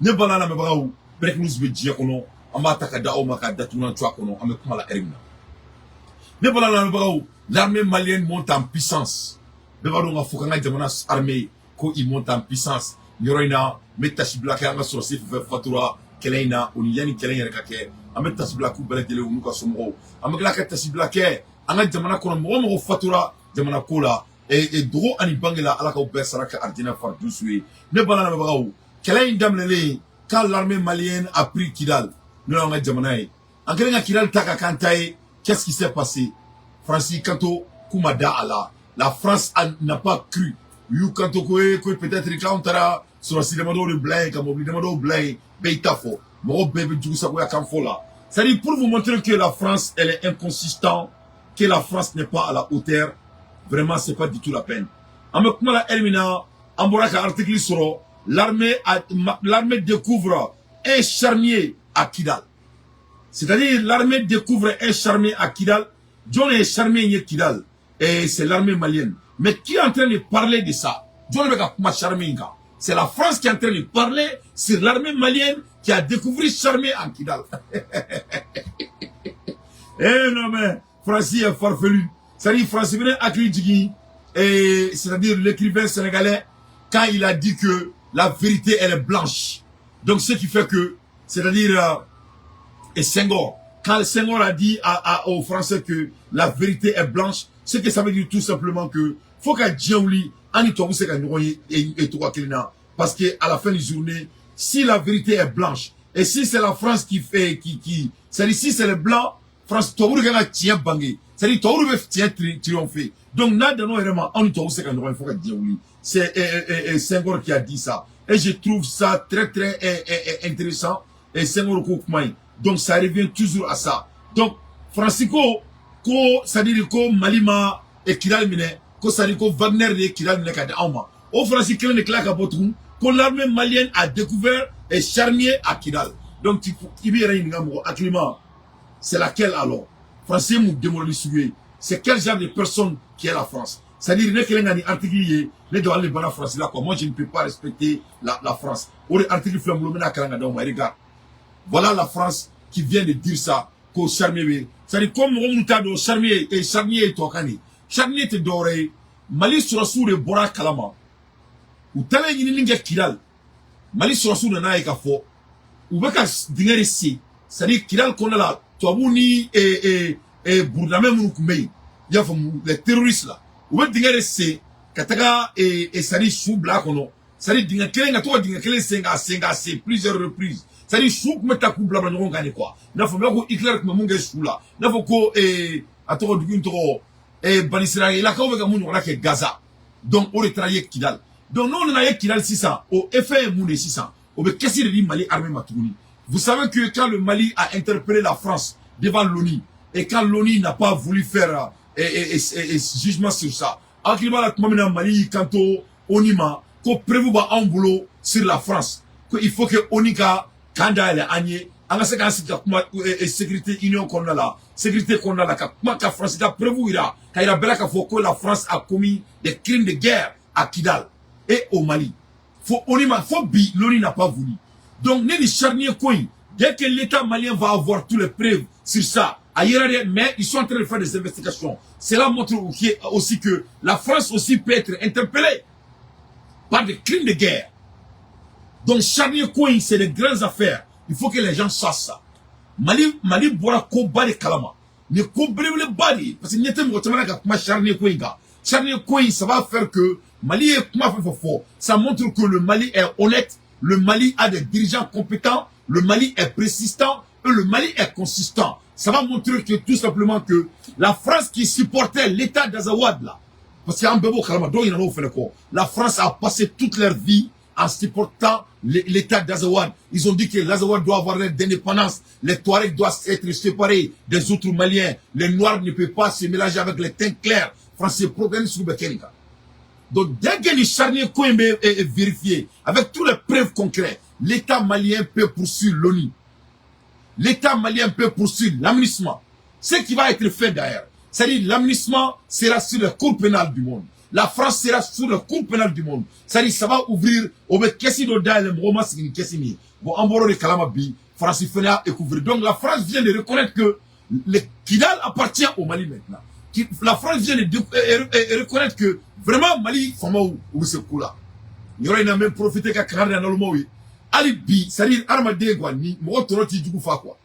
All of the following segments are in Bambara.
Ne bala lamɛnbagaw, breaking news bɛ diɲɛ kɔnɔ, an b'a ta ka da aw ma ka datugulan to a kɔnɔ. An bɛ kuma la ɛri min na, ne bala lamɛnbagaw, l'armée malienne monte en puissance. Bɛɛ b'a dɔn k'a fɔ k'an ka jamana armée ko il monte en puissance. Nin yɔrɔ in na, n bɛ tasibila kɛ an ka sɔrɔsi fɛn fɛn fatura kɛlɛ in na, o ni yanni kɛlɛ in yɛrɛ ka kɛ, an bɛ tasibila k'u bɛɛ lajɛlen u n'u ka somɔgɔw. An bɛ tila ka tasibila kɛ an ka jamana kɔnɔ, mɔgɔ mɔgɔ fatura jamana ko la, dogo ani bange la, Ala k'aw bɛɛ sara kɛ arijinɛ faridusu ye. Ne bala lamɛnbagaw, kɛlɛ in daminɛlen, quand l'armée malienne a pris Kidal, n'o y'an ka jamana ye, an kɛlen ka Kidal ta ka k'an ta ye, qu'est-ce qui s'est passé? Faransi kanto k'u ma da a la. La France n'a pas cru. U y'u kanto ko ye ko peut-être k'anw taara sɔrɔsi damadɔw de bila yen, ka mobili damadɔw bila yen. Bɛɛ y'i ta fɔ, mɔgɔw bɛɛ bɛ jugusagoya kan fɔ la. C'est-à-dire, pour vous montrer que la France, elle est inconsistante, que la France n'est pas à la hauteur, vraiment, c'est pas du tout la peine. An bɛ kuma la ɛri min na, an bɔra ka article sɔrɔ: l'armée découvre un charnier à Kidal. C'est-à-dire, l'armée découvre un charnier à Kidal. Jɔn ye charnier ye Kidal? Et c'est l'armée malienne. Mais qui est en train de parler de ça? Jɔn bɛ ka kuma charnier in kan? C'est la France qui est en train de parler sur l'armée malienne qui a découvert charnier en Kidal. Eh non, mais France est farfelu. C'est-à-dire, France bɛ hakili jigin et c'est-à-dire l'écrivain sénégalais, quand il a dit que la vérité, elle est blanche. Donc ce qui fait que, c'est-à-dire et Senghor, quand Senghor a dit aux Français que la vérité est blanche, ce que ça veut dire tout simplement que faut ka diɲɛ wuli, an ni tubabu se ka ɲɔgɔn ye e togoya kelen na, parce que à la fin de journée, si la vérité est blanche et si c'est la France qui fait qui, c'est-à-dire si c'est les blancs, France, tubabu de kan ka tiɲɛ bange, c'est-à-dire tubabu de bɛ tiɲɛ triompher. Donc n'a dan'o yɛrɛ ma, anw ni tubabu se ka ɲɔgɔn ye fo ka diɲɛ wuli. C'est Senghor qui a dit ça et je trouve ça très très intéressant. Et Senghor ko kuma in, donc ça revient toujours à ça. Donc Faransi ko ko, c'est-à-dire ko Mali ma Kidal minɛ, ko c'est-à-dire ko Wagner de ye Kidal minɛ ka di anw ma. O Faransi kelen de tila ka bɔ tugun ko l'armée malienne a découvert un charnier à Kidal. Donc i b'i yɛrɛ ɲininka, mɔgɔ hakilima, c'est laquelle alors? Faransi ye mun démorali sugu ye? C'est quel genre de personne qui est la France? C'est-à-dire, ne kelen ka nin article ye, ne jɔ ale de banna Faransi la quoi. Moi, je ne peux pas respecter la France. O de article filɛ n bolo, n bɛna kalan ka d'aw ma. Regarde, voilà la France qui vient de dire ça, ko charnier bɛ, c'est-à-dire ko mɔgɔ minnu t'a dɔn charnier et charnier ye tubabukan de ye. Charnier tɛ dɔwɛrɛ ye, Mali sɔrɔsiw de bɔra a kalama. U taalen ɲinini kɛ Kidal, Mali sɔrɔsiw nana ye k'a fɔ u bɛ ka dingɛ de sen, c'est-à-dire Kidal kɔnɔna la, tubabuw ni burudamɛ minnu tun bɛ yen, i y'a faamu, les terroristes là, u bɛ dingɛ de sen ka taga c'est-à-dire su bila a kɔnɔ, c'est-à-dire dingɛ kelen ka to ka dingɛ kelen sen k'a sen k'a sen plusieurs reprises, c'est-à-dire su tun bɛ ta k'u bila bila ɲɔgɔn kan de quoi. I n'a fɔ n b'a ko Hitler tun bɛ mun kɛ su la, i n'a fɔ ko a tɔgɔ, dugu in tɔgɔ, Banisirayilakaw bɛ ka mun ɲɔgɔnna kɛ Gaza. Donc o de taara ye Kidal. Donc n'o nana ye Kidal sisan, o effet ye mun de ye sisan? O bɛ caisse de di Mali armée ma tuguni. Vous savez que quand le Mali a interpellé la France devant l'ONU et quand l'ONU n'a pas voulu faire jugement sur ça, hakili b'a la tuma min na Mali y'i kanto ONU ma ko preuve b'anw bolo sur la France, ko il faut que ONU ka kan dayɛlɛ an ye, an ka se k'an sigi ka kuma sécurité union kɔnɔna la, sécurité kɔnɔna la, ka kuma ka France ka preuve yira, ka yira bɛɛ la k'a fɔ ko la France a commis des crimes de guerre à Kidal et au Mali. Fo ONU ma, fo bi l'ONU n'a pas voulu. Donc ne ni charnier ko in, dès que l'État malien va avoir toutes les preuves sur ça, a yera dɛ. Mais ils sont en train de faire des investigations. Cela montre aussi que la France aussi peut être interpellée par des crimes de guerre. Donc charnier ko in, c'est des grandes affaires, il faut que les gens sachent ça. Mali bɔra koba de kalama, nin ko belebeleba de ye, parce que ɲɛ tɛ mɔgɔ caman na ka kuma charnier ko in kan. Charnier ko in, ça va faire que Mali ye kuma fɛn fɛn fɔ, ça montre que le Mali est honnête, le Mali a des dirigeants compétents, le Mali est persistant et le Mali est consistant. Ça va montrer que tout simplement que la France qui supportait l'État d'Azawad là, parce qu'an bɛɛ b'o kalama, dɔw ɲinɛna o fɛnɛ kɔ, la France a passé toute leur vie en supportant l'État d'Azawad. Ils ont dit que l'Azawad doit avoir l'indépendance, les Touaregs doivent être séparés des autres Maliens, les Noirs ne peuvent pas se mélanger avec les teints clairs. Français problème sur bɛ. Donc dès que les charniers ko in bɛ vérifié avec toutes les preuves concrètes, l'État malien peut poursuivre l'ONU. L'État malien peut poursuivre la MINUSMA. Ce qui va être fait d'ailleurs, c'est-à-dire la MINUSMA sera sur les cours pénales du monde. La France sera sur le Cour pénale du monde. C'est-à-dire, ça va ouvrir, o bɛ caisse dɔ dayɛlɛ, mɔgɔ ma sigi ni caisse min ye. Bon, an bɔr'o de kalama bi, France fɛnɛ y'a découvert. Donc la France vient de reconnaître que le Kidal appartient au Mali maintenant. La France vient de reconnaître que vraiment Mali faamaw, u bɛ se ko la. Nin yɔrɔ in na, n bɛ profiter ka kangari da nalomaw ye. Hali bi, c'est-à-dire hadamaden quoi, ni mɔgɔ tɔɔrɔ t'i jugu fa quoi.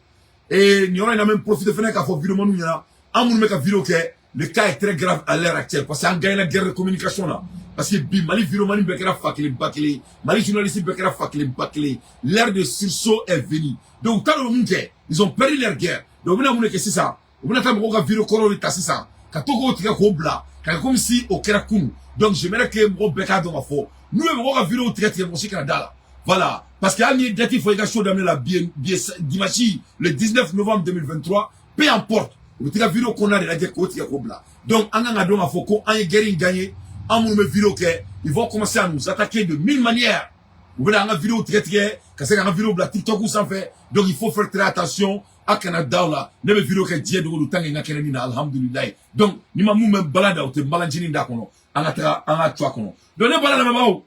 Et nin yɔrɔ in na, n bɛ profiter fɛnɛ k'a fɔ vidéomanw ɲɛna, an minnu bɛ ka vidéo kɛ, le cas est très grave à l'heure actuelle parce qu'an gagne la guerre de communication là. Parce que bi, Mali vidéoman bɛɛ kɛra fa kelen ba kelen, Mali journaliste bɛɛ kɛra fa kelen ba kelen. L'ère de sursaut est venue. Donc u t'a dɔn mun kɛ, ils ont perdu leur guerre. Donc u bɛna mun de kɛ sisan? U bɛna taa mɔgɔw ka vidéo kɔrɔw de ta sisan ka to k'o tigɛ k'o bila ka kɛ comme si o kɛra kunun. Donc j'aimerais que mɔgɔw bɛɛ k'a dɔn k'a fɔ n'u ye mɔgɔw ka vidéo tigɛ tigɛ, mɔgɔ si kana da la. Voilà, parce que hali n'i ye date fɔ i ka show daminɛ la bi, bi dimanche le 19 novembre 2023, peu importe, u bɛ t'i ka vidéo kɔnɔna de lajɛ k'o tigɛ k'o bila. Donc an kan ka dɔn k'a fɔ ko an ye guerre in gagné. An minnu bɛ vidéo kɛ, ils vont commencer à nous attaquer de mille manières. U bɛna an ka vidéo tigɛ tigɛ ka se k'an ka vidéo bila TikTok sanfɛ. Donc il faut faire très attention, a kana da o la. Ne bɛ vidéo kɛ diɲɛ dogo don tant que n ka kɛnɛ min na, alhamdulilayi. Donc ni ma mun bɛ bala da, o tɛ balancinin da kɔnɔ, an ka taga an ka to a kɔnɔ. Donc ne bala lamɛnbagaw,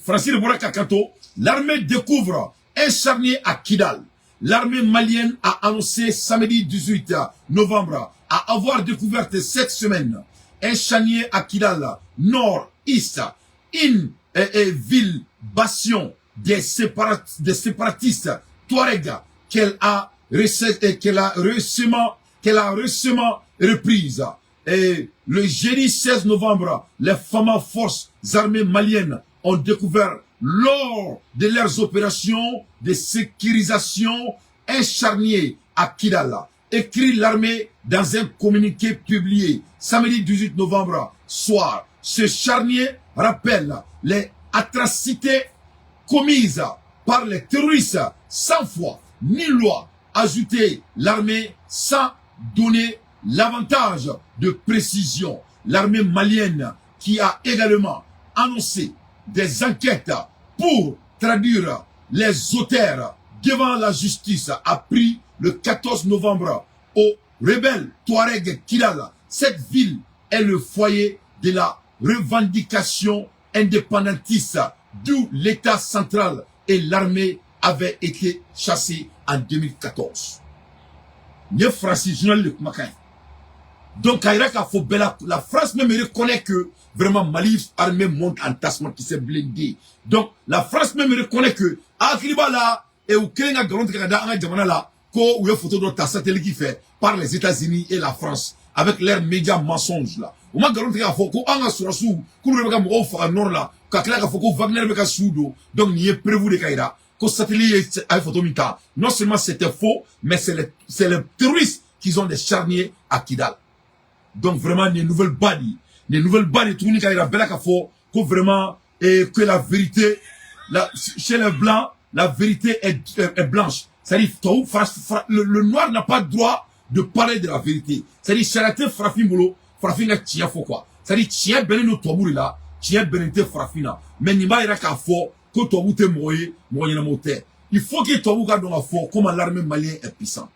Faransi de bɔra ka kanto: l'armée découvre un charnier à Kidal. L'armée malienne a annoncé samedi 18 novembre à avoir découvert cette semaine un charnier à Kidal, nord-est, une ville bastion des séparatistes Touareg qu'elle a récemment reprise. Et le jeudi 16 novembre, les fameuses forces armées maliennes ont découvert lors de leurs opérations de sécurisation un charnier à Kidal. Écrit l'armée dans un communiqué publié samedi 18 novembre soir. Ce charnier rappelle les atrocités commises par les terroristes sans foi ni loi, ajouté l'armée sans donner davantage de précision. L'armée malienne qui a également annoncé des enquêtes pour traduire les auteurs devant la justice a pris le 14 novembre aux rebelles Touareg Kidal. Cette ville est le foyer de la revendication indépendantiste d'où l'État central et l'armée avaient été chassés en 2014. Nin ye Faransi journal de kumakan ye. Donc k'a yira k'a fɔ bɛɛ la, la France même reconnaît que vraiment Mali armée monte en tassement qui s'est blindé. Donc la France même reconnaît que hakili b'a la et u kelen ka nkalon tigɛ ka da an ka jamana la ko u ye photo dɔ ta satellite fɛ par les États-Unis et la France avec leurs médias mensonges là. U ma nkalon tigɛ k'a fɔ ko an ka sɔrɔsiw k'olu de bɛ ka mɔgɔw faga nord la, ka tila k'a fɔ ko Wagner bɛ ka su don. Donc nin ye preuve de ka yira ko satellite ye a ye photo min ta, non seulement c'était faux, mais c'est les terroristes qui ont des charniers à Kidal. Donc vraiment, nin nouvelle ba de ye, nin nouvelle ba de tuguni ka yira bɛɛ la k'a fɔ ko vraiment et que la vérité la, chez les blancs, la vérité est blanche. C'est-à-dire tubabu le noir n'a pas droit de parler de la vérité. C'est-à-dire sariya tɛ farafin bolo farafin ka tiɲɛ fɔ quoi. C'est-à-dire tiɲɛ bɛnnen don tubabu de la, tiɲɛ bɛnnen tɛ farafin na. Mais nin b'a yira k'a fɔ ko tubabu tɛ mɔgɔ ye, mɔgɔ ɲɛnamaw tɛ. Il faut que tubabu ka dɔn k'a fɔ comment l'armée malienne est puissante.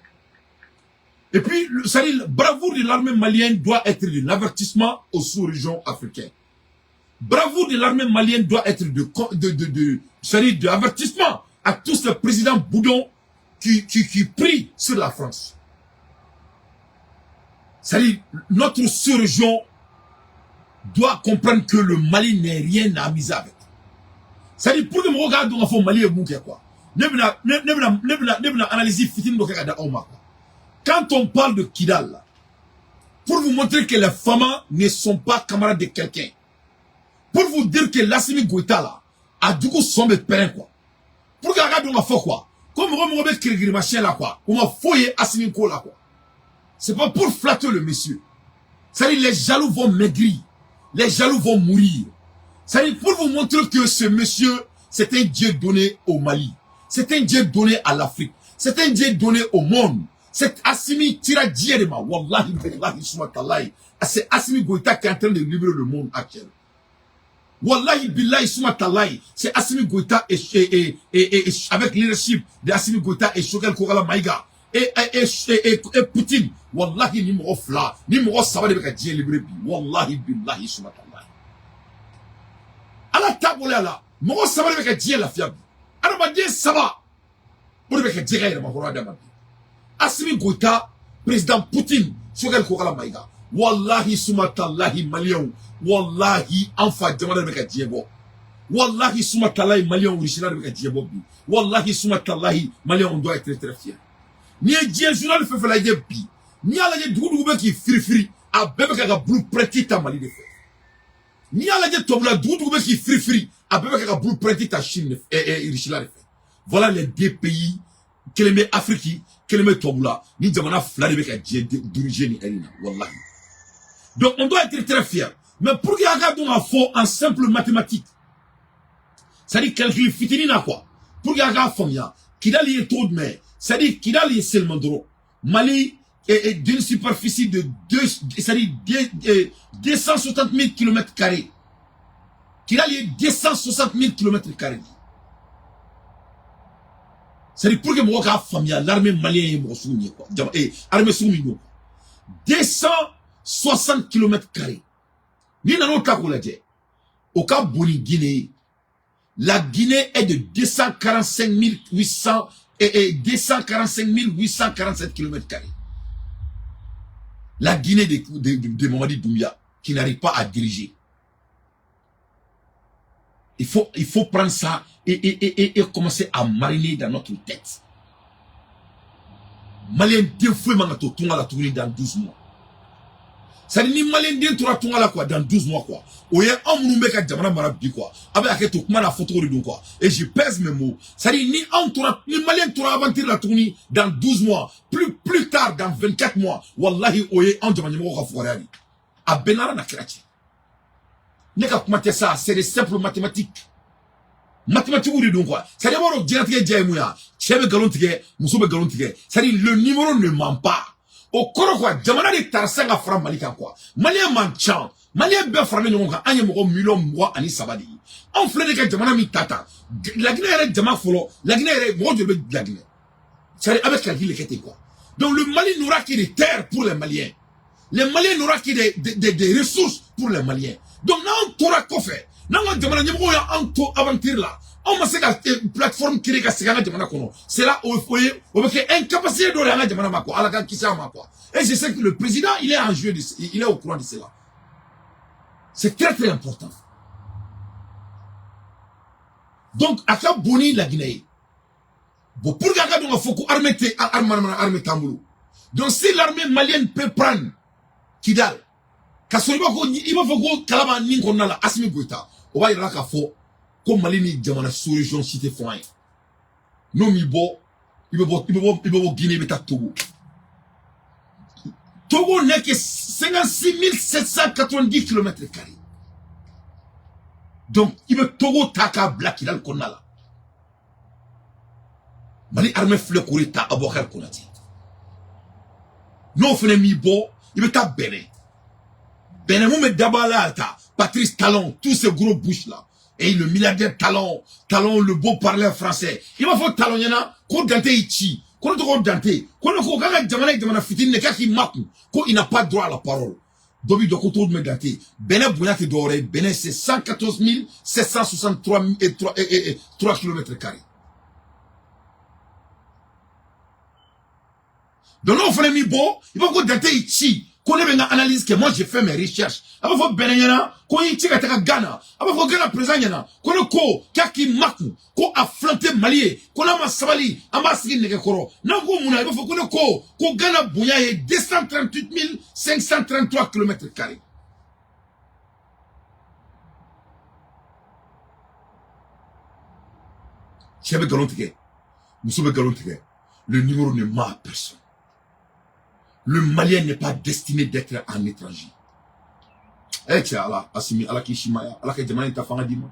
Et puis, c'est-à-dire, le bravoure de l'armée malienne doit être de l'avertissement aux sous-régions africaines. Bravoure de l'armée malienne doit être de, c'est-à-dire de l'avertissement à tous les présidents boudons qui prient sur la France. C'est-à-dire, notre sous-région doit comprendre que le Mali n'est rien à miser avec. C'est-à-dire, pour que mɔgɔw k'a dɔn k'a fɔ Mali ye mun kɛ quoi. Ne bɛna analyse fitinin dɔ kɛ ka da aw ma quoi. Quand on parle de Kidal, pour vous montrer que les FAMa ne sont pas camarades de quelqu'un, pour vous dire que l'Assimi Goïta là, a jugu sɔn bɛ pɛrɛn quoi. Pour que a ka dɔn ka fɔ quoi, ko mɔgɔ mɔgɔ bɛ kirikirimasiyɛn la quoi, u ma foyi ye Assimi ko la quoi. C'est pas pour flatter le monsieur. C'est-à-dire les jaloux vont maigrir, les jaloux vont mourir. C'est-à-dire pour vous montrer que ce monsieur, c'est un Dieu donné au Mali. C'est un Dieu donné à l'Afrique. C'est un Dieu donné au monde. C'est Assimi tira diɲɛ de ma. Wallahi, billahi, suma talahi. C'est Assimi Goïta qui est en train de libérer le monde actuel. Wallahi, billahi, suma talahi. C'est Assimi Goïta et avec leadership de Assimi Goïta et Choguel Kokalla Maïga et Poutine. Wallahi, ni mɔgɔ fila, ni mɔgɔ saba de bɛ ka diɲɛ libérer bi. Wallahi, billahi, suma talahi. Ala ta bolo la, mɔgɔ saba de bɛ ka diɲɛ lafiya bi. Adamaden saba o de bɛ ka diɲɛ ka yɛrɛmahɔrɔnya d'a ma bi. Assimi Goïta, président Poutine, Choguel Kokalla Maïga. Wallahi suma talahi maliyɛnw, wallahi an fa jamana de bɛ ka diɲɛ bɔ. Wallahi suma talahi maliyɛnw, Russie de bɛ ka diɲɛ bɔ bi. Wallahi suma talahi maliyɛnw, on doit être très très fiers. N'i ye diɲɛ journal fɛn fɛn lajɛ bi, n'i y'a lajɛ, dugu dugu bɛ k'i firifiri, a bɛɛ bɛ ka blueprint ta Mali de fɛ. N'i y'a lajɛ tubabula, dugu dugu bɛ k'i firifiri, a bɛɛ bɛ ka blueprint ta Chine de fɛ, Russie de fɛ. Voilà les deux pays, kelen bɛ Afrique, kelen bɛ tubabula. Ni jamana fila de bɛ ka diɲɛ diriger ni heure in na, wallahi. Donc on doit être très fier. Mais pour que a ka dɔn k'a fɔ en simple mathématique, c'est-à-dire calcul fitinin na quoi, pour que a k'a faamuya, Kidali ye cogo jumɛn? C'est-à-dire Kidali ye seulement dɔrɔn Mali est d'une superficie de deux, c'est-à-dire 260 000 kilomètres carrés. Kidali ye 260 000 kilomètres carrés. C'est-à-dire pour que mɔgɔ k'a faamuya l'armée malienne ye mɔgɔ sugu min ye quoi, jama armée sugu min don, 260 kilomètres carrés. N'i nan'o ta k'o lajɛ, o ka bon ni Guinée ye. La Guinée est de 245 800 et 245 847 kilomètres carrés. La Guinée de Mamadi Doumbouya, qui n'arrive pas à diriger. Il faut prendre ça et commencer à mariner dans notre tête. Malien den foyi man ka to tunga la tuguni dans 12 mois. C'est-à-dire ni Malien den tora tunga la quoi dans 12 mois quoi. O ye anw minnu bɛ ka jamana mara bi quoi. A bɛ hakɛ to kuma n'a fɔcogo de don quoi. Et je pèse mes mots. C'est-à-dire ni anw tora, ni Malien tora aventure la tuguni dans 12 mois, plus tard dans 24 mois, wallahi o ye anw jamana ɲɛmɔgɔw ka fugariya de. A bɛɛ n'Ala na kira cɛ. Ne ka kuma tɛ sa, c'est des simples mathématiques. Mathématiques de don quoi. C'est-à-dire b'a dɔn diɲɛlatigɛ diya ye mun ye, cɛ bɛ nkalon tigɛ, muso bɛ nkalon tigɛ. C'est-à-dire le numéro ne ment pas. O kɔrɔ quoi, jamana de taara san ka fara Mali kan quoi. Maliyɛn man ca, Maliyɛn bɛɛ faralen ɲɔgɔn kan, an ye mɔgɔ 23 miliyɔn de ye. Anw filɛ de ka jamana min ta tan, Laginɛ yɛrɛ jama fɔlɔ, Laginɛ yɛrɛ mɔgɔ joli bɛ Laginɛ? C'est-à-dire a bɛ calcul de kɛ ten quoi. Donc le Mali n'aura que des terres pour les Maliens. Les Maliens n'aura que des ressources pour les Maliens. Donc n'anw tora kɔfɛ, n'an ka jamana ɲɛmɔgɔw y'an to aventure la, anw ma se ka plateforme créer ka segin an ka jamana kɔnɔ, c'est là o ye o bɛ kɛ incapacité dɔ de ye an ka jamana ma quoi. Ala k'an kisi a ma quoi. Et je sais que le président, il est en jeu de, il est au courant de cela. C'est très très important. Donc a ka bon ni Laginɛ ye. Bon, pour que a ka dɔn ka fɔ ko armée tɛ armée armée t'an bolo. Donc si l'armée malienne peut prendre Kidal, ka sɔrɔ i b'a fɔ ko kala b'a nin kɔnɔna la, Assimi Goïta, o b'a yira k'a fɔ ko Mali ni jamana sous-région si tɛ fɔ an ye. N'o m'i bɔ, i bɛ bɔ Guinée, i bɛ taa Togo. Togo n'est que 56 790 kilomètres carrés. Donc i bɛ Togo ta k'a bila Kidali kɔnɔna la. Mali armée filɛ k'o de ta Abubakar Konate. N'o fana m'i bɔ, i bɛ taa Benin. Benin mun bɛ daba la ta, Patrice Talon, tous ces gros bouches là. Et le milliardaire Talon, Talon le beau parleur français. I b'a fɔ Talon ɲɛna ko Dante y'i ci, ko ne tɔgɔ Dante, ko ne ko k'a ka jamana ye jamana fitinin de, k'a k'i makun, ko il n'a pas droit à la parole. Dɔ b'i jɔ ko cogo jumɛn Dante? Benin bonya tɛ dɔwɛrɛ ye, Benin c'est 114 763 et 3, et 3 kilomètres carrés. Donc n'o fana m'i bɔ, i b'a fɔ ko Dante y'i ci, ko ne bɛ n ka analyse kɛ, moi j'ai fait mes recherches. A b'a fɔ Benin ɲɛna ko n y'i ci ka taga Ghana, a b'a fɔ Ghana président ɲɛna ko ne ko k'a k'i makun, ko a filan tɛ Mali ye, ko n'a ma sabali an b'a sigi nɛgɛkɔrɔ. N'an ko mun na, i b'a fɔ ko ne ko ko Ghana bonya ye 238 533 kilomètres carrés. Cɛ bɛ nkalon tigɛ, muso bɛ nkalon tigɛ, le numéro ne ment à personne. Le Malien n'est pas destiné d'être un étranger. Eh cɛ Ala, Assimi, Ala k'i simaya, Ala ka jamana in ta fanga d'i ma.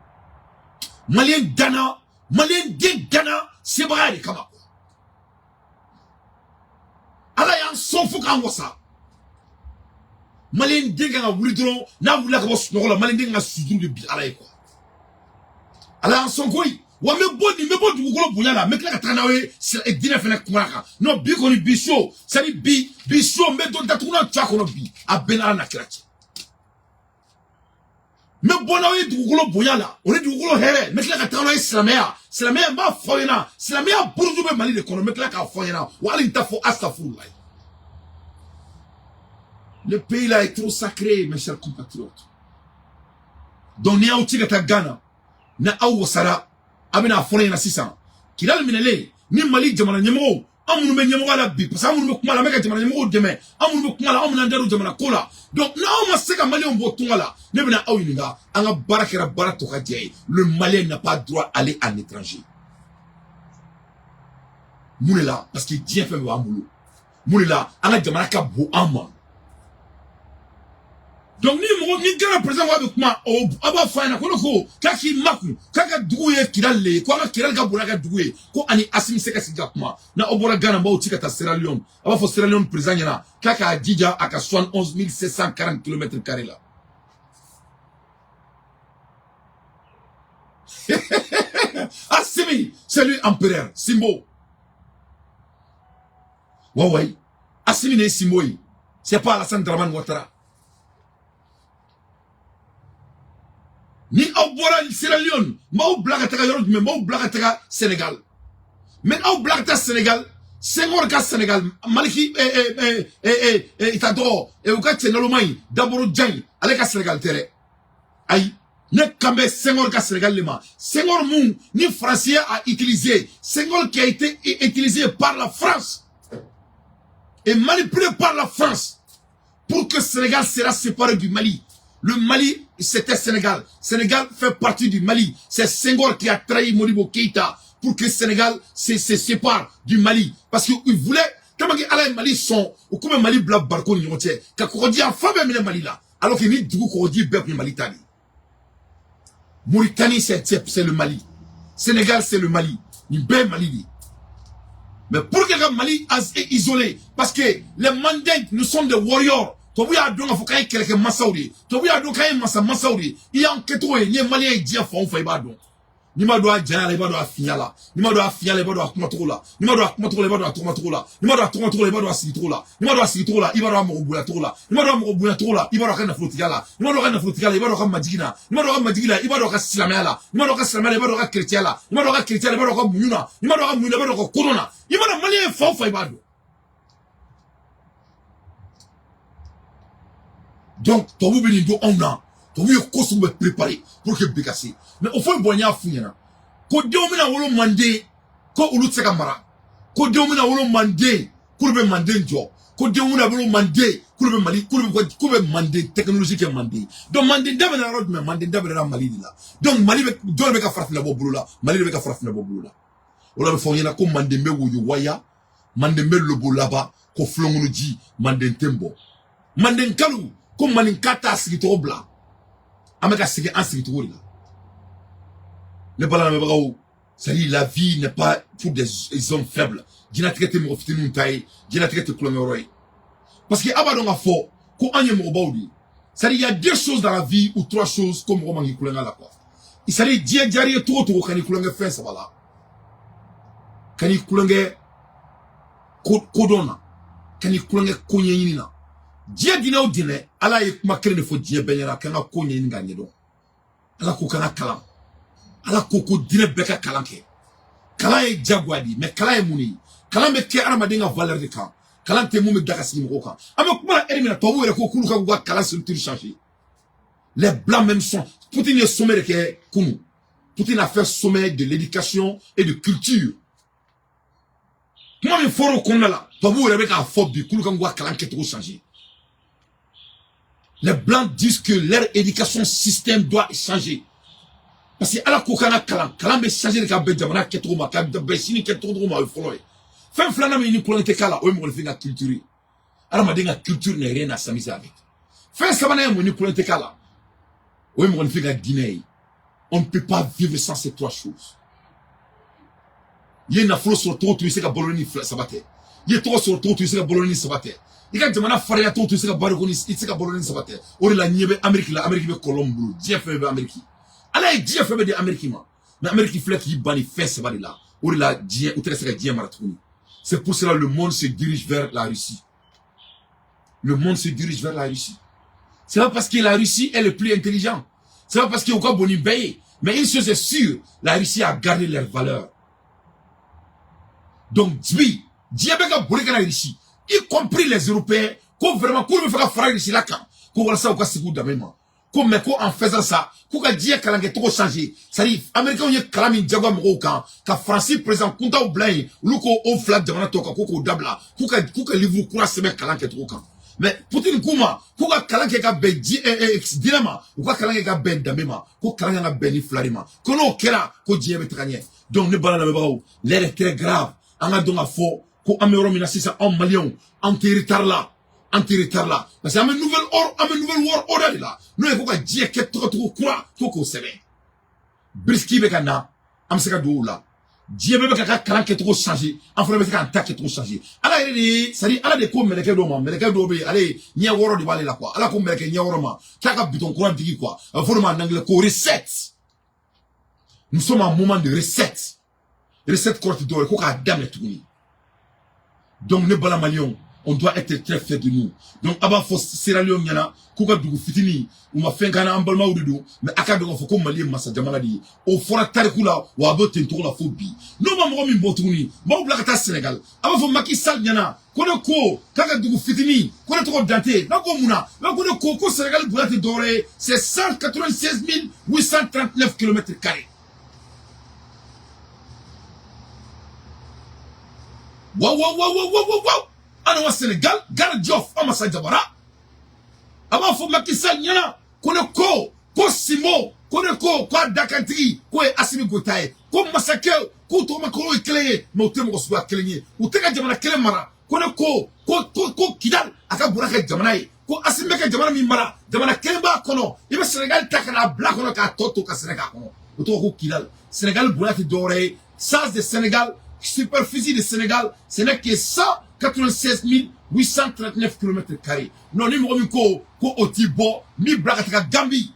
Malien danna, Malien den danna sebagaya de kama. Ala y'an sɔn fo k'an wasa. Malien den kan ka wuli dɔrɔn, n'a wulila ka bɔ sunɔgɔ la, Malien den kan ka sujuru de bi Ala ye quoi. Ala y'an sɔn koyi. Wa n bɛ bɔ nin, n bɛ bɔ dugukolo bonya la, n bɛ tila ka taga n'aw ye diinɛ fɛnɛ kuma kan. Non, bi kɔni bi so, c'est à dire bi so, n bɛ dɔ datugulan tu a kɔnɔ bi, a bɛɛ n'Ala na kira cɛ. N bɛ bɔ n'aw ye dugukolo bonya la, o ni dugukolo hɛrɛ. N bɛ tila ka taa n'aw ye silamɛya. Silamɛya, n b'a fɔ aw ɲɛna, silamɛya buruju bɛ Mali de kɔnɔ. N bɛ tila k'a fɔ aw ɲɛna wa hali n t'a fɔ asafurulayi. Le pays là est trop sacré, mes chers compatriotes. Donc ni y'aw ci ka taa Ghana, ni aw wasara, a bɛna fɔ ne ɲɛna sisan Kidali minɛlen ni Mali jamana ɲɛmɔgɔw, an minnu bɛ ɲɛmɔgɔya la bi, parce que an minnu bɛ kuma la, an bɛ ka jamana ɲɛmɔgɔw dɛmɛ, an minnu bɛ kuma la, anw bɛna an da don jamana ko la. Donc n'aw ma se ka Maliyɛnw bɔ tunga la, ne bɛna aw ɲininka, an ka baara kɛra baara tɔ ka jɛ ye. Le Malien n'a pas droit à aller à l'étranger. Mun de la? Parce que diɲɛ fɛn bɛɛ b'an bolo. Mun de la? An ka jamana ka bon an ma. Donc ni mɔgɔ ni Ghana président ko a bɛ kuma o, a b'a fɔ a ɲɛna ko ne ko k'a k'i makun, k'a ka dugu ye Kidali le ye, ko an ka Kidali ka bon n'a ka dugu ye, ko ani Assimi se ka sigi ka kuma. N'aw bɔra Ghana, n b'aw ci ka taa Sierra Leone. A b'a fɔ Sierra Leone président ɲɛna k'a k'a jija a ka 71 740 kilomètres carrés la. Assimi, c'est lui empereur Simbo. Ouais ouais, Assimi ne ye Simbo ye, c'est pas Alassane Dramane Ouattara. Ni aw bɔra Sierra Leone, n b'aw bila ka taga yɔrɔ jumɛn? N b'aw bila ka taga Sénégal. Mais aw bila ka taa Sénégal, Senghor ka Sénégal, Maliki ta tɔgɔ, u ka cɛ naloma in, Daboro Jan, ale ka Sénégal tɛ dɛ. Ayi, ne kan bɛ Senghor ka Sénégal de ma. Senghor mun ni Français a utilisé, Senghor qui a été utilisé par la France et manipulé par la France pour que Sénégal sera séparé du Mali. Le Mali, c'était Sénégal. Sénégal fait partie du Mali. C'est Senghor qui a trahi Modibo Keïta pour que Sénégal se sépare du Mali. Parce qu'il voulait, tellement que Ala ye Mali sɔn, u kun bɛ Mali bila bariko ni ɲɔgɔn cɛ, ka kɔgɔji yan fan bɛɛ minɛ Mali la. Alors que ni dugu kɔgɔji bɛɛ kun ye Mali ta de ye. Mauritanie, c'est le Mali. Sénégal, c'est le Mali. Nin bɛɛ ye Mali de ye. Mais pour que le Mali est isolé, parce que les Mandingues, nous sommes des warriors. Tubabu y'a dɔn k'a fɔ k'an ye kɛlɛkɛ masaw de ye. Tubabu y'a dɔn k'an ye masa masaw de ye. I y'an kɛcogo ye, n'i ye Malien ye diɲɛ fan o fan, i b'a dɔn. N'i ma don a janya la, i b'a dɔn a finya la. N'i ma don a finya la, i b'a dɔn a kumacogo la. N'i ma don a kumacogo la, i b'a dɔn a tɔgɔmacogo la. N'i ma don a tɔgɔmacogo la, i b'a dɔn a sigicogo la. N'i ma don a sigicogo la, i b'a dɔn a mɔgɔ bonyacogo la. N'i ma don a mɔgɔ bonyacogo la, i b'a dɔn a ka nafolotigiya la. N'i ma don a ka nafolotigiya la, i b'a dɔn a ka majigin na. N'i ma don a ka majigin la, i b'a dɔn a ka silamɛya la. N'i ma don a ka silamɛya la, i b'a dɔn a ka kerecɛnya la. N'i ma don a ka kerecɛnya la, i b'a dɔn a ka muɲu na. N'i ma don a ka muɲu na, i b'a dɔn a ka kodɔn na. I mana Malien ye fan o fan, i b'a dɔn. Donc tubabu bɛ nin don anw na. Tubabu ye ko sugu bɛɛ préparé pour que bi ka se. Mais o fɔ bɔn, n y'a f'u ɲɛna ko denw bɛna wolo Manden, ko olu tɛ se ka mara, ko denw bɛna wolo Manden, k'olu bɛ Manden jɔ, ko denw bɛna wolo Manden, k'olu bɛ Mali, k'olu bɛ k'u bɛ Manden technologie kɛ Manden. Donc Manden da bɛna yɔrɔ jumɛn? Manden da bɛna Mali de la. Donc Mali bɛ jɔn de bɛ ka farafinna bɔ bolo la? Mali de bɛ ka farafinna bɔ bolo la. O la bɛ fɔ aw ɲɛna ko Manden bɛ woyo waya, Manden bɛ lobo laban, ko filonkolo ji, Manden tɛ bɔ. Manden kalu ko maninka t'a sigicogo bila. An bɛ ka segin an sigicogo de la. Ne balimakɛbagaw, c'est-à-dire la vie n'est pas pour des hommes faibles. Diɲɛlatigɛ tɛ mɔgɔ fitininw ta ye, diɲɛlatigɛ tɛ kulonkɛyɔrɔ ye. Parce que a b'a dɔn k'a fɔ ko an ye mɔgɔbaw de ye. C'est-à-dire il y a deux choses dans la vie ou trois choses ko mɔgɔ man k'i kulonkɛ la quoi. C'est-à-dire diɲɛ diyar'i ye cogo o cogo, kan'i kulonkɛ fɛn saba la. Kan'i kulonkɛ kodɔn na, kan'i kulonkɛ ko ɲɛɲini na. Diɲɛ diinɛ o diinɛ, Ala ye kuma kelen de fɔ diɲɛ bɛɛ ɲɛna, k'an ka ko ɲɛɲini k'a ɲɛdɔn. Ala ko k'an ka kalan. Ala ko ko diinɛ bɛɛ ka kalan kɛ. Kalan ye diyagoya de ye, mais kalan ye mun de ye? Kalan bɛ kɛ adamaden ka valeur de kan. Kalan tɛ mun bɛ da ka sigi mɔgɔw kan. An bɛ kuma la heure min na, tubabuw yɛrɛ ko k'olu ka k'u ka kalan structure changer. Les blancs même sont. Poutine ye sommet de kɛ kunun. Poutine a fait sommet de l'éducation et de culture. Kuma min fɔra o kɔnɔna la, tubabuw yɛrɛ bɛ k'a fɔ bi k'olu ka k'u ka kalan kɛcogo changer. Les blancs disent que leur éducation système doit changer. Parce que Ala ko k'an ka kalan, kalan bɛ changer de ka bɛn jamana kɛcogo ma, ka bɛn sini kɛcogo ma, o ye fɔlɔ ye. Fɛn filanan min ni kulonkɛ tɛ k'a la, o ye mɔgɔninfin ka culture ye. Adamaden ka culture n'est rien à s'amuser avec. Fɛn sabanan ye mun ni kulonkɛ tɛ k'a la, o ye mɔgɔninfin ka diinɛ ye. On ne peut pas vivre sans ces trois choses. I ye nafolo sɔrɔ cogo o cogo, i bɛ se ka balo ni fila saba tɛ. I ye tɔgɔ sɔrɔ cogo o cogo, i bɛ se ka balo ni saba tɛ. I ka jamana farinya cogo o cogo, i tɛ se ka balo ni, i tɛ se ka balo ni saba tɛ. O de la ɲɛ bɛ Amérique la, Amérique bɛ kɔlɔn min bolo, diɲɛ fɛn bɛɛ bɛ Amérique. Ala ye diɲɛ fɛn bɛɛ di Amérique ma. Mais Amérique filɛ k'i ban nin fɛn saba de la. O de la diɲɛ, u tɛ se ka diɲɛ mara tuguni. C'est pour cela le monde se dirige vers la Russie. Le monde se dirige vers la Russie. C'est pas parce que la Russie est le plus intelligent. C'est pas parce que u ka bon ni bɛɛ ye. Mais une chose est sûre, la Russie a gardé leurs valeurs. Donc bi diɲɛ bɛ ka boli ka na Russie, y compris les Européens, ko vraiment k'olu bɛ fɛ ka fara Russie la kan ko walasa u ka segin u danbe ma. Ko mais ko en faisant ça, k'u ka diɲɛ kalankɛcogo changer. C'est à dire Américains ye kalan min jagoya mɔgɔw kan ka Faransi président kuntaw bila yen, olu ko o fila jamana tɔw kan ko k'o dabila, k'u ka livre kura sɛbɛn kalan kɛcogo kan. Mais Poutine k'u ma k'u ka kalan kɛ ka bɛn diinɛ ma, u ka kalan kɛ ka bɛn danbe ma, ko kalan kan ka bɛn ni fila de ma, ko n'o kɛra ko diɲɛ bɛ taga ɲɛ. Donc ne bala lamɛnbagaw, l'heure est très grave. An ka dɔn ka fɔ ko an bɛ yɔrɔ min na sisan, anw Maliyɛnw, an tɛ retard la, an tɛ retard la, parce que an bɛ nouvelle world order de la, n'o ye ko ka diɲɛ kɛ tɔgɔcogo kura ko k'o sɛbɛn. BRICS bɛ ka na, an bɛ se ka don o la. Diɲɛ bɛɛ bɛ ka ka kalan kɛcogo changer, an fana bɛ se k'an ta kɛcogo changer. Ala yɛrɛ de ye, c'est à dire Ala de ko mɛlɛkɛ dɔw ma, mɛlɛkɛ dɔw bɛ yen, ale ye ɲɛ wɔɔrɔ de b'ale la quoi. Ala ko mɛlɛkɛ ɲɛ wɔɔrɔ ma k'a ka bouton kura digi quoi. A bɛ fɔ o de ma en anglais ko reset. Nous sommes en moment de reset. Reset kɔrɔ tɛ dɔwɛrɛ ko k'a daminɛ tuguni. Donc ne bala Maliyɛnw, on doit être très fiers de nous. Donc a b'a fɔ Sierra Leone ɲɛna k'u ka dugu fitinin, u ma fɛn k'an na, an balimaw de don, mais a ka dɔn k'a fɔ ko Mali ye masa jamana de ye. O fɔra tariku la wa, a bɛ ten cogo la fo bi. N'o ma mɔgɔ min bɔ tuguni, n b'aw bila ka taa Sénégal. A b'a fɔ Macky Sall ɲɛna ko ne ko k'a ka dugu fitinin, ko ne tɔgɔ Dante n'a ko mun na, n'a ko ne ko ko Sénégal bonya tɛ dɔwɛrɛ ye, c'est 196 839 kilomètres carrés. Waaw waaw waaw waaw waaw waaw, ana wa Sénégal Gara Diouf Amasa Jabara. A b'a fɔ Macky Sall ɲɛna ko ne ko ko Simo, ko ne ko ko a dakantigi k'o ye Assimi Goïta ye, ko masakɛ k'u tɔgɔ ma k'o ye kelen ye, mais u tɛ mɔgɔ suguya kelen ye, u tɛ ka jamana kelen mara. Ko ne ko ko ko ko Kidal a ka bonya kɛ jamana ye, ko Assimi bɛ ka jamana min mara, jamana kelen b'a kɔnɔ, i bɛ Sénégal ta ka n'a bila kɔnɔ k'a tɔ to ka sɛnɛ k'a kɔnɔ, o tɔgɔ ko Kidal. Sénégal bonya tɛ dɔwɛrɛ ye, size de Sénégal, superficie de Sénégal, ce n'est que 196 839 km carrés. Non, ni mɔgɔ min ko ko o t'i bɔ, n b'i bila ka taga Gambie.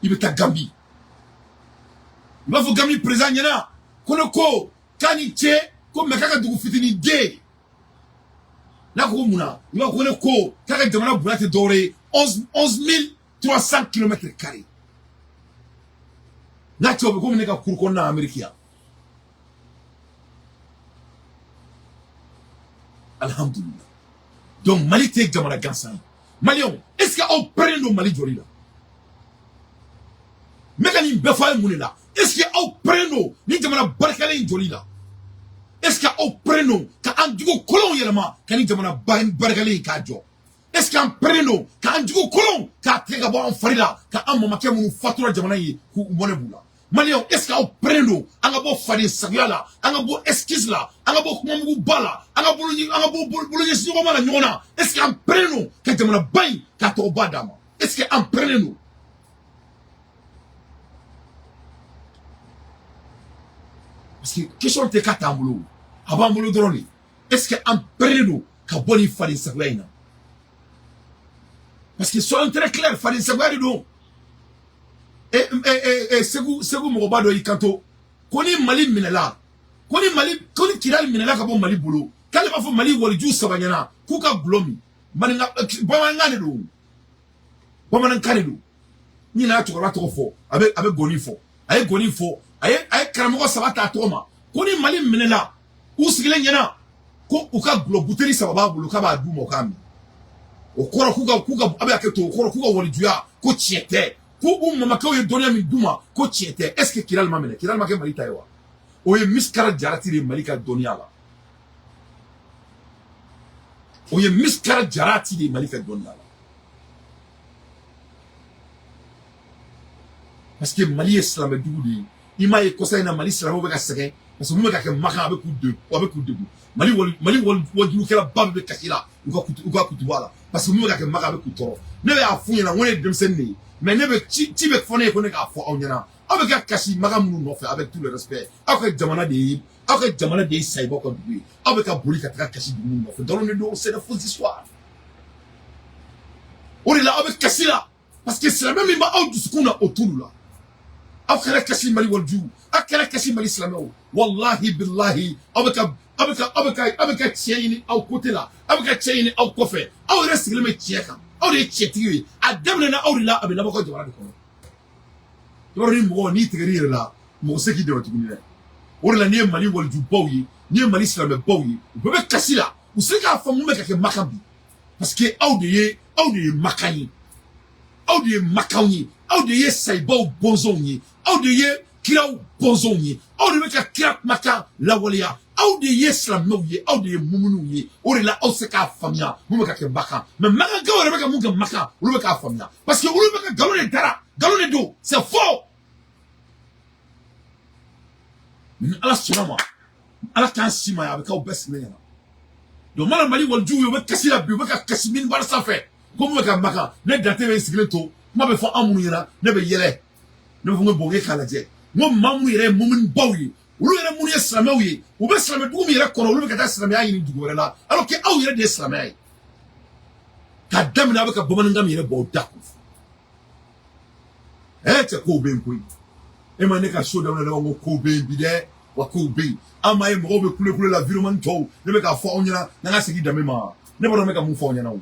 I bɛ taa Gambie. I b'a fɔ Gambie président ɲɛna ko ne ko k'a ni ce, ko mɛ k'a ka dugu fitinin den. N'a ko ko mun na, i b'a fɔ ko ne ko k'a ka jamana bonya tɛ dɔwɛrɛ ye, 11 300 km carrés. N'a cɛw bɛ komi ne ka kuru kɔnɔna Amérique yan. Alhamdulillah. Donc Mali tɛ jamana gansan ye. Maliyɛnw, est ce que aw pɛrɛnnen don Mali jɔli la? N bɛ ka nin bɛɛ fɔ a ye mun de la? Est ce que aw pɛrɛnnen don nin jamana barikalen in jɔli la? Est ce que aw pɛrɛnnen don ka an jugu kolonw yɛlɛma ka nin jamana barikalen in k'a jɔ? Est ce que an pɛrɛnnen don k'an jugu kolonw k'a tigɛ ka bɔ an fari la, ka an mamakɛ minnu fatura jamana in ye k'u mɔnɛ b'u la? Maliyɛnw, est ce que aw pɛrɛnnen don an ka bɔ faden sagoya la, an ka bɔ excuse la, an ka bɔ kumamuguba la, an ka bɔ bolo ɲɛsin ɲɔgɔn ma la ɲɔgɔn na? Est ce que an pɛrɛnnen don ka jamanaba in k'a tɔgɔba d'a ma? Est ce que an pɛrɛnnen don? Parce que question tɛ k'a t'an bolo, a b'an bolo dɔrɔn de. Est ce que an pɛrɛnnen don ka bɔ nin faden sagoya in na? Parce que soyons très clairs, faden sagoya de don. Segu mɔgɔba dɔ y'i kanto ko ni Mali minɛla, ko ni Mali, ko ni Kidali minɛla ka bɔ Mali bolo, k'ale b'a fɔ Mali waliju saba ɲɛna k'u ka gulɔ min. Maninka bamanankan de don, bamanankan de don. N ɲinɛna cɛkɔrɔba tɔgɔ fɔ, a bɛ gɔni fɔ, a ye gɔni fɔ, a ye karamɔgɔ saba ta tɔgɔ ma ko ni Mali minɛla u sigilen ɲɛna ko u ka gulɔ buteli saba b'a bolo k'a b'a d'u ma u k'a min. O kɔrɔ k'u ka a bɛ hakɛ to, o kɔrɔ k'u ka walijuya ko tiɲɛ tɛ, ko u mamakɛw ye dɔnniya min d'u ma ko tiɲɛ tɛ. Est ce que Kidali ma minɛ? Kidali ma kɛ Mali ta ye wa? O ye Miskara Jarati de ye Mali ka dɔnniya la. O ye Miskara Jarati de ye Mali ka dɔnniya la. Parce que Mali ye silamɛ dugu de ye. I m'a ye kɔsa in na Mali silamɛw bɛ ka sɛgɛn, parce que mun bɛ ka kɛ Makan, a bɛ k'u degun, a bɛ k'u degun. Mali wajulukɛla ba bɛ kasi la u ka kutuba la, parce que mun bɛ ka kɛ Makan, a bɛ k'u tɔɔrɔ. Ne y'a f'u ɲɛna n ko ne ye denmisɛnnin de ye, mais ne bɛ ci ci bɛ fɔ ne ye ko ne k'a fɔ aw ɲɛna, aw bɛ ka kasi Makan minnu nɔfɛ, avec tout le respect, aw ka jamana de ye sayibaw ka dugu ye, aw bɛ ka boli ka taga kasi dugu minnu nɔfɛ, nkalon de don, c'est des fausses histoires. O de la aw bɛ kasi la, parce que silamɛ min b'aw dusukun na, o t'olu la. Aw kɛra kasi Mali walijuw, aw kɛra kasi Mali silamɛw, wallahi billahi, aw bɛ ka tiɲɛ ɲini aw côté la, aw bɛ ka tiɲɛ ɲini aw kɔfɛ, aw yɛrɛ sigilen bɛ tiɲɛ kan, Aw de ye tiɲɛtigiw ye. A daminɛna aw de la, a bɛ laban ka jamana de kɔnɔ. I b'a dɔn, ni mɔgɔ n'i tigɛr'i yɛrɛ la, mɔgɔ se k'i dɛmɛ tuguni dɛ. O de la, n'i ye Mali walijubaw ye, n'i ye Mali silamɛbaw ye, u bɛɛ bɛ kasi la. U se k'a faamu mun bɛ ka kɛ Makan bi, parce que aw de ye Makan ye, aw de ye Makanw ye, aw de ye sayibaw bɔnsɔnw ye, aw de ye kiraw bɔnsɔnw ye, aw de bɛ ka kira kumakan lawaleya, aw de ye silamɛw ye, aw de ye mumuniw ye. O de la, aw se k'a faamuya mun bɛ ka kɛ Makan. Mais Makankaw yɛrɛ bɛ ka mun kɛ Makan, olu bɛ k'a faamuya, parce que olu bɛ ka nkalon de dara, nkalon de don, c'est faux. Ni Ala sɔnna ma, Ala k'an si ma ye, a bɛ k'aw bɛɛ sigilen ɲɛna. Donc mana Mali walijuw ye, u bɛ kasi la bi, u bɛ ka kasi minibari sanfɛ ko mun bɛ ka Makan. Ne dante bɛ sigilen to, kuma bɛ fɔ an minnu ɲɛna, ne bɛ yɛlɛ, ne bɛ fɔ n ko bon, k'a lajɛ, n ko maa minnu yɛrɛ ye mumuni ye, olu yɛrɛ minnu ye silamɛw ye, u bɛ silamɛ dugu min yɛrɛ kɔnɔ, olu bɛ ka taa silamɛya ɲini dugu wɛrɛ la, alors que aw yɛrɛ de ye silamɛya ye. K'a daminɛ, a bɛ ka bamanankan min yɛrɛ bɔ aw da kun, cɛ, kow bɛ yen koyi. E ma ne ka so daminɛ, ne ko kow bɛ yen bi dɛ, wa kow bɛ yen. An m'a ye mɔgɔw bɛ kule kule la virement tɔw. Ne bɛ k'a fɔ aw ɲɛna n'an ka segin danbe ma. Ne b'a dɔn n bɛ ka mun fɔ aw ɲɛna o.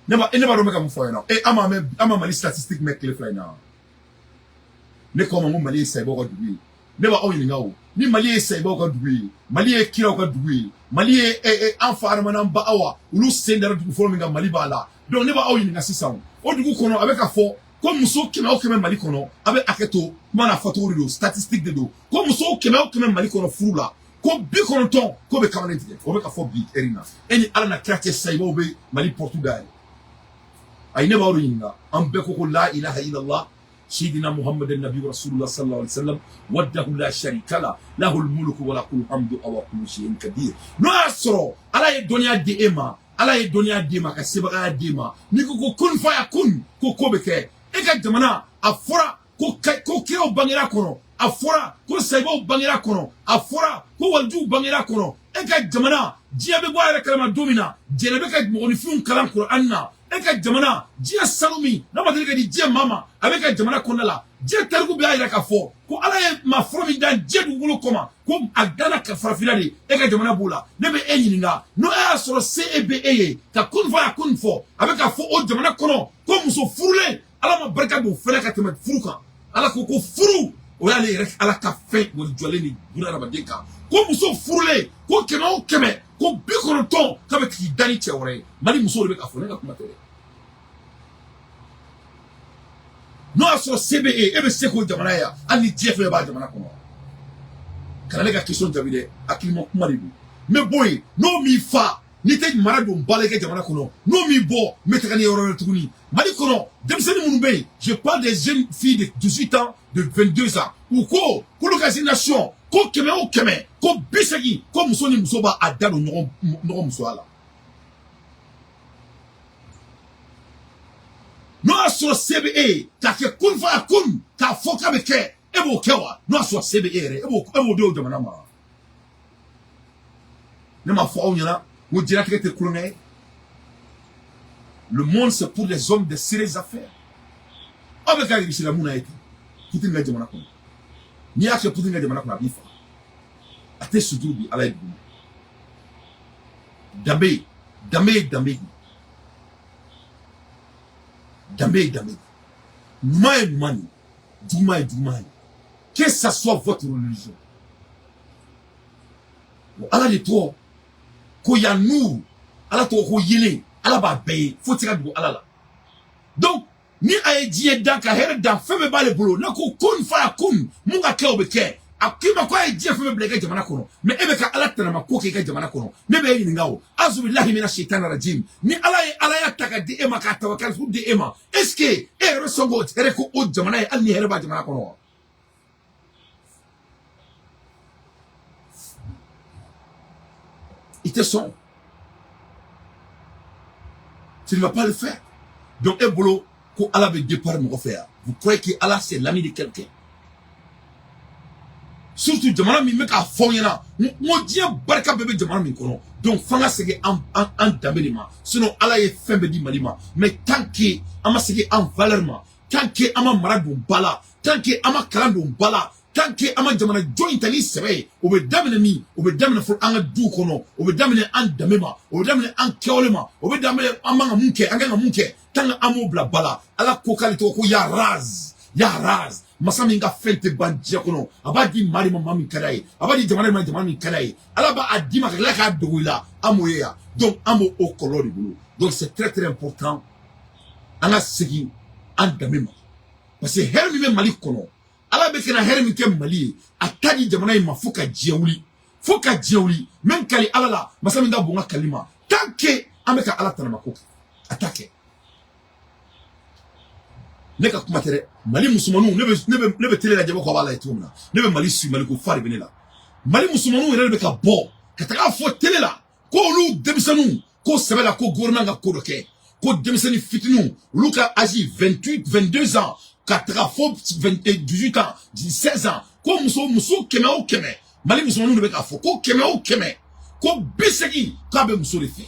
Ne b'a dɔn n bɛ ka mun fɔ aw ɲɛna. E, an m'a mɛn, an ma Mali statistique mɛn tile 2 in na. Ne ko ma ko Mali ye sayibaw ka dugu ye. Ne b'aw ɲininka o, ni Mali ye sayibaw ka dugu ye, Mali ye kiraw ka dugu ye, Mali ye an fa adamaden ba awa, olu sen dara dugu fɔlɔ min kan, Mali b'a la. Donc ne b'aw ɲininka sisan, o dugu kɔnɔ, a bɛ ka fɔ ko muso 100 o 100 Mali kɔnɔ, a bɛ hakɛ to kuma n'a fɔcogo de don, statistique de don, ko muso 100 o 100 Mali kɔnɔ furu la, ko 90 ko bɛ kamalen tigɛ. O bɛ ka fɔ bi ɛri na. E ni Ala na kira cɛ, sayibaw bɛ Mali porte dayɛlɛ? Ayi, ne b'aw de ɲininka. An bɛɛ ko ko la ilaha illallah, سيدنا محمد النبي رسول الله صلى الله عليه وسلم وحده لا شريك له له الملك وله الحمد وهو كل شيء قدير. N'o y'a sɔrɔ Ala ye dɔnniya di e ma, Ala ye dɔnniya di e ma ka sebagaya di e ma, n'i ko ko kun fa ya kun, ko ko bɛ kɛ e ka jamana. A fɔra ko kiraw bangera kɔnɔ, a fɔra ko sayibaw bangera kɔnɔ, a fɔra ko walijuw bangera kɔnɔ. E ka jamana, diɲɛ bɛ bɔ a yɛrɛ kalama don min na, jɛnɛ bɛ ka mɔgɔninfinw kalan Kuran na. E ka jamana, diɲɛ sanu min n'a ma deli ka di diɲɛ maa ma, a bɛ ka jamana kɔnɔna la. Diɲɛ tariku bɛɛ y'a yira k'a fɔ ko Ala ye maa fɔlɔ min dan diɲɛ dugukolo kɔma, ko a danna ka farafinna de. E ka jamana b'o la. Ne bɛ e ɲininka, n'o y'a sɔrɔ se e bɛ e ye ka kun fɔ a kun fɔ, a bɛ ka fɔ o jamana kɔnɔ ko muso furulen, Ala ma barika don fɛnɛ ka tɛmɛ furu kan. Ala ko ko furu, o y'ale yɛrɛ Ala ka fɛn jɔlen ni buna hadamaden kan, ko muso furulen, ko 100 o 100, ko 90 k'a bɛ k'i da ni cɛ wɛrɛ ye. Mali musow de bɛ k'a fɔ, ne ka kuma tɛ dɛ. N'o y'a sɔrɔ se bɛ e, e bɛ se k'o jamana ye, hali ni diɲɛ fɛn b'a jamana kɔnɔ, kana ne ka question jaabi dɛ, hakilima kuma de don. N bɛ bɔ yen, n'o m'i fa, n'i tɛ mara don ba la i ka jamana kɔnɔ, n'o m'i bɔ, n bɛ taga ni yɔrɔ wɛrɛ tuguni. Mali kɔnɔ, denmisɛnnin minnu bɛ yen, je parle des jeunes filles de 18 ans, de 22 ans, u ko k'olu ka nation, ko 100 o 100, ko 80, ko muso ni muso b'a da don ɲɔgɔn musoya la. N'o y'a sɔrɔ se bɛ e ye k'a kɛ kun fa ya kun, k'a fɔ k'a bɛ kɛ, e b'o kɛ wa? N'o y'a sɔrɔ se bɛ e yɛrɛ, e b'o di o jamana ma? Ne m'a fɔ aw ɲɛna n ko diɲɛlatigɛ tɛ kulonkɛ ye. Le monde, c'est pour les hommes de sérieuses affaires. Aw bɛ ka Irisi la mun na ye ten? Poutine ka jamana kɔnɔ, n'i y'a kɛ Poutine ka jamana kɔnɔ, a b'i faga. A tɛ suturu bi Ala ye dugu ma. Danbe, danbe ye danbe ye, danbe ye danbe ye, ɲuman ye ɲuman ye, juguman ye juguman ye, que ça soit votre religion. O Ala de tɔgɔ ko ya nuuru, Ala tɔgɔ ko yelen, Ala b'a bɛɛ ye, fo tɛ se ka dogo Ala la. Donc ni a ye diɲɛ dan ka hɛrɛ dan, fɛn bɛɛ b'ale bolo. N'a ko kun fa ya kun, mun ka kɛ, o bɛ kɛ. A k'i ma ko a ye diɲɛ fɛn bɛɛ bila i ka jamana kɔnɔ, mais e bɛ ka Ala tɛnɛma ko kɛ i ka jamana kɔnɔ. Ne bɛ e ɲininka o, azubilahi mina shaitani rajim, ni Ala ye Alaya ta ka di e ma, k'a tawakalifu di e ma, est ce que e yɛrɛ bɛ sɔn k'o hɛrɛ ko o jamana ye, hali ni hɛrɛ b'a jamana kɔnɔ wa? I tɛ sɔn, tu ne vas pas le faire. Donc e bolo ko Ala bɛ départ mɔgɔ fɛ yan? Vous croyez que Allah, c'est l'ami de quelqu'un? Surtout jamana min bɛ k'a fɔ aw ɲɛna n ko diɲɛ barika bɛɛ bɛ jamana min kɔnɔ. Donc f'an ka segin an danbe de ma. Sinon Ala ye fɛn bɛɛ di Mali ma, mais tant que an ma segin an valeur ma, tant que an ma mara don ba la, tant que an ma kalan don ba la, tant que an ma Tant que an ma jamana jɔ in ta ni sɛbɛ ye, o bɛ daminɛ min? O bɛ daminɛ fɔlɔ an ka duw kɔnɔ, o bɛ daminɛ an danbe ma, o bɛ daminɛ an kɛwale ma, o bɛ daminɛ an man ka mun kɛ, an kan ka mun kɛ. Tant que an m'o bila ba la, Ala ko k'ale tɔgɔ ko ya raz ya raz, masa min ka fɛn tɛ ban diɲɛ kɔnɔ, a b'a di maa de ma, maa min ka d'a ye, a b'a di jamana de ma, jamana min ka d'a ye. Ala b'a d'i ma ka tila k'a dogo i la, an m'o ye yan. Donc an b'o o kɔlɔlɔ de bolo. Donc c'est très très important an ka segin an danbe ma, parce que hɛrɛ min bɛ Mali kɔnɔ, Ala bɛ ka na hɛrɛ min kɛ Mali ye, a ta di jamana in ma fo ka diɲɛ wuli, fo ka diɲɛ wuli. N bɛ n kali Ala la, masa min ka bon n ka kali ma, tant que an bɛ ka Ala tanama ko kɛ, a t'a kɛ. Ne ka kuma tɛ dɛ. Mali musomaninw, ne bɛ télé lajɛ ko a b'a lajɛ cogo min na, ne bɛ Mali su, Mali ko fa de bɛ ne la. Mali musomaninw yɛrɛ de bɛ ka bɔ ka taga fɔ télé la ko olu denmisɛnninw ko sɛbɛ la, ko gouvernement ka ko dɔ kɛ, ko denmisɛnnin fitininw, olu ka âge 28, 22 ans ka taga fo 18 ans, 16 ans, ko muso 100 o 100, Mali musomaninw de bɛ k'a fɔ ko 100 o 100, ko 80 k'a bɛ muso de fɛ.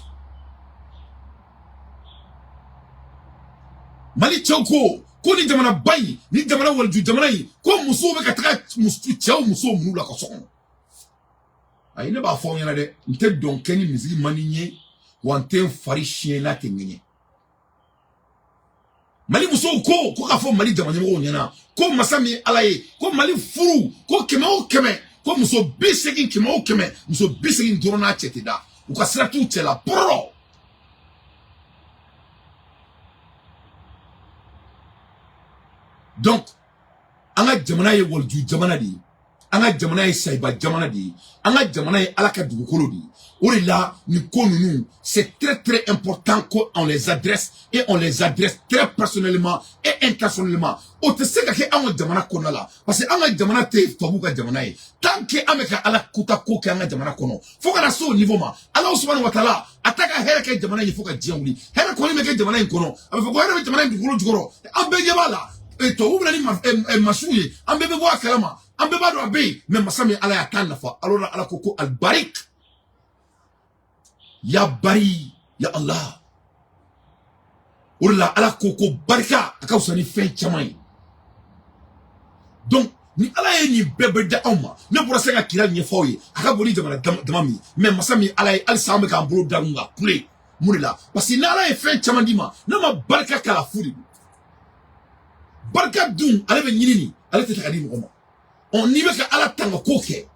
Mali cɛw ko ni jamana ba in, ni jamana waliju jamana in, ko musow bɛ ka taga cɛw musow minnu la ka so kɔnɔ. Ayi, ne b'a fɔ aw ɲɛna dɛ, n tɛ dɔn kɛ ni misiri man di n ye, wa n tɛ n fari siɲɛ n'a tɛ ŋɛɲɛ. Mali musow ko k'a fɔ Mali jama ɲɛmɔgɔw ɲɛna ko masa min ye Ala ye, ko Mali furu, ko 100 o 100, ko muso 80, 100 o 100, muso 80 dɔrɔn n'a cɛ tɛ da, u ka sira t'u cɛ la pɔrɔ. Donc an ka jamana ye waliju jamana de ye, an ka jamana ye sayiba jamana de ye, an ka jamana ye Ala ka dugukolo de ye. O de la nin ko ninnu, c'est très très important qu'on les adresse, et on les adresse très personnellement et intentionnellement. O tɛ se ka kɛ an ka jamana kɔnɔna la, parce que an ka jamana tɛ tubabuw ka jamana ye. Tant que an bɛ ka Ala kuta ko kɛ an ka jamana kɔnɔ, fo ka na se o niveau ma, Ala subahanahu wa taala a ta ka hɛrɛ kɛ jamana in, fo ka diɲɛ wuli, hɛrɛ kɔni bɛ kɛ jamana in kɔnɔ. A bɛ fɔ ko hɛrɛ bɛ jamana in dugukolo jukɔrɔ, an bɛɛ ɲɛ b'a la. Tubabu bɛ na ni masiw ye, an bɛɛ bɛ bɔ a kalama, an bɛɛ b'a dɔn a bɛ yen. Mais masa min Ala y'a t'a nafa, alors Ala ko alibarik ya bari ya Allah. O de la Ala ko barika a ka fisa ni fɛn caman ye. Donc ni Ala ye nin bɛɛ bɛ da anw ma, ne bɔra se ka kira ɲɛfɔ aw ye, a ka bon ni jamana dama min ye. Mais masa min Ala ye, halisa an bɛ k'an bolo da kun ka kule mun de la? Parce que ni Ala ye fɛn caman d'i ma, n'a ma barika k'a la, fu de don. Barika dun, ale bɛ ɲini nin, ale tɛ ta ka di mɔgɔ ma. Ɔ, n'i bɛ ka Ala tanga ko kɛ,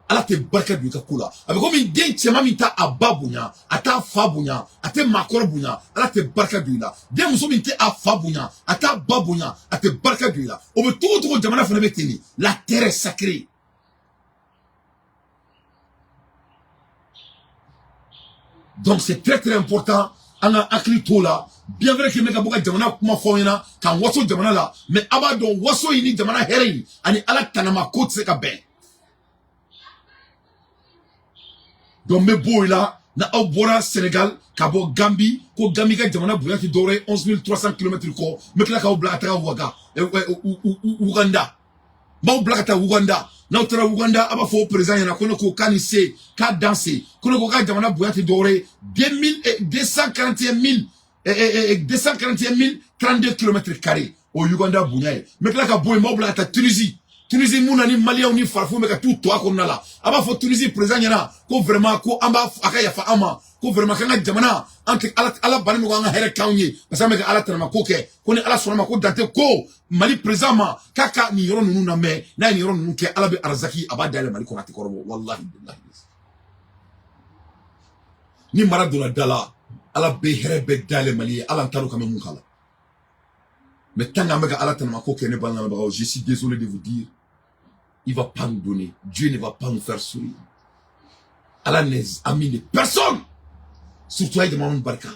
Ala tɛ barika don i ka ko la. A bɛ komi den cɛman min t'a a ba bonya, a t'a fa bonya, a tɛ maakɔrɔ bonya, Ala tɛ barika don i la. Den muso min tɛ a fa bonya, a t'a ba bonya, a tɛ barika don i la. O bɛ togo togo, jamana fana bɛ ten de. La terre est sacrée. Donc c'est très très important an ka hakili t'o la. Bien vrai que n bɛ ka bɔ ka jamana kuma fɔ aw ɲɛna, k'an waso jamana la, mais a b'a dɔn waso in ni jamana hɛrɛ in ani Ala tanama ko tɛ se ka bɛn. Donc n bɛ bɔ o la, na aw bɔra Sénégal ka bɔ Gambie, ko Gambie ka jamana bonya tɛ dɔwɛrɛ ye 11 300 kilomètres kɔ. N bɛ tila k'aw bila ka taga Ouaga, Ouganda. N b'aw bila ka taa Ouganda. N'aw taara Ouganda, a b'a fɔ o président ɲɛna ko ne ko k'a ni se, k'a danse, ko ne ko k'a jamana bonya tɛ dɔwɛrɛ ye 241 000, 241 032 kilomètres carrés, o Uganda bonya ye. N bɛ tila ka bɔ yen, n b'aw bila ka taa Tunisie. Tunisie mun na ni Maliyɛnw ni farafinw bɛ ka t'u to a kɔnɔna la, a b'a fɔ Tunisie président ɲɛna ko vraiment ko an b'a a ka yafa an ma, ko vraiment k'an ka jamana, an tɛ Ala, Ala bannen don k'an ka hɛrɛ k'anw ye, parce que an bɛ ka Ala tanama ko kɛ, ko ni Ala sɔnna ma, ko dante ko Mali président ma k'a ka nin yɔrɔ ninnu lamɛn. N'a ye nin yɔrɔ ninnu kɛ, Ala bɛ arazaki a b'a dayɛlɛ Mali kɔnɔ, a tɛ kɔrɔbɔ. Walahi bilahi, ni mara donna da la, Ala bɛ hɛrɛ bɛɛ dayɛlɛ Mali ye. Ala n t'a dɔn k'an bɛ mun k'a la. Mais tant qu'an bɛ ka Ala tanama ko kɛ, ne balimakɛbagaw, je suis désolé de vous dire, il va pas nous donner. Dieu ne va pas nous faire sourire. Allah n'est ami de personne. Surtout avec jamana barika.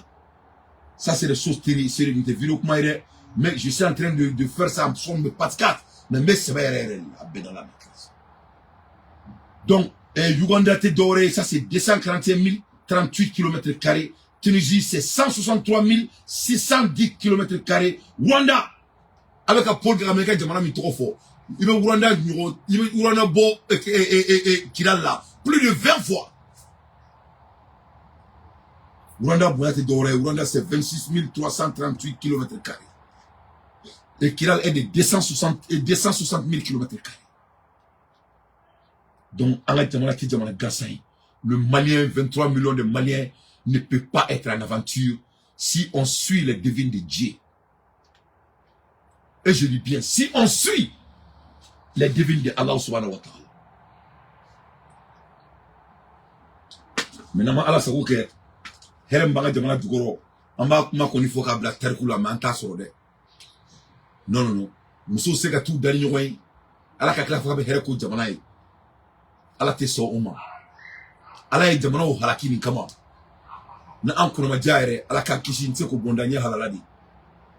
Ça, c'est des choses terribles. C'est une vidéo kuma yɛrɛ. Mais je suis en train de faire ça en son de podcast. Mais n bɛ sɛbɛ yɛrɛ yɛrɛ de la, a bɛɛ dans la maîtrise. Donc, Uganda tɛ dɔwɛrɛ ye, ça c'est 241 038 km carrés. Tunisie, c'est 163 610 km carrés. Rwanda, avec ka Paul Kagame ka jamana min tɔgɔ fɔ, i bɛ Rwanda ɲɔgɔn, i bɛ Rwanda bɔ Kidal la plus de 20 fois. Rwanda bonya tɛ dɔwɛrɛ ye, Rwanda c'est 26 338 km carrés. Et Kidal est de 260 000 km carrés. Donc an ka jamana tɛ jamana gansan ye. Le Malien, 23 millions de Maliens ne peut pas être en aventure si on suit les devines de Dieu. Et je dis bien, si on suit les devines de Allah subhanahu wa ta'ala. Maintenant, Ala sago kɛ, hɛrɛ min b'an ka jamana jukɔrɔ, an b'a kuma kɔni fɔ k'a bila tariku la, mais an t'a sɔrɔ dɛ. Non, non, non, musow se ka t'u da ni ɲɔgɔn ye, Ala ka tila fɔ k'a bɛ hɛrɛ ko jamana ye. Ala tɛ sɔn o ma. Ala ye jamanaw halaki nin kama. Ni an kɔnɔmaja yɛrɛ, Ala k'an kisi, n tɛ se k'o bɔn da ɲɛ halala de.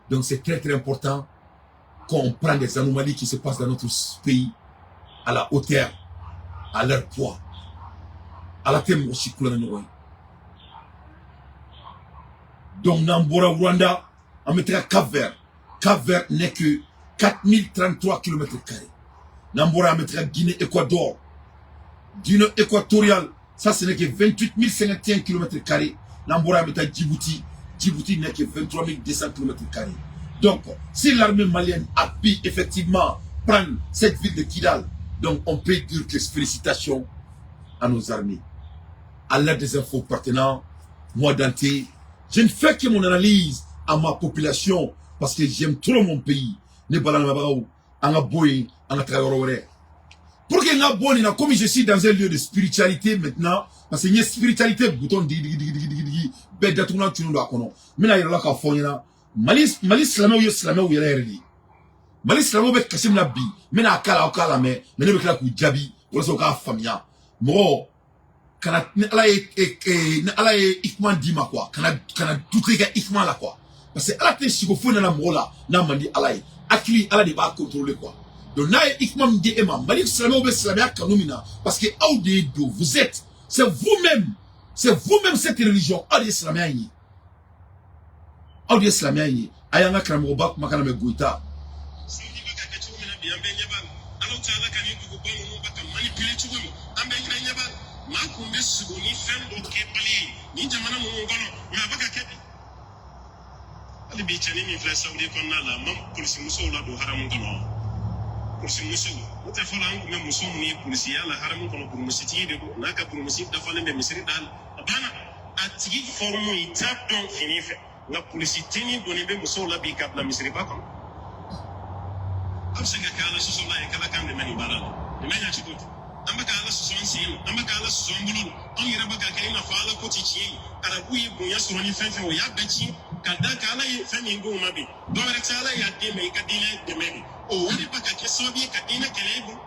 Donc c'est très très important qu'on prend des anomalies qui se passent dans notre pays à la hauteur, à leur poids. Ala tɛ mɔgɔ si kulonkɛ ɲɔgɔn ye. Donc n'an bɔra Rwanda, an bɛ taga Cap Vert. Cap Vert n'est que 4033 km carrés. N'an bɔra, an bɛ taga Guinée Équateur. Guinée équatoriale, ça ce n'est que 28 051 km carrés. N'an bɔra, an bɛ taa Djibouti. Djibouti n'est que 23 200 km carrés. Donc, si l'armée malienne a pu effectivement prendre cette ville de Kidal, donc on peut dire que félicitations à nos armées. À l'aide des infos pertinents, moi Dante, je ne fais que mon analyse à ma population parce que j'aime trop mon pays. Ne balamabagaw, an ka bɔ yen, an ka taga yɔrɔ wɛrɛ. Pour que n ka bɔ nin na, comme je suis dans un lieu de spiritualité maintenant, parce que n ye spiritualité bouton digi digi digi digi digi digi, bɛɛ datugulan tunnen don a kɔnɔ. N bɛna yɛrɛ la k'a fɔ n ɲɛna, Mali silamɛw ye silamɛw yɛrɛ yɛrɛ de ye. Mali silamɛw bɛ kasi min na bi, n bɛna a k'a la, aw k'a lamɛn, mais ne bɛ tila k'u jaabi walasa u k'a faamuya. Mɔgɔ kana, ni Ala ye hikima d'i ma quoi, kana douter i ka hikima la quoi, parce que Ala tɛ siko foyi nana mɔgɔ la n'a man di Ala ye. Hakili, Ala de b'a contrôler quoi. Donc n'a ye hikima min di e ma, Mali silamɛw bɛ silamɛya kanu min na, parce que aw de ye don, vous êtes, c'est vous-même, c'est vous-même cette religion. Aw de ye silamɛya in ye, aw de ye silamɛya in ye. A y'an ka karamɔgɔba kumakan lamɛn, Goyita. Saudi bɛ ka kɛ cogo min na bi, an bɛɛ ɲɛ b'a la. Alaw ta Ala ka nin duguba ninnu bɛ ka manipuler cogo min, an bɛɛ ɲɛ b'a la. Maa kun bɛ sogo ni fɛn dɔ kɛbali ye nin jamana ninnu kɔnɔ, mais a bɛ ka kɛ bi. Hali bi, cɛnin min filɛ Saudi kɔnɔna la, a ma polisimusow ladon haramu kɔnɔ. Polisimusow, n'o tɛ, fɔlɔ an kun bɛ muso minnu ye polisiya la haramu kɔnɔ, burumusitigi de don, n'a ka burumusi dafalen bɛ misiri da la, a banna. A tigi forme, i t'a dɔn fini fɛ, nka polisi tenue donnen bɛ musow la bi ka bila misiriba kɔnɔ. A bɛ se ka kɛ Ala sɔsɔla ye k'Ala k'an dɛmɛ nin baara la. Nin bɛ ɲɛ cogo di? An bɛ ka Ala sɔsɔ an sen na, an bɛ ka Ala sɔsɔ an bolo la, anw yɛrɛ bɛ ka kɛ i n'a fɔ Ala ko ti tiɲɛ ye. Arabu ye bonya sɔrɔ ni fɛn fɛn, o y'a bɛɛ tiɲɛ ka da kan. Ala ye fɛn min d'o ma bi, dɔ wɛrɛ tɛ, Ala y'a den mɛ i ka diinɛ dɛmɛ de. O wari bɛ ka kɛ sababu ye ka diinɛ kɛlɛ e bolo.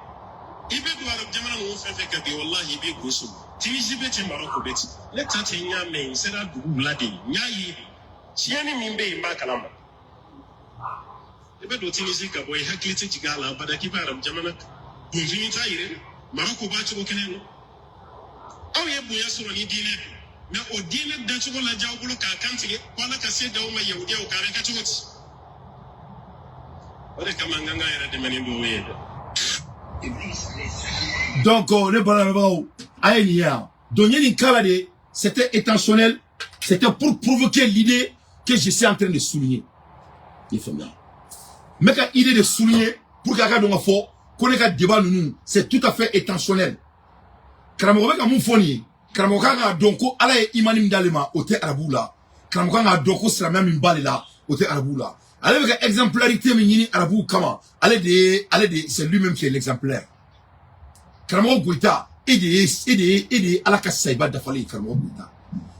I bɛ don arabu jamana ninnu fɛn fɛn kan bi, walahi, i bɛ gosi. Tunisie bɛ ten, Marɔku bɛ ten. Ne ta tɛ, n y'a mɛn, n sera dugu la de, n y'a ye de. Tiɲɛni min bɛ yen, n b'a kalama. I bɛ don Tunisie ka bɔ, i hakili tɛ jigin a la abada k'i bɛ arabu jamana kan. Donfini t'a yɛrɛ, Marɔku b'a cogo kelen na. Aw ye bonya sɔrɔ ni diinɛ bi, mais o diinɛ dacogo lajɛ aw bolo k'a kan tigɛ ko Ala ka se d'aw ma yahudiyaw kan, a bɛ kɛ cogo di? O de kama an kan k'an yɛrɛ dɛmɛ ni duwawu ye dɛ. Donc ne balamɛbagaw, a ye nin ye yan. Donc n ye nin k'a la de, c'était intentionnel, c'était pour provoquer l'idée que je suis en train de souligner. I faamuya? N bɛ ka idée de souligner pour que a ka dɔn ka fɔ ko ne ka débat ninnu, c'est tout à fait intentionnel. Karamɔgɔ bɛ ka mun fɔ nin ye? Karamɔgɔ kan k'a dɔn ko Ala ye imani min d'ale ma, o tɛ arabuw la. Karamɔgɔ kan k'a dɔn ko silamɛya min b'ale la, o tɛ arabuw la. Ale bɛ ka exemplarité min ɲini arabuw kama, ale de ye, ale de, c'est lui-même qui est l'exemplaire. Karamɔgɔ Goyita, e de ye Ala ka sayiba dafalen ye. Karamɔgɔ Goyita,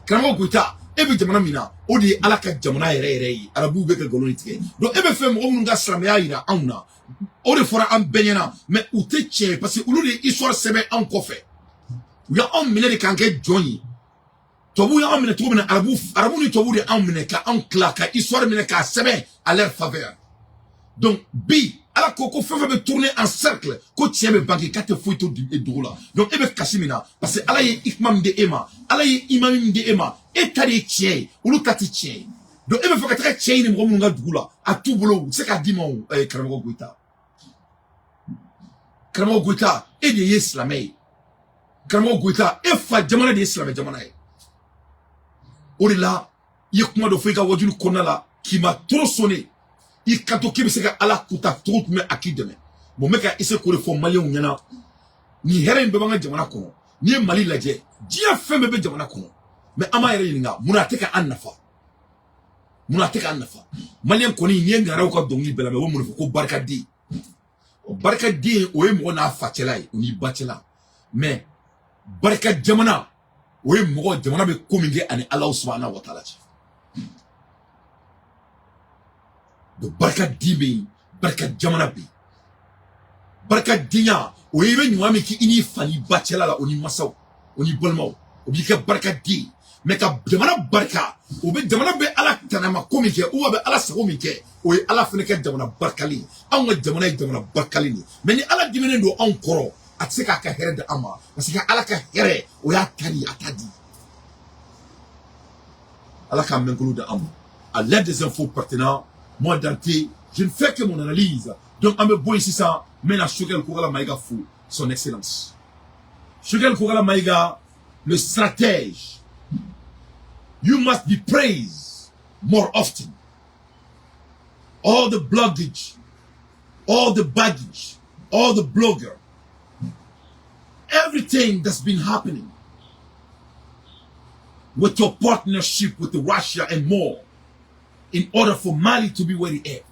karamɔgɔ Goyita, e bɛ jamana min na, o de ye Ala ka jamana yɛrɛ yɛrɛ ye. Arabuw bɛ ka nkalon de tigɛ. Donc e bɛ fɛ mɔgɔ minnu ka silamɛya yira anw na, o de fɔra an bɛɛ ɲɛna, mais u tɛ tiɲɛ ye, parce que olu de ye histoire sɛbɛn anw kɔfɛ. U y'anw minɛ de k'an kɛ jɔn ye. Tubabuw y'anw minɛ cogo min na, arabu ni tubabuw de y'anw minɛ ka anw tila ka histoire minɛ k'a sɛbɛn à leur faveur. Donc bi, Ala ko ko fɛn fɛn bɛ tourner en cercle, ko tiɲɛ bɛ bange, k'a tɛ foyi to dugu la. Donc e bɛ kasi min na, parce que Ala ye hikima min di e ma, Ala ye imami min di e ma, e ta de ye tiɲɛ ye, olu ta tɛ tiɲɛ ye. Donc e bɛ fɛ ka taga tiɲɛ ɲini mɔgɔ minnu ka dugu la, a t'u bolo, u tɛ se k'a d'i ma. O karamɔgɔ Goyita, karamɔgɔ Goyita, e de ye silamɛ ye. Karamɔgɔ Goyita, e fa jamana de ye silamɛ jamana ye. O de la, i ye kuma dɔ fɔ i ka wajulu kɔnɔna la k'i ma trop sonné, i kanto k'i bɛ se ka Ala kuta cogo jumɛn a k'i dɛmɛ. Bon, n bɛ ka essayer k'o de fɔ maliyɛnw ɲɛna. Nin hɛrɛ in bɛɛ b'an ka jamana kɔnɔ. N'i ye Mali lajɛ, diɲɛ fɛn bɛɛ bɛ jamana kɔnɔ, mais an b'a yɛrɛ ɲininka, munna a tɛ ka an nafa? Munna a tɛ k'an nafa? Maliyɛn kɔni, n'i ye ŋaraw ka dɔnkili bɛɛ lamɛn, o bɛ mun de fɔ? Ko barikaden. O barikaden, o ye mɔgɔ n'a facɛla ye, o n'i bacɛla. Mais barika jamana, o ye mɔgɔ jamana bɛ ko min kɛ ani Alahu subahana wa taala cɛ. Donc barikaden bɛ yen, barika jamana bɛ yen. Barikadenya, o ye i bɛ ɲuman min kɛ i n'i fa n'i ba cɛla la, o ni masaw, o ni balimaw, o b'i kɛ barikaden. Mais ka jamana barika, o bɛ jamana bɛ Ala tanama ko min kɛ, ou a bɛ Ala sago min kɛ, o ye Ala fana kɛ jamana barikalen ye. Anw ka jamana ye jamana barikalen de ye, mais ni Ala diminen don anw kɔrɔ, a tɛ se k'a ka hɛrɛ di an ma, parce que Ala ka hɛrɛ, o y'a ta de ye, a t'a di. Ala k'a mɛnkolo di an ma. À l'aide des infos pertinents, moi Dante, je ne fais que mon analyse. Donc an bɛ bɔ yen sisan, n bɛna Choguel Kokalla Maïga fo, son excellence Choguel Kokalla Maïga, le stratège. You must be praised more often. All the bloggage, all the baggage, all the blogger, everything that's been happening with your partnership with the Russia and more, in order for Mali to be where it is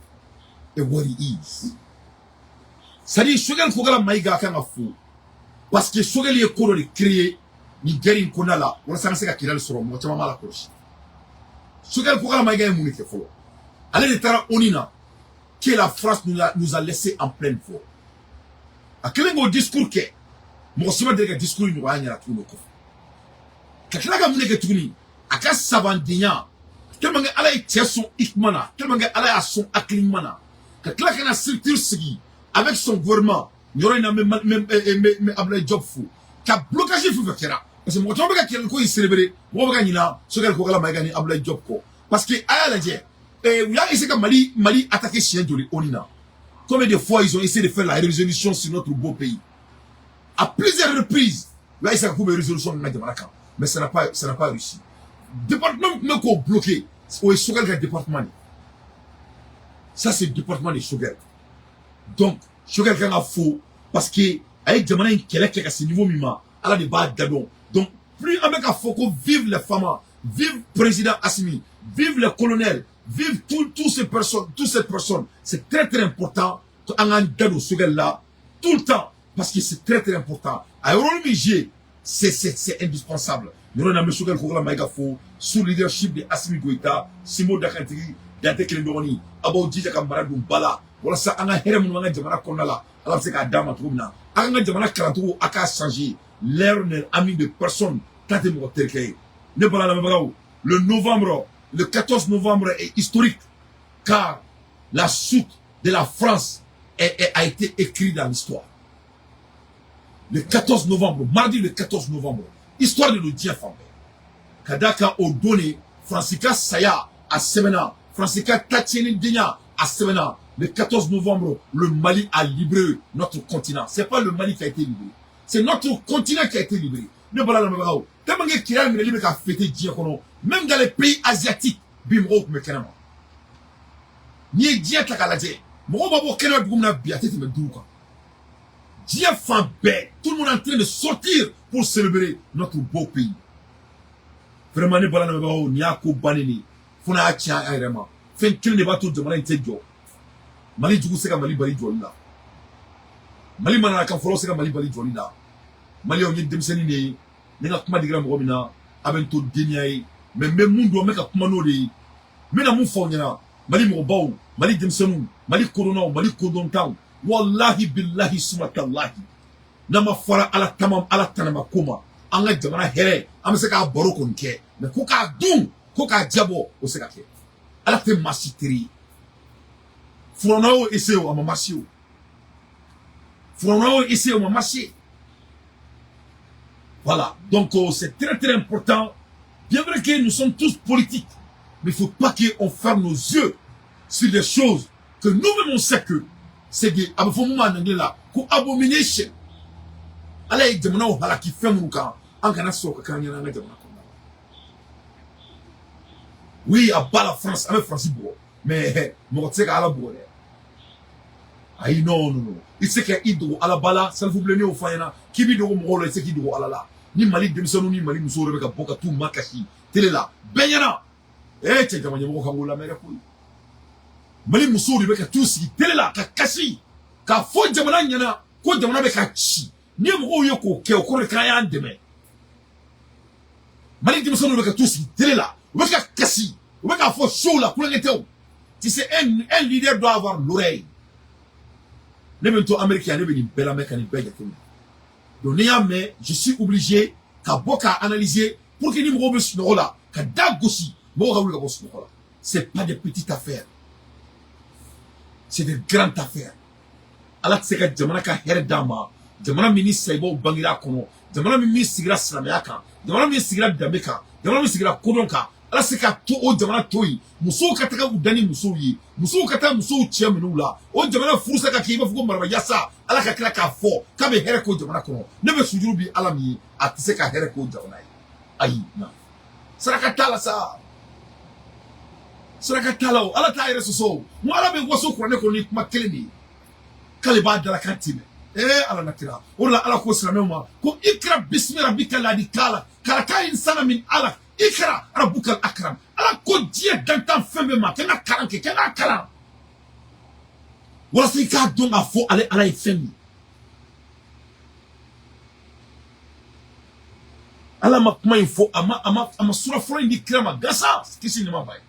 and what it is. C'est-à-dire, Choguel Kokalla Maïga kan ka fo, parce que Choguel ye ko dɔ de créer nin guerre in kɔnɔna la walasa an ka se ka Kidali sɔrɔ. Mɔgɔ caman b'a la kɔlɔsi. Choguel Kokalla Maïga ye mun de kɛ fɔlɔ? Ale de taara ONU na que la France nous a laissé en pleine voie. A kɛlen k'o discours kɛ, mɔgɔ si ma deli ka discours ɲɔgɔnya ɲɛna tuguni o kɔfɛ. Ka tila ka mun de kɛ tuguni? A ka sabandenya, tellement que Ala ye cɛ sɔn hikima na, tellement que Ala y'a sɔn hakili ɲuman na, ka tila ka na structure sigi avec son gouvernement. Nin yɔrɔ in na, n bɛ Abdoulaye Diop fo ka blocage fɛn fɛn kɛra, parce que mɔgɔ caman bɛ ka kɛlɛ ko in célébrer, mɔgɔ bɛ ka ɲina Choguel Kokalla Maïga ni Abdoulaye Diop kɔ, parce que a y'a lajɛ, u y'a essayé ka Mali attaquer siɲɛ joli ONU na? Combien de fois ils ont essayé de faire la résolution sur notre beau pays? À plusieurs reprises, u y'a essayé ka k'u bɛ résolution ka jamana kan, mais ça n'a pas réussi. Département min tun bɛ k'o bloqué, o ye Choguel ka département de. Ça, c'est le département de Choguel. Donc Choguel kan ka fo, parce que a ye jamana in kɛlɛ kɛ ka se niveau min ma, Ala de b'a da dɔn. Donc plus an bɛ ka fɔ ko vive les FAMa, vive président Assimi, vive les colonels, vive tous ces personnes, toutes ces personnes, c'est très très important an k'an da don Choguel la tout le temps, parce que c'est très très important. A ye rôle min joué, c'est indispensable. Nin yɔrɔ in na, n bɛ Choguel Kokalla Maïga fo, sous leadership de Assimi Goïta, Simo Dakantigi, Dante kelen dɔgɔnin. A b'aw jija ka mara don ba la walasa an ka hɛrɛ minnu b'an ka jamana kɔnɔna la, Ala bɛ se k'a d'an ma cogo min na. A k'an ka jamana kalancogo, a k'a changer. L'heure n'est ami de personne, ta tɛ mɔgɔ terikɛ ye. Ne bala lamɛnbagaw, le novembre, le 14 novembre est historique, car la chute de la France a été écrite dans l'histoire. Le 14 novembre, mardi le 14 novembre, histoire de don diɲɛ fan bɛɛ, ka d'a kan o don de Faransi ka saya a sɛbɛnna, Faransi ka tatiɲɛnidenya a sɛbɛnna. Le 14 novembre, le Mali a libéré notre continent. C'est pas le Mali qui a été libéré, c'est notre continent qui a été libéré. Ne bɔra lamɛnbagaw, tellement que Kidali minɛli bɛ ka fêter diɲɛ kɔnɔ, même dans les pays asiatiques, bi mɔgɔw tun bɛ kɛnɛma. N'i ye diɲɛ ta k'a lajɛ, mɔgɔw b'a bɔ kɛnɛma dugu min na bi, a tɛ tɛmɛ 5 kan. Diɲɛ fan bɛɛ, tout le monde est en train de sortir pour célébrer notre beau pays. Vraiment, ne bɔra lamɛnbagaw, nin y'a ko bannen de ye, fo n'a y'a tiɲɛ an yɛrɛ ma. Fɛn kelen de b'a to jamana in tɛ jɔ: Mali jugu se ka Mali bali jɔli la, Mali mananakan fɔlɔ se ka Mali bali jɔli la. Maliyɛnw ye denmisɛnnin de ye, ne ka kuma digira mɔgɔ min na, a bɛ n to denya ye, mais n bɛ mun dɔn, n bɛ ka kuma n'o de ye. N bɛna mun fɔ aw ɲɛna, Mali mɔgɔbaw, Mali denmisɛnninw, Mali kodɔnnaw, Mali kodɔntanw, walahi bilahi sumatalahi, n'an ma fara Ala tama, Ala tanama ko ma, an ka jamana hɛrɛ, an bɛ se k'a baro kɔni kɛ, mais ko k'a dun, ko k'a jabɔ, o se ka kɛ. Ala tɛ maa si teri ye. Furanna y'o essayé o, a ma marché. O furanna y'o essayé, o ma marché. Voilà, donc c'est très très important. Bien vrai que nous sommes tous politiques, mais il faut pas qu'on ferme nos yeux sur des choses que nous-mêmes on sait que c'est des, a bɛ fɔ mun ma en anglais la ko abomination. Ala ye jamanaw halaki fɛn minnu kan, an kana sɔn ka k'an ɲɛna an ka jamana kɔnɔna la. Oui, à bas la France, an bɛ France bugɔ, mais mɔgɔ tɛ se ka Ala bugɔ dɛ. Ayi, non, non, non, i tɛ se ka i dogo Ala ba la. Salifu Bilen, ne y'o fɔ an ɲɛna k'i b'i dogo mɔgɔw la, i tɛ se k'i dogo Ala la. Ni Mali denmisɛnninw ni Mali musow de bɛ ka bɔ ka t'u makasi télé la bɛɛ ɲɛna, ee, cɛ, jama ɲɛmɔgɔ kan k'o lamɛn dɛ koyi. Mali musow de bɛ ka t'u sigi télé la ka kasi k'a fɔ jamana ɲɛna ko jamana bɛ ka ci. Ni ye mɔgɔw ye k'o kɛ, o kɔrɔ de k'an y'an dɛmɛ. Mali denmisɛnninw bɛ ka t'u sigi télé la, u bɛ ka kasi, u bɛ k'a fɔ sow la, kulonkɛ tɛ o. Tu sais, un leader doit avoir l'oreille. Ne bɛ n to Amérique yan, ne bɛ nin bɛɛ lamɛn ka nin bɛɛ jateminɛ. Donc n'i y'a mɛn, je suis obligé ka bɔ k'a analyser pour que ni mɔgɔw bɛ sunɔgɔ la, ka da gosi, mɔgɔw ka wuli ka bɔ sunɔgɔ la. C'est pas des petites affaires, c'est des grandes affaires. Ala tɛ se ka jamana ka hɛrɛ d'an ma, jamana min ni sayibaw bangera a kɔnɔ, jamana min sigira silamɛya kan, jamana min sigira danbe kan, jamana min sigira kodɔn kan. Ala se ka to o jamana to yen, musow ka taga u da ni musow ye, musow ka taa musow cɛ minnu la, o jamana furusa ka kɛ i b'a fɔ ko maraba yasa. Ala ka tila k'a fɔ k'a bɛ hɛrɛ k'o jamana kɔnɔ. Ne bɛ sujuru bi Ala min ye, a tɛ se ka hɛrɛ k'o jamana ye. Ayi, na saraka t'a la sa, saraka t'a la o. Ala t'a yɛrɛ sɔsɔ o. N ko Ala bɛ waso kuranɛ kɔnɔ ni kuma kelen de ye, k'ale b'a dalakan timɛ. Ee, Ala na kira, o de la Ala ko silamɛw ma ko اقرأ باسم ربك الذي خلق خلق الإنسان من علق اقرأ وربك الأكرم. Ala ko diɲɛ dantan fɛn bɛɛ ma k'an ka kalan kɛ, k'an ka kalan walasa i k'a dɔn k'a fɔ ale Ala ye fɛn min. Ala ma kuma in fɔ, a ma sura fɔlɔ in di kira ma gansan, kisi ni ma ba ye.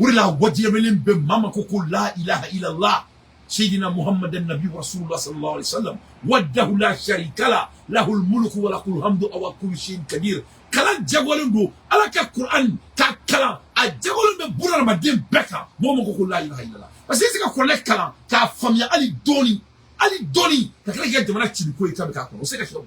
O de la wajibiyalen bɛ maa ma ko لا إله إلا الله سيدنا محمد النبي رسول الله صلى الله عليه وسلم وحده لا شريك له له الملك وله الحمد وهو كل شيء قدير. Kalan jagolen don. Ala ka Quran ka kalan, a jagolen bɛ buna hadamaden bɛɛ kan, mɔgɔ ma ko لا إله إلا الله, parce que i tɛ se ka kuranɛ kalan k'a faamuya hali dɔɔni, hali dɔɔni, ka tila k'i ka jamana ci ni ko ye k'a bɛ k'a kɔnɔ. O tɛ se ka kɛ, o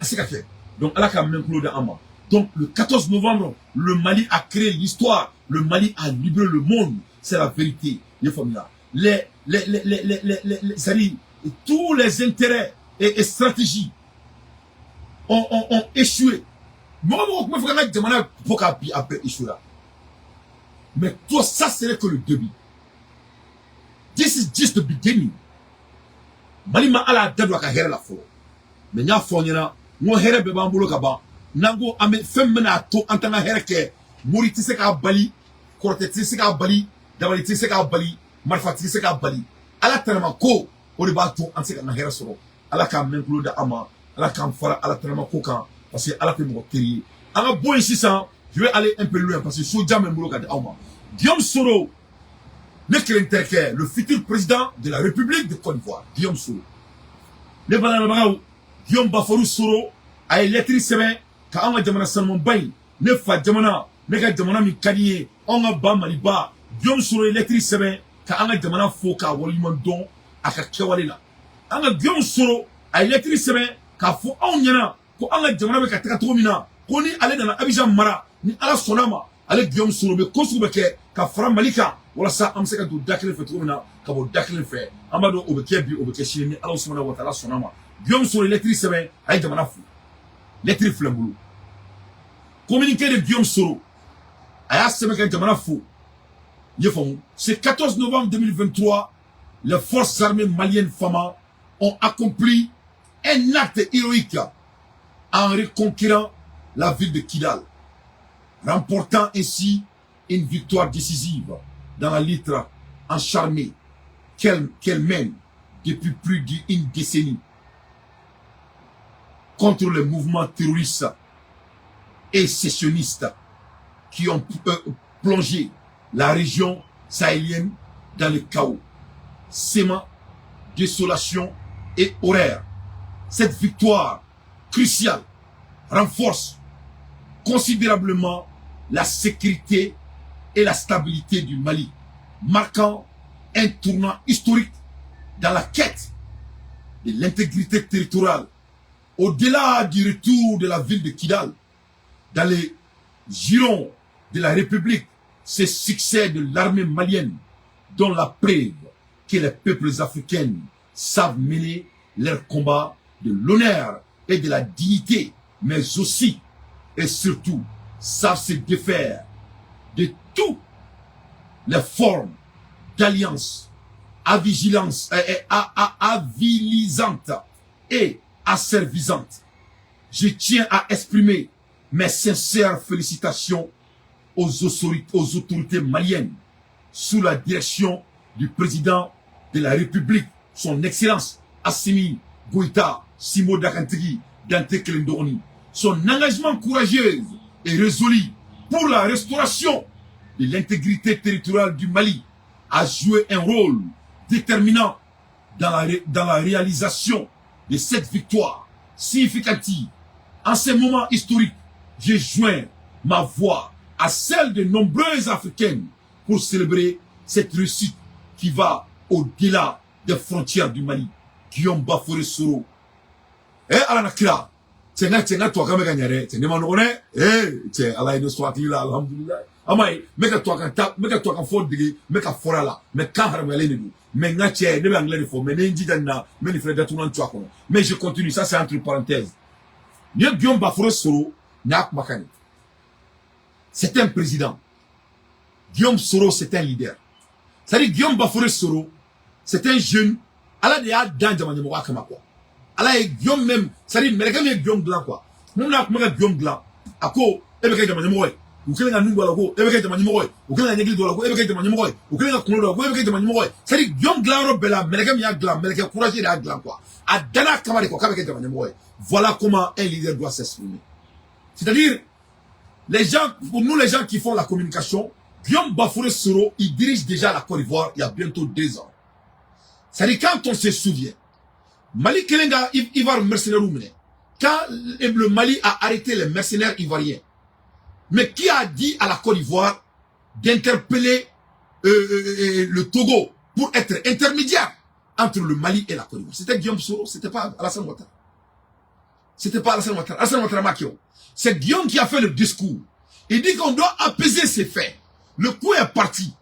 a se ka kɛ. Donc Ala ka mɛn kulo di an ma. Donc le 14 novembre, le Mali a créé l'histoire, le Mali a libéré le monde, c'est la vérité. I ye faamuya, les c'est-à-dire tous les intérêts et stratégies ont échoué. Mɔgɔ mɔgɔ tun bɛ fɛ ka n ka jamana bɔ k'a bin, a bɛɛ échoué. Mais toi, ça serait que le début. This is just the beginning. Mali ma Ala da don a ka hɛrɛ la fɔlɔ. Mais n y'a fɔ aw ɲɛna n ko hɛrɛ bɛɛ b'an bolo ka ban. N'an ko an bɛ fɛn min bɛna to an t'an ka hɛrɛ kɛ, mori tɛ se k'a bali, kɔrɔtɛ tɛ se k'a bali, dabali tɛ se k'a bali, marifa tɛ se k'a bali. Ala tanama ko o de b'a to an tɛ se k'an ka hɛrɛ sɔrɔ. Ala k'an mɛn kulo da an ma, Ala k'an fara Ala tanama ko kan, parce que Ala tɛ mɔgɔ teri ye. An ka bɔ yen sisan, je vais aller un peu loin parce que so jan bɛ n bolo ka di aw ma. Guillaume Soro, ne kelen terikɛ, le futur président de la République de Côte d'Ivoire, Guillaume Soro. Ne balabagaw, Guillaume Baforu Soro, a ye lettre sɛbɛn ka an ka jamana sanumanba in, ne fa jamana, ne ka jamana min ka di n ye, anw ka ba Maliba. Guillaume Soro ye lettre sɛbɛn ka an ka jamana fo k'a waleɲuman dɔn a ka kɛwale la. An ka Guillaume Soro, a ye lettre sɛbɛn k'a fɔ anw ɲɛna ko an ka jamana bɛ ka taga cogo min na, ko ni ale nana Abidjan mara, ni Ala sɔnna ma, ale Guillaume Soro bɛ ko sugu bɛ kɛ ka fara Mali kan walasa an bɛ se ka don da kelen fɛ cogo min na, ka bɔ da kelen fɛ. An b'a dɔn o bɛ kɛ bi, o bɛ kɛ sini, ni Ala sɔnna wa taala sɔnna ma. Guillaume Soro ye lettre sɛbɛn, a ye jamana fo. Lettre filɛ n bolo, communiqué de Guillaume Soro, a y'a sɛbɛn ka jamana fo. I ye faamu, ce 14 novembre 2023, les forces armées maliennes FAMA ont accompli un acte héroïque en reconquérant la ville de Kidal, remportant ainsi une victoire décisive dans la lutte acharnée qu'elle mène depuis plus d'une décennie contre les mouvements terroristes et sécessionnistes qui ont plongé la région sahélienne dans le chaos, sémant désolation et horreur. Cette victoire cruciale renforce considérablement la sécurité et la stabilité du Mali, marquant un tournant historique dans la quête de l'intégrité territoriale. Au-delà du retour de la ville de Kidal, dans les giron de la République, ce succès de l'armée malienne donne la preuve que les peuples africains savent mener leur combat de l'honneur et de la dignité, mais aussi et surtout savent se défaire de toutes les formes d'alliance avigilance, avilisante et asservisante. Je tiens à exprimer mes sincères félicitations aux autorités maliennes sous la direction du président de la République, son Excellence Assimi Goïta Simo Dakantigi Dante Kelendoroni. Son engagement courageux et résolu pour la restauration de l'intégrité territoriale du Mali a joué un rôle déterminant dans la réalisation de cette victoire significative. En ces moments historiques, j'ai joint ma voix à celle de nombreuses Africaines pour célébrer cette réussite qui va au-delà des frontières du Mali. Guillaume Baforé Soro. Eh, ala na kira. Cɛ n ka cɛ n ka tubabukan bɛ ka ɲɛ dɛ. Cɛ ne ma nɔgɔn dɛ. Eh, cɛ ala ye ne sɔn hakili la, alhamdulilayi. A ma ye, n bɛ ka tubabukan ta, n bɛ ka tubabukan fɔ dege, n bɛ ka fɔra la. Mais kan haramuyalen de don. Mais n ka cɛ, ne bɛ anglais de fɔ, mais ne ye n jija nin na, n bɛ nin fɛnɛ datugulan tu a kɔnɔ. Mais je continue, ça c'est entre parenthèses. Nin ye Guillaume Baforé Soro, nin y'a kumakan ye. C'est un président. Guillaume Soro, c'est un leader. C'est-à-dire Guillaume Baforé Soro, c'est un jeune. Ala de y'a dan jama ɲɛmɔgɔya kama quoi. Ala ye Guillaume même, c'est-à-dire mɛlɛkɛ min ye Guillaume dilan quoi. Mun n'a tun bɛ ka Guillaume dilan, a ko e bɛ kɛ jama ɲɛmɔgɔ ye. U kɛlen ka nun don a la ko e bɛ kɛ jama ɲɛmɔgɔ ye. U kɛlen ka ɲɛkili don a la ko e bɛ kɛ jama ɲɛmɔgɔ ye. U kɛlen ka kunkolo don a la ko e bɛ kɛ jama ɲɛmɔgɔ ye. C'est-à-dire Guillaume dilan yɔrɔ bɛɛ la, mɛlɛkɛ min y'a dilan, mɛlɛkɛ courageux de y'a dilan quoi. A danna kama de quoi k'a bɛ kɛ jama ɲɛmɔgɔ ye. Voilà comment un leader doit s'exprimer. C'est-à-dire les gens, pour nous les gens qui font la communication, Guillaume Bafouré Soro, il dirige déjà la Côte d'Ivoire il y a bientôt 2 ans. C'est-à-dire quand on se souvient, Mali kelen ka Ivoire mercenaires minɛ. Quand le Mali a arrêté les mercenaires ivoiriens, mais qui a dit à la Côte d'Ivoire d'interpeller le Togo pour être intermédiaire entre le Mali et la Côte d'Ivoire? C'était Guillaume Soro, c'était pas Alassane Ouattara. C'était pas Alassane Ouattara. Alassane Ouattara Makio. C'est Guillaume qui a fait le discours. Il dit qu'on doit apaiser ces faits. Le coup est parti.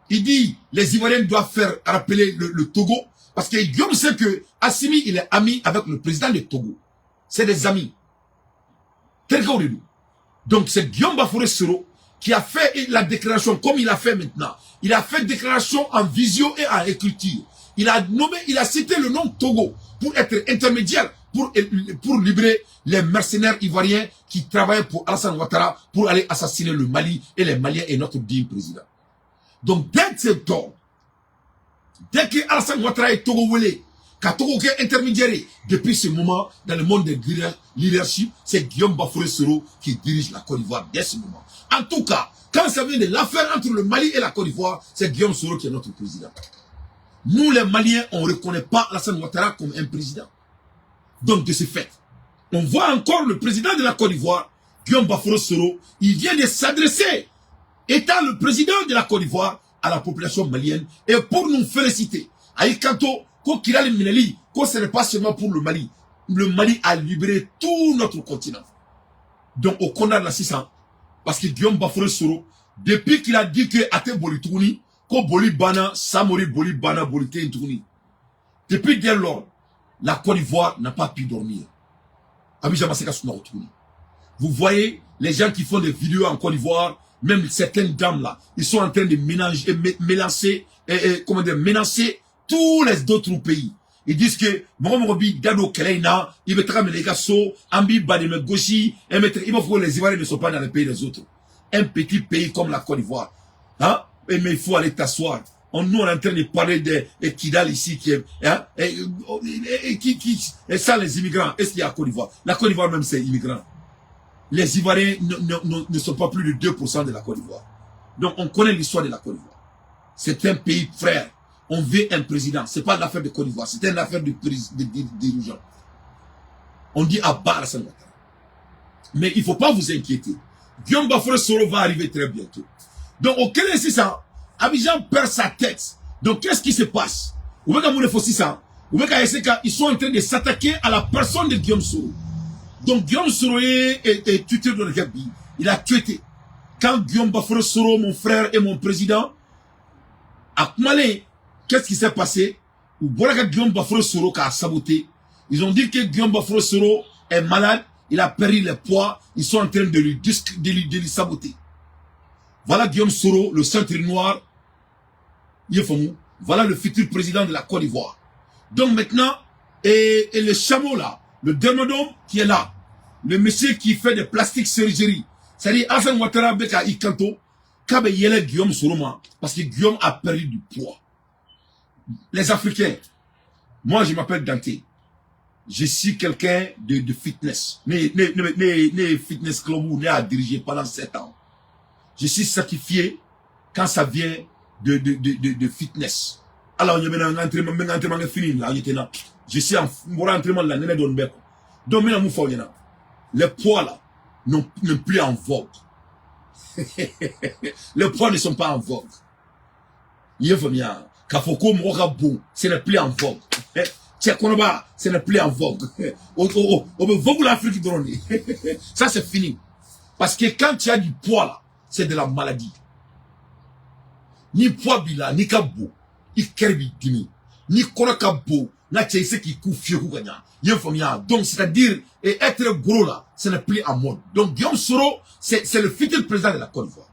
Il dit les Ivoiriens doivent faire rappeler le Togo parce que Guillaume sait que Assimi, il est ami avec le président du Togo. C'est des amis. Tel que Donc c'est Guillaume Bafouré Soro qui a fait la déclaration comme il a fait maintenant. Il a fait déclaration en visio et en écriture. Il a nommé, il a cité le nom Togo pour être intermédiaire, pour libérer les mercenaires ivoiriens qui travaillaient pour Alassane Ouattara pour aller assassiner le Mali et les Maliens et notre digne président. Donc dès cet ordre, dès que Alassane Ouattara ye Togo wele, ka Togo kɛ intermédiaire, depuis ce moment, dans le monde des leadership, c'est Guillaume Bafouré Soro qui dirige la Côte d'Ivoire dès ce moment. En tout cas, quand ça vient de l'affaire entre le Mali et la Côte d'Ivoire, c'est Guillaume Soro qui est notre président. Nous, les Maliens, on ne reconnaît pas Alassane Ouattara comme un président. Donc, de ce fait, on voit encore le président de la Côte d'Ivoire, Guillaume Bafouré Soro, il vient de s'adresser, étant le président de la Côte d'Ivoire, à la population malienne, et pour nous féliciter. A y'i kanto, ko Kidal minɛli, ko ce n'est pas seulement pour le Mali. Le Mali a libéré tout notre continent. Donc, au condamne la 600, parce que Guillaume Bafouré Soro, depuis qu'il a dit que a tɛ boli tuguni, ko boli banna, Samori boli banna, boli tɛ tuguni. Depuis dès lors, la Côte d'Ivoire n'a pas pu dormir. Abidjan ma se ka sunɔgɔ tuguni. Vous voyez les gens qui font des vidéos en Côte d'Ivoire, même certaines dames là, ils sont en train de mélanger, mélancer, et, comment dire, menacer tous les autres pays. Ils disent que mɔgɔ mɔgɔ b'i da don kɛlɛ in na, i bɛ taga minɛ i ka so, an b'i ba dɛmɛ gosi, i b'a fɔ que les Ivoiriens ne sont pas dans les pays des autres. Un petit pays comme la Côte d'Ivoire, hein, et mais il faut aller t'asseoir. Nous, on est en train de parler de Kidal ici, qui est, hein, et ça, les immigrants, est-ce qu'il y a la Côte d'Ivoire? La Côte d'Ivoire même, c'est immigrant. Les Ivoiriens ne sont pas plus de 2% de la Côte d'Ivoire. Donc, on connaît l'histoire de la Côte d'Ivoire. C'est un pays frère. On veut un président. C'est pas l'affaire de Côte d'Ivoire. C'est une affaire de dirigeants. On dit à bas Alassane Ouattara. Mais il faut pas vous inquiéter. Guillaume Bafouré Soro va arriver très bientôt. Donc, au Kenya, c'est ça. Abidjan perd sa tête. Donc, qu'est-ce qui se passe? Ils sont en train de s'attaquer à la personne de Guillaume Soro. Donc, Guillaume Soro est tuteur de le. Il a tweeté. Quand Guillaume Bafouré Soro, mon frère et mon président, a kumalen, qu'est-ce qui s'est passé? U bɔra ka Guillaume Bafouré Soro k'a saboté. Ils ont dit que Guillaume Bafouré Soro est malade, il a perdu le poids, ils sont en train de lui saboter. Voilà Guillaume Soro, le centre noir. I y'a faamu? Voilà le futur président de la Côte d'Ivoire. Donc maintenant, et le chameau là, le dermadome qui est là, le monsieur qui fait des plastic surgery, c'est-à-dire Alassane Ouattara bɛ ka i kanto k'a bɛ yɛlɛ Guillaume Soro ma parce que Guillaume a perdu du poids. Les Africains, moi je m'appelle Dante. Je suis quelqu'un de fitness. Ne fitness club ne a dirigé pendant 7 ans. Je suis certifié quand ça vient de fitness. Alors, on y a un entraînement, un entraînement fini là, on était là. Je suis en entraînement là, nene don beko. Donc, maintenant, nous les poids là, n'ont plus en vogue. Les poids ne sont pas en vogue. I y'a faamuya k'a fɔ ko mɔgɔ ka bon, ce n'est plus en vogue. Cɛ kɔnɔba, ce n'est plus en vogue. O bɛ vogue l'Afrique dɔrɔn de. Ça, c'est fini. Parce que quand tu as du poids là, c'est de la maladie. Ni poids b'i la, n'i ka bon, i kɛrɛ b'i dimi. Ni kɔnɔ ka bon, n'a cɛ i se k'i ku fiyɛ ka ɲa. I y'a faamuya? Donc, c'est-à-dire, et être gros là, ce n'est plus en mode. Donc Guillaume Soro, c'est le futur président de la Côte d'Ivoire.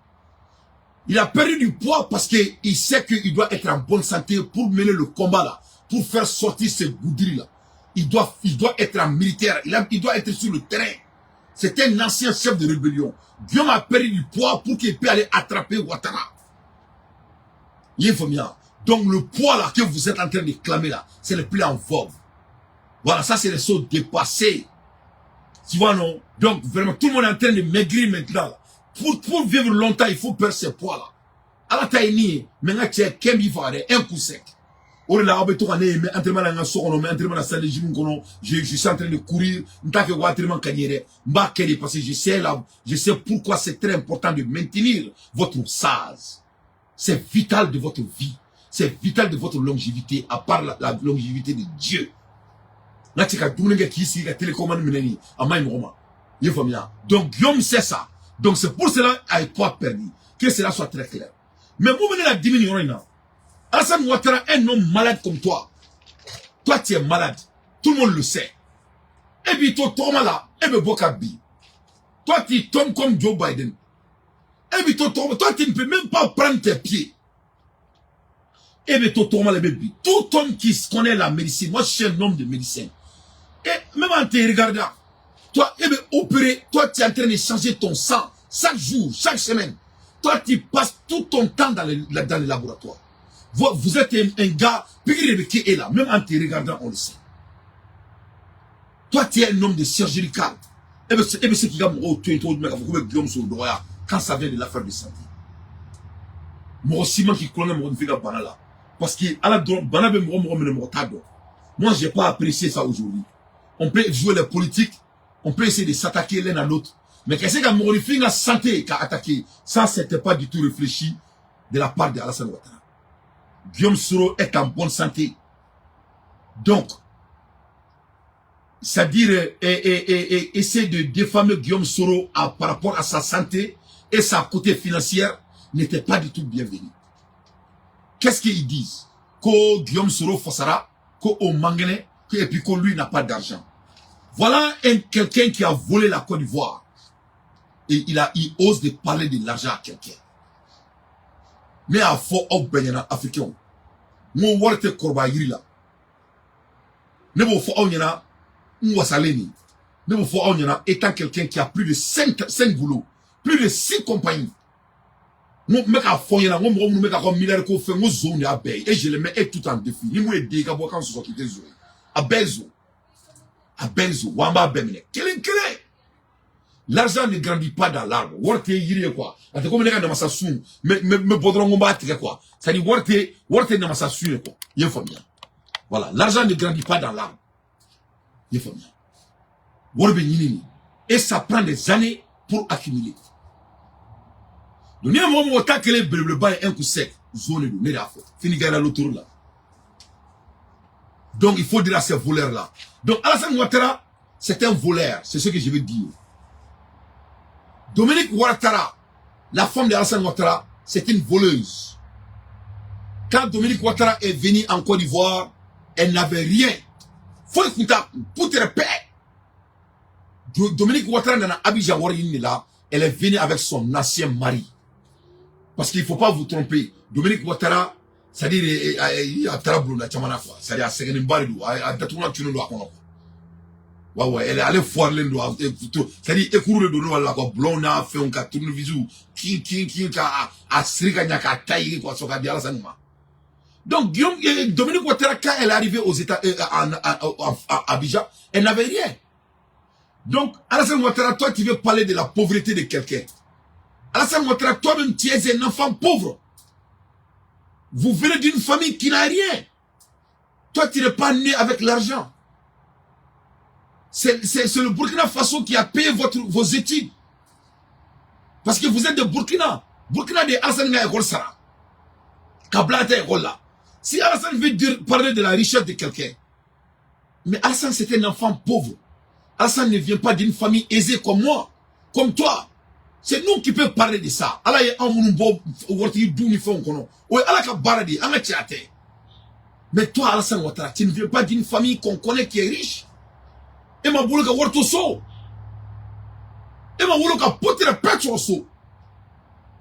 Il a perdu du poids parce qu'il sait qu'il doit être en bonne santé pour mener le combat là, pour faire sortir ces goudris là. Il doit être en militaire, il doit être sur le terrain. C'est un ancien chef de rébellion. Guillaume a perdu du poids pour qu'il puisse aller attraper Ouattara. Il faut bien. Donc le poids là que vous êtes en train de clamer là, c'est le plus en vogue. Voilà, ça c'est les choses dépassées. Tu vois, non? Donc vraiment, tout le monde est en train de maigrir maintenant. Là. Pour vivre longtemps, il faut perdre ces poids là. Ala ta ye min ye, mais n ka cɛ kɛn b'i faga dɛ, un coup sec. O de la aw bɛ to ka ne ye n bɛ entraînement la n ka so kɔnɔ, n bɛ entraînement la salle de gym kɔnɔ, je suis en train de courir. N t'a kɛ ko entraînement ka di n ye dɛ, n b'a kɛ de parce que je sais là, je sais pourquoi c'est très important de maintenir votre size. C'est vital de votre vie, c'est vital de votre longévité, à part la longévité de Dieu. N ka cɛ ka dumuni kɛ k'i sigi ka télécommande minɛ nin, a ma ɲi mɔgɔ ma. I ye faamuya? Donc Guillaume sait ça. Donc c'est pour cela a ye poids perdu. Que cela soit très clair. Mais mun bɛ ne la dimi nin yɔrɔ in na? Alassane Ouattara, un homme malade comme toi. Toi, tu es malade. Tout le monde le sait. Et puis, toi, tɔgɔma la, e bɛ bɔ ka bin. Toi, tu tombes comme Joe Biden. Et puis, toi, toi, tu ne peux même pas prendre tes pieds. Et puis, toi, tɔgɔma la, e bɛ bin. Tout homme qui connaît la médecine, moi, je suis un homme de médecine. Et même en te regardant, toi, eh bien, opérer, toi, tu es en train de changer ton sang chaque jour, chaque semaine. Toi, tu passes tout ton temps dans les laboratoires. Vous êtes un gars, qui est là, même en te regardant, on le sait. Toi, tu es un homme de chirurgical. Et bien, ce qui va Guillaume Soro quand ça vient de l'affaire de santé. Mɔgɔ si man k'i kulonkɛ mɔgɔninfin ka bana la. Parce que ala dɔrɔn bana bɛ mɔgɔ mɔgɔ minɛ mɔgɔ t'a dɔn. Moi, j'ai pas apprécié ça aujourd'hui. On peut jouer les politiques, on peut essayer de s'attaquer l'un à l'autre. Mais qu'est-ce que mɔgɔninfin ka santé k'a attaquer, ça, c'était pas du tout réfléchi de la part de Alassane Ouattara. Guillaume Soro est en bonne santé. Donc, c'est-à-dire, et essayer de défamer Guillaume Soro par rapport à sa santé et sa côté financière n'était pas du tout bienvenu. Qu'est-ce qu'ils disent? Que Guillaume Soro fasara, qu'o man kɛnɛ, et puis que lui n'a pas d'argent. Voilà un quelqu'un qui a volé la Côte d'Ivoire. Et il ose de parler de l'argent à quelqu'un. Mais a fɔ aw bɛɛ ɲɛna, Africains, n ko wari tɛ kɔrɔbaya yiri la. Ne b'o fɔ aw ɲɛna, n wasalen nin. Ne b'o fɔ aw ɲɛna, étant quelqu'un qui a plus de cinq boulots, plus de six compagnies. N ko n bɛ k'a fɔ ɲɛna, n ko mɔgɔ minnu bɛ k'a ka miliyari ko fɛn, n ko zonw de y'a bɛɛ ye. Et je le mets et tout en défi. Ni mun ye den i ka bɔ kan sɔsɔ k'i tɛ zon ye. A bɛɛ ye zon. A bɛɛ ye zon. Wa an b'a bɛɛ minɛ kelen kelen. L'argent ne grandit pas dans l'arbre. Wari tɛ yiri ye quoi. A tɛ komi ne ka namasa sun. N bɛ bɔ dɔrɔn ko n b'a tigɛ quoi. C'est à dire wari tɛ namasa sun ye quoi. I ye faamuya? Voilà, l'argent ne grandit pas dans l'arbre. I ye faamuya? Wari bɛ ɲini de. Et ça prend des années pour accumuler. Donc n'i ye mɔgɔ mɔgɔ ta kelen belebeleba ye un coup sec, zon de don, ne de y'a fɔ. Fini gɛrɛ l'autoroute là. Donc il faut dire à ces voleurs là. Donc Alassane Ouattara, c'est un voleur, c'est ce que je veux dire. Dominique Ouattara, la femme de Alassane Ouattara, c'est une voleuse. Quand Dominique Ouattara est venu en Côte d'Ivoire, elle n'avait rien. Faut écouter, pour te paix. Dominique Ouattara nana Abidjan wari là, elle est venue avec son ancien mari. Parce qu'il ne faut pas vous tromper. Dominique Ouattara C'est-à-dire a taara bulonda caman na quoi. C'est-à-dire a sɛgɛnnenba de don, a datugulan tunnen don a kɔnɔ quoi. Ouais, elle ale foirelen don, c'est-à-dire écrou de don la quoi, bulonw n'a fɛnw ka tournevis kin kin kin ka a siri ka ɲa k'a tailler quoi, sɔrɔ ka di Alassane ma. Donc Guillaume, Dominique Ouattara, quand elle est arrivée aux États, à Abidjan, elle n'avait rien. Donc Alassane Ouattara, toi tu veux parler de la pauvreté de quelqu'un. Alassane Ouattara, toi-même tu es un enfant pauvre. Vous venez d'une famille qui n'a rien. Toi, tu n'es pas né avec l'argent. C'est le Burkina Faso qui a payé vos études. Parce que vous êtes de Burkina. Burkina de Alassane ka école sara. K'a bila école la. Si Alassane veut parler de la richesse de quelqu'un, mais Alassane, c'est un enfant pauvre. Alassane ne vient pas d'une famille aisée comme moi, comme toi. C'est nous qui pouvons parler de ça. Ala ye anw minnu bɔ waritigi du ni fɛnw kɔnɔ. O ye Ala ka baara de ye, an ka cɛya tɛ. Mais toi, Alassane Ouattara, tu ne viens pas d'une famille qu'on connaît qui est riche. E ma bolo ka wari to so. E ma wolo ka potere pɛ sɔrɔ so.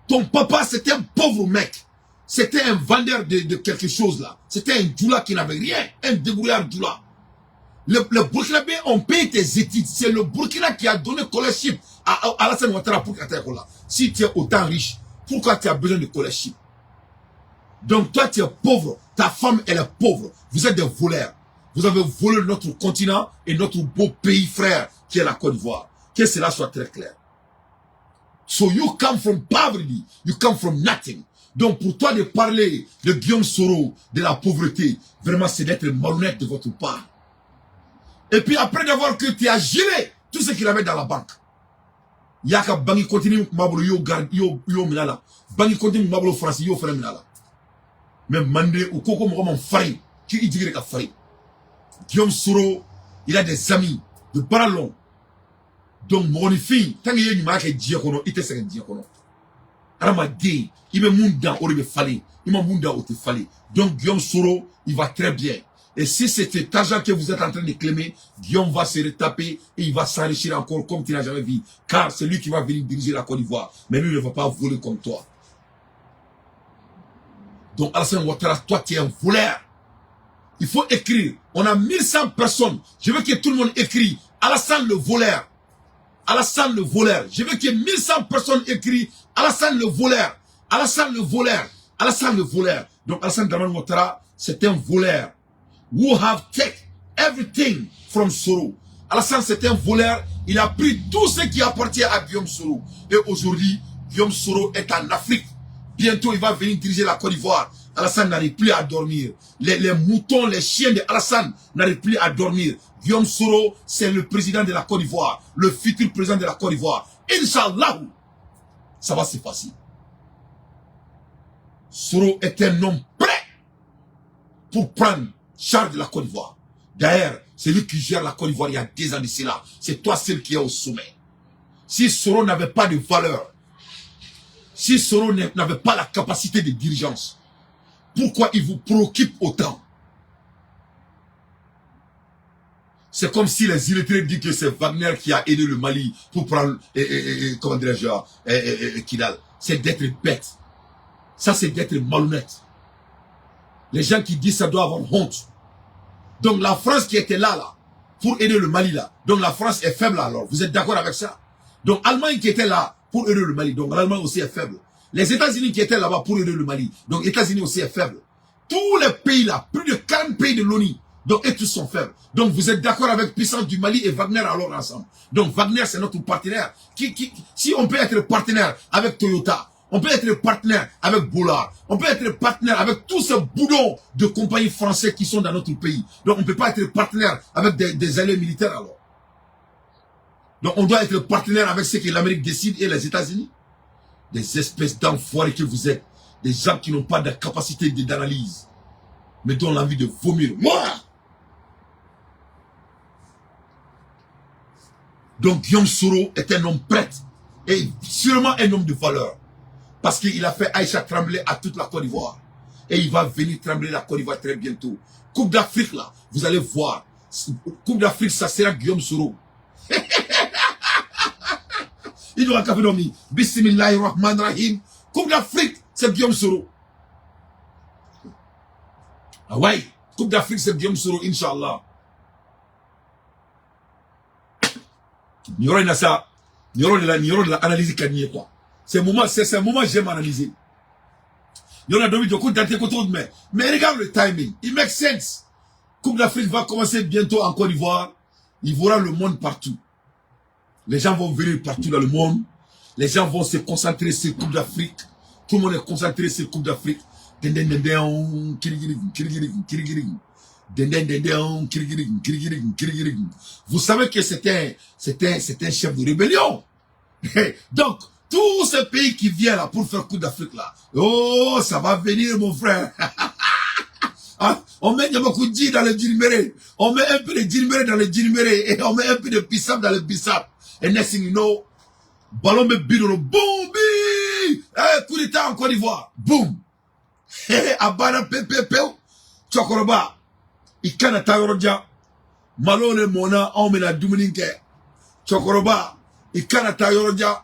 Ton papa, c'était un pauvre mec. C'était un vendeur de quelque chose là. C'était un djoula qui n'avait rien. Un débrouillard djoula. Le Burkinabé ont payé tes études. C'est le Burkina qui a donné scholarship à Alassane Ouattara pour que tu là. Si tu es autant riche, pourquoi tu as besoin de scholarship? Donc toi, tu es pauvre. Ta femme, elle est pauvre. Vous êtes des voleurs. Vous avez volé notre continent et notre beau pays frère qui est la Côte d'Ivoire. Que cela soit très clair. So you come from poverty. You come from nothing. Donc pour toi de parler de Guillaume Soro, de la pauvreté, vraiment c'est d'être malhonnête de votre part. Et puis après d'avoir que tu as gelé tout ce qu'il avait dans la banque. Y'a ka banque continue mabolo yo garde yo yo minɛ la. Banque continue mabolo France yo fana minɛ la. Mais Mandé ou koko mɔgɔ man farin k'i jigi de ka farin. Guillaume Soro, il a des amis de bras longs. Donc mɔgɔninfin, tant que i ye ɲuman kɛ diɲɛ kɔnɔ, i tɛ sɛgɛn diɲɛ kɔnɔ. Hadamaden, i bɛ mun dan o de bɛ falen, i ma mun dan o tɛ falen. Donc Guillaume Soro, il va très bien. Et si c'est cet argent que vous êtes en train de clamer, Guillaume va se retaper et il va s'enrichir encore comme tu n'as jamais vu. Car c'est lui qui va venir diriger la Côte d'Ivoire. Mais lui ne va pas voler comme toi. Donc Alassane Ouattara, toi tu es un voleur. Il faut écrire. On a 1100 personnes. Je veux que tout le monde écrit. Alassane le voleur. Alassane le voleur. Je veux que 1100 personnes écrivent Alassane le voleur. Alassane le voleur. Alassane le voleur. Donc Alassane Dramane Ouattara, c'est un voleur. Who have take everything from Soro. Alassane, c'est un voleur. Il a pris tout ce qui appartient à Guillaume Soro. Et aujourd'hui, Guillaume Soro est en Afrique. Bientôt, il va venir diriger la Côte d'Ivoire. Alassane n'arrive plus à dormir. Les moutons, les chiens de Alassane n'arrivent plus à dormir. Guillaume Soro, c'est le président de la Côte d'Ivoire. Le futur président de la Côte d'Ivoire. Inch'Allah, ça va se passer. Soro est un homme prêt pour prendre charge de la Côte d'Ivoire. D'ailleurs, c'est lui qui gère la Côte d'Ivoire il y a 10 ans de cela. C'est toi seul qui est au sommet. Si Soro n'avait pas de valeur, si Soro n'avait pas la capacité de dirigeance, pourquoi il vous préoccupe autant? C'est comme si les illettrés disent que c'est Wagner qui a aidé le Mali pour prendre, comment dirais-je, Kidal. C'est d'être bête. Ça, c'est d'être malhonnête. Les gens qui disent ça doivent avoir honte. Donc la France qui était là, là, pour aider le Mali, là. Donc la France est faible alors. Vous êtes d'accord avec ça? Donc l'Allemagne qui était là pour aider le Mali. Donc l'Allemagne aussi est faible. Les États-Unis qui étaient là-bas pour aider le Mali. Donc États-Unis aussi est faible. Tous les pays là, plus de 40 pays de l'ONU. Donc et tous sont faibles. Donc vous êtes d'accord avec puissance du Mali et Wagner alors ensemble. Donc Wagner c'est notre partenaire. Si on peut être partenaire avec Toyota, on peut être partenaire avec Bollard, on peut être partenaire avec tous ces boudons de compagnies françaises qui sont dans notre pays. Donc on ne peut pas être partenaire avec des alliés militaires alors. Donc on doit être partenaire avec ce que l'Amérique décide et les États-Unis. Des espèces d'enfoirés que vous êtes. Des gens qui n'ont pas de capacité d'analyse. Mais dont l'envie de vomir. Moi! Donc Guillaume Soro est un homme prêtre. Et sûrement un homme de valeur. Parce qu'il a fait Aïcha trembler à toute la Côte d'Ivoire. Et il va venir trembler la Côte d'Ivoire très bientôt. Coupe d'Afrique là, vous allez voir. Coupe d'Afrique, ça sera Guillaume Soro. Il doit café dormi. Bismillahirrahmanirrahim. Coupe d'Afrique, c'est Guillaume Soro. Ah ouais, Coupe d'Afrique, c'est Guillaume Soro, Inch'Allah. Nin yɔrɔ in na sa, nin yɔrɔ de la, nin yɔrɔ de la analyse ka di n ye quoi. C'est moment, c'est un moment j'aime analyser. Yɔrɔ dɔ bɛ jɔ ko Dante ko cogo jumɛn? Mais regarde le timing, il make sense. Coupe d'Afrique va commencer bientôt en Côte d'Ivoire. Il y aura le monde partout. Les gens vont venir partout dans le monde. Les gens vont se concentrer sur Coupe d'Afrique. Tout le monde est concentré sur Coupe d'Afrique. Den den den den, kirigiri, kirigiri, kirigiri. Den den den den, kirigiri, kirigiri, kirigiri. Vous savez que c'est un chef de rébellion. Donc, tous ces pays qui viennent là pour faire Coupe d'Afrique là, oh, ça va venir, mon frère. Ah, on met beaucoup de dans le djinméré. On met un peu de djinméré dans le djinméré. Et on met un peu de bissap dans le bissap. Et next thing you know, ballon me bidon, boum, bi! Eh, coup d'état en Côte d'Ivoire. Boum! A banna pepe pewu. Cɛkɔrɔba, i kana taa yɔrɔ jan. Malo le mɔnna, anw bɛna dumuni kɛ. Cɛkɔrɔba, i kana taa yɔrɔ jan.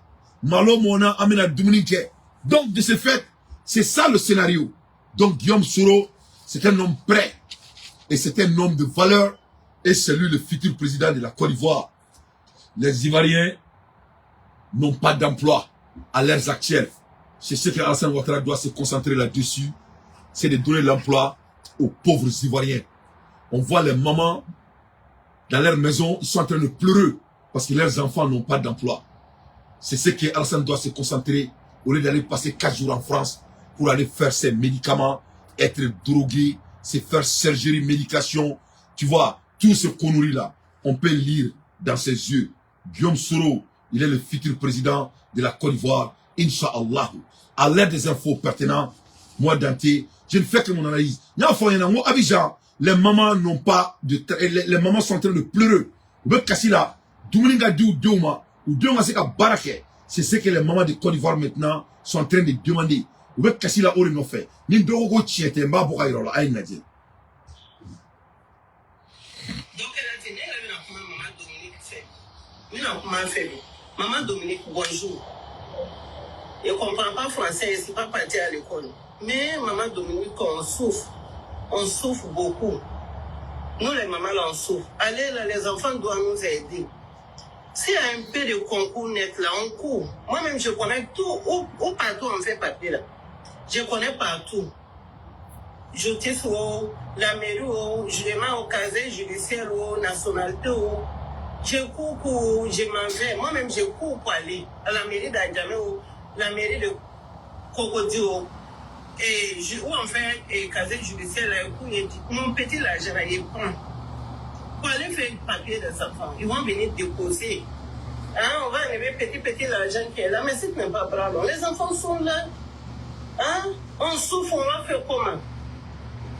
Malo mɔnna, an bɛna dumuni kɛ. Donc, de ce fait, c'est ça le scénario. Donc, Guillaume Soro, c'est un homme prêt. Et c'est un homme de valeur. Et c'est lui le futur président de la Côte d'Ivoire. Les Ivoiriens n'ont pas d'emploi à l'heure actuelle. C'est ce que Alassane Ouattara doit se concentrer là-dessus. C'est de donner l'emploi aux pauvres Ivoiriens. On voit les mamans dans leur maison, ils sont en train de pleurer parce que leurs enfants n'ont pas d'emploi. C'est ce que Alassane doit se concentrer au lieu d'aller passer 4 jours en France pour aller faire ses médicaments, être drogué, se faire surgerie, médication. Tu vois, tout ce conneries-là, on peut lire dans ses yeux. Guillaume Soro, il est le futur président de la Côte d'Ivoire, Inch'Allah. À l'aide des infos pertinentes, moi, Dante, je ne fais que mon analyse. Abidjan, les mamans n'ont pas de, les mamans sont en train de pleurer. U bɛ kasi la, dumuni ka di u denw ma, u denw ka se ka baara kɛ. C'est ce que les mamans de Côte d'Ivoire maintenant sont en train de demander. U bɛ kasi la o de nɔfɛ. Ni dɔw ko ko tiɲɛ tɛ, n b'a bɔ ka yira u la, a ye lajɛ. Donc elle a dit, ne yɛrɛ bɛna kuma Maman Dominique fɛ. N bɛna kuma a fɛ bi. Maman Dominique, bonjour. Je ne comprends pas français, je ne suis pas partie à l'école. Mais Maman Dominique, on souffre. On souffre beaucoup. Nous, les mamans, là, on souffre. Allez, là, les enfants doivent nous aider. S'il y a un peu de concours net, là, on court. Moi-même, je connais tout. Où partout, on fait papier, là. Je connais partout. Justice, ou la mairie, ou je mets au casier judiciaire, ou nationalité, ou je cours pour, je m'en vais. Moi-même, je cours pour aller à la mairie d'Adjamé ou la mairie de Cocody. Et où on fait et casier judiciaire, là, mon petit l'argent, là, il prend. Pour aller faire le papier des enfants, ils vont venir déposer. Hein, on va enlever petit, petit l'argent qui est là, mais c'est même pas grave. Les enfants sont là. Hein? On souffre, on va faire comment?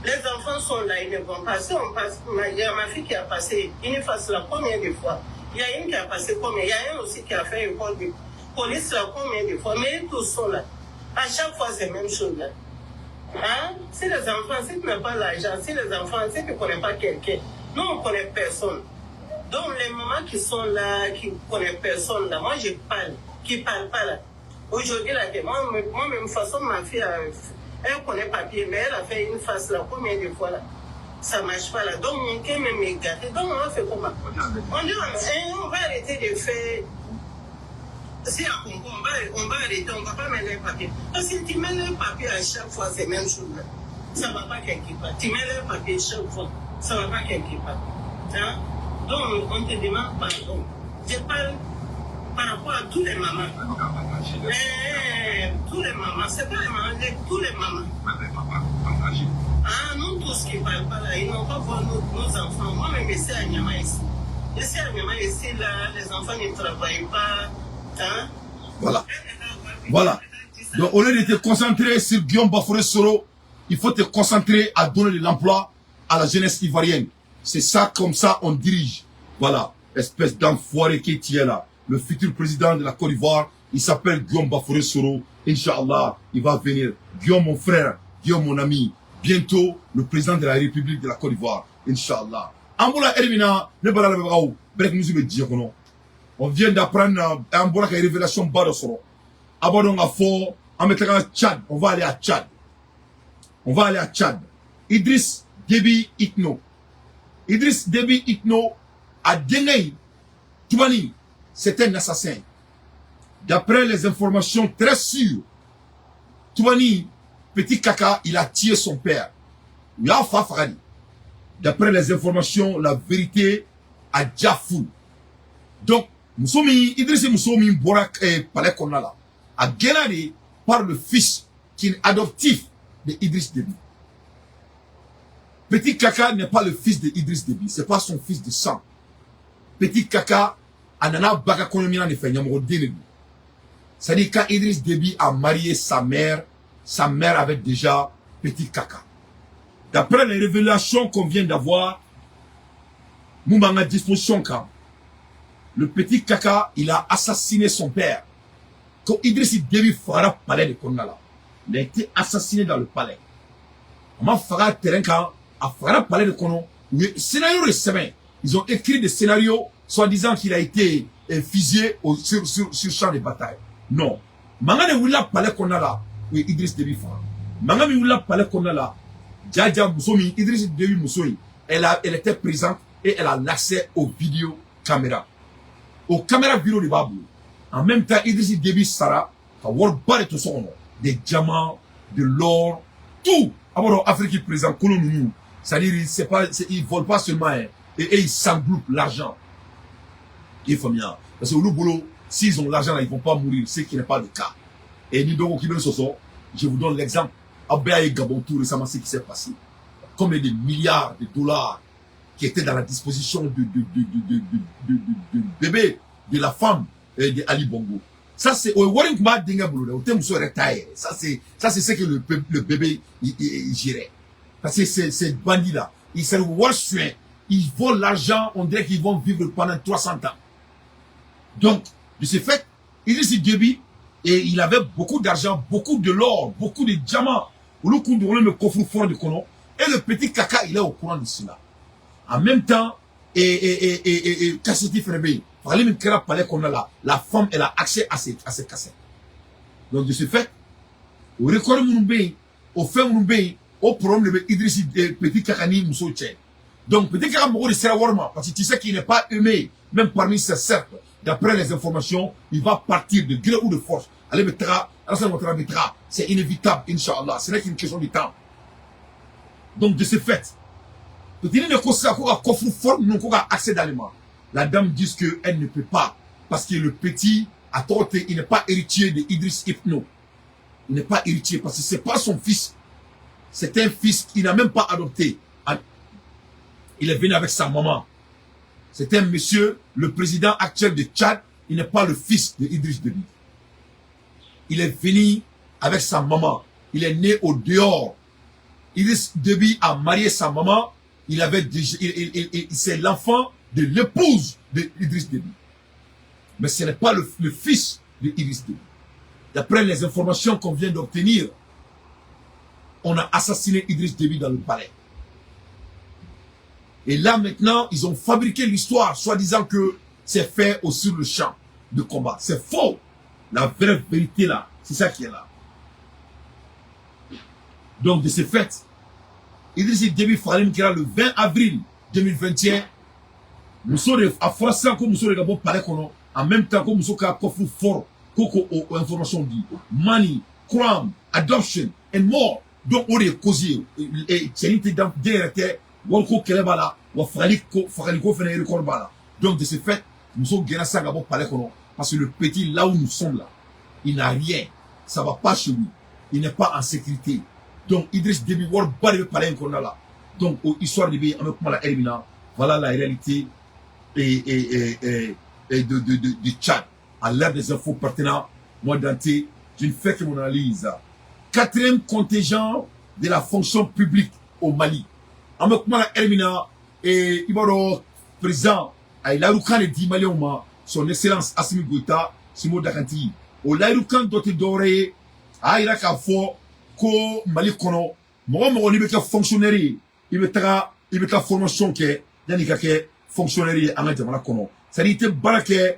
Les enfants sont là, ils ne vont pas. Si on passe, il y a ma fille qui a passé une phase là combien de fois? Il y a une qui a passé combien? Il y a un aussi qui a fait une école de police là combien de fois? Mais tous sont là. À chaque fois, c'est la même chose là. Hein? Si les enfants, si tu n'as pas l'argent, si les enfants, si tu ne connais pas quelqu'un, nous on ne connaît personne. Donc les mamans qui sont là, qui ne connaissent personne là, moi je parle, qui ne parlent pas là. Aujourd'hui là, moi, même façon, ma fille, elle connaît papier, mais elle a fait une face là, combien de fois là? Ça ne marche pas là. Donc mon cœur même est gâté. Donc on va faire comment? On dit, on va arrêter de faire. Si à Congo, on va arrêter, on ne va pas mettre les papiers. Parce que tu mets les papiers à chaque fois, c'est la même chose là. Ça ne va pas quelque part. Tu mets les papiers chaque fois, ça ne va pas quelque part. Hein? Donc on te demande pardon. Je parle par rapport à tous les mamans. Eh, tous les mamans, c'est pas les mamans, tous les mamans. Ah, nous tous qui parlent pas là, ils n'ont pas voir nos enfants. Moi-même, ici à Nyama ici. Ici à Nyama ici, là, les enfants ne travaillent pas. Hein? Voilà. Voilà. Donc, au lieu de te concentrer sur Guillaume Baforé Soro, il faut te concentrer à donner de l'emploi à la jeunesse ivoirienne. C'est ça, comme ça, on dirige. Voilà. Espèce d'enfoiré qui est là. Le futur président de la Côte d'Ivoire, il s'appelle Guillaume Baforé Soro. Inch'Allah, il va venir. Guillaume, mon frère, Guillaume, mon ami. Bientôt, le président de la République de la Côte d'Ivoire. Inch'Allah. An bɔra Elimina, ne bala la bagaw, break music bɛ diɲɛ kɔnɔ. On vient d'apprendre an bɔra ka révélation ba dɔ sɔrɔ. A b'a dɔn k'a fɔ an bɛ taga Tchad, on va aller à Tchad. On va aller à Tchad. Idriss Déby Itno. Idriss Déby Itno, a denkɛ in Toumani, c'est un assassin. D'après les informations très sûres, Toumani, petit Kaka, il a tué son père. U y'a fa faga de. D'après les informations, la vérité a déjà fou. Donc, muso min, Idriss muso min bɔra palais kɔnɔna la, a gɛnna de par le fils qui est adoptif de Idriss Déby. Petit Kaka n'est pas le fils de Idriss Déby, c'est pas son fils de sang. Petit Kaka, a nana ba ka kɔɲɔminan de fɛ, ɲamɔgɔden de don. C'est-à-dire, quand Idriss Déby a marié sa mère avait déjà Petit Kaka. D'après les révélations qu'on vient d'avoir, mun b'an ka disposition kan, le petit Kaka, il a assassiné son père. Ko Idriss Déby fagara palais de kɔnɔna la. Il a été assassiné dans le palais. A ma faga terrain kan, a fagara palais de kɔnɔ. U ye scénario de sɛbɛn. Ils ont écrit des scénarios soi-disant qu'il a été fusillé sur champ de bataille. Non. Mankan de wulila palais kɔnɔna la, u ye Idriss Déby faga. Mankan min wulila palais kɔnɔna la, jaja muso min, Idriss Déby muso in, elle était présente et elle a l'accès aux vidéos caméras. O caméra vidéo de b'a bolo. En même temps, Idriss Déby sara ka wariba de to so kɔnɔ. Des diamants, de l'or, tout. A b'a dɔn Afrique président kolon ninnu, c'est-à-dire c'est pas, ils volent pas seulement, hein, et ils s'englouent l'argent. I ye faamuya? Parce que olu bolo, s'ils ont l'argent là, ils vont pas mourir, ce qui n'est pas le cas. Et ni dɔw ko k'i bɛ sɔsɔ, je vous donne l'exemple. Aw bɛɛ y'a ye Gabon tout récemment, ce qui s'est passé. Combien de milliards de dollars qui étaient dans la disposition de bébé de la femme de Ali Bongo. Ça, c'est o wari in tun b'a denkɛ bolo dɛ, o tɛ muso yɛrɛ ta yɛrɛ. Ça c'est ce que le bébé il gérait. Parce que ces bandits là, ils se wari suɲɛ, ils volent l'argent, on dirait qu'ils vont vivre pendant 300 ans. Donc, de ce fait, Idriss Déby, et il avait beaucoup d'argent, beaucoup de l'or, beaucoup de diamants. Olu kun dogolen bɛ coffre fort de kɔnɔ. Et le petit Kaka, il est au courant de cela. En même temps, et cassette fɛnɛ bɛ yen. Fagali min kɛra palais kɔnɔna la, la femme, elle a accès à ces cassettes. Donc, de ce fait, o record minnu bɛ yen, o fɛn minnu bɛ yen, o problème de bɛ Idriss petit Kaka ni muso cɛ. Donc, petit Kaka mɔgɔw de sera wari ma, parce que tu sais qu'il n'est pas aimé, même parmi ses cercles. D'après les informations, il va partir de gré ou de force. Ale bɛ taga, Alassane Ouattara bɛ taga. C'est inévitable, Inch'Allah. Ce n'est qu'une question de temps. Donc, de ce fait, petit ne ko sisan ko ka coffre fort ninnu ko ka accès d'ale ma. La dame dit qu'elle ne peut pas, parce que le petit a tɔgɔ tɛ, il n'est pas héritier de Idriss Itno. Il n'est pas héritier parce que c'est pas son fils. C'est un fils qu'il n'a même pas adopté. Il est venu avec sa maman. C'est un monsieur, le président actuel de Tchad, il n'est pas le fils de Idriss Déby. Il est venu avec sa maman. Il est né au dehors. Idriss Déby a marié sa maman. Il avait déjà, c'est l'enfant de l'épouse de Idriss Déby. Mais ce n'est pas le fils de Idriss Déby. D'après les informations qu'on vient d'obtenir, on a assassiné Idriss Déby dans le palais. Et là, maintenant, ils ont fabriqué l'histoire, soi-disant que c'est fait au sur le champ de combat. C'est faux. La vraie vérité là, c'est ça qui est là. Donc, de ce fait, Idriss Déby fagali min kɛra le 20 avril 2021, muso de a fɔra sisan ko muso de ka bɔ palais kɔnɔ, en même temps ko muso ka coffre fort ko o information di, money, crime, adoption and more. Donc o de ye cause ye. Cɛnin tɛ dan den yɛrɛ tɛ, wariko kɛlɛ b'a la, wa fagaliko fɛnɛ record b'a la. Donc de ce fait, muso gɛnna sisan ka bɔ palais kɔnɔ, parce que le petit, là où nous sommes là, il n'a rien, ça va pas chez lui, il n'est pas en sécurité. Donc Idriss Déby wari ba de bɛ palais in kɔnɔna la. Donc o histoire de bɛ an bɛ kuma la heure min na. Voilà la réalité et de Tchad à l'heure des infos pertinentes. Moi, Dante, je ne fais que mon analyse. Quatrième contingent de la fonction publique au Mali, an bɛ kuma la heure min na, i b'a dɔn président a ye layirukan de di maliyɛnw ma, son excellence Assimi Goïta Simo Dakanti. O layirukan dɔ tɛ dɔwɛrɛ ye, a y'a yira k'a fɔ ko Mali kɔnɔ, mɔgɔ mɔgɔ n'i bɛ kɛ fonctionnaire ye, i bɛ taga i bɛ taa formation kɛ yanni i ka kɛ fonctionnaire ye an ka jamana kɔnɔ. C'est à dire, i tɛ baara kɛ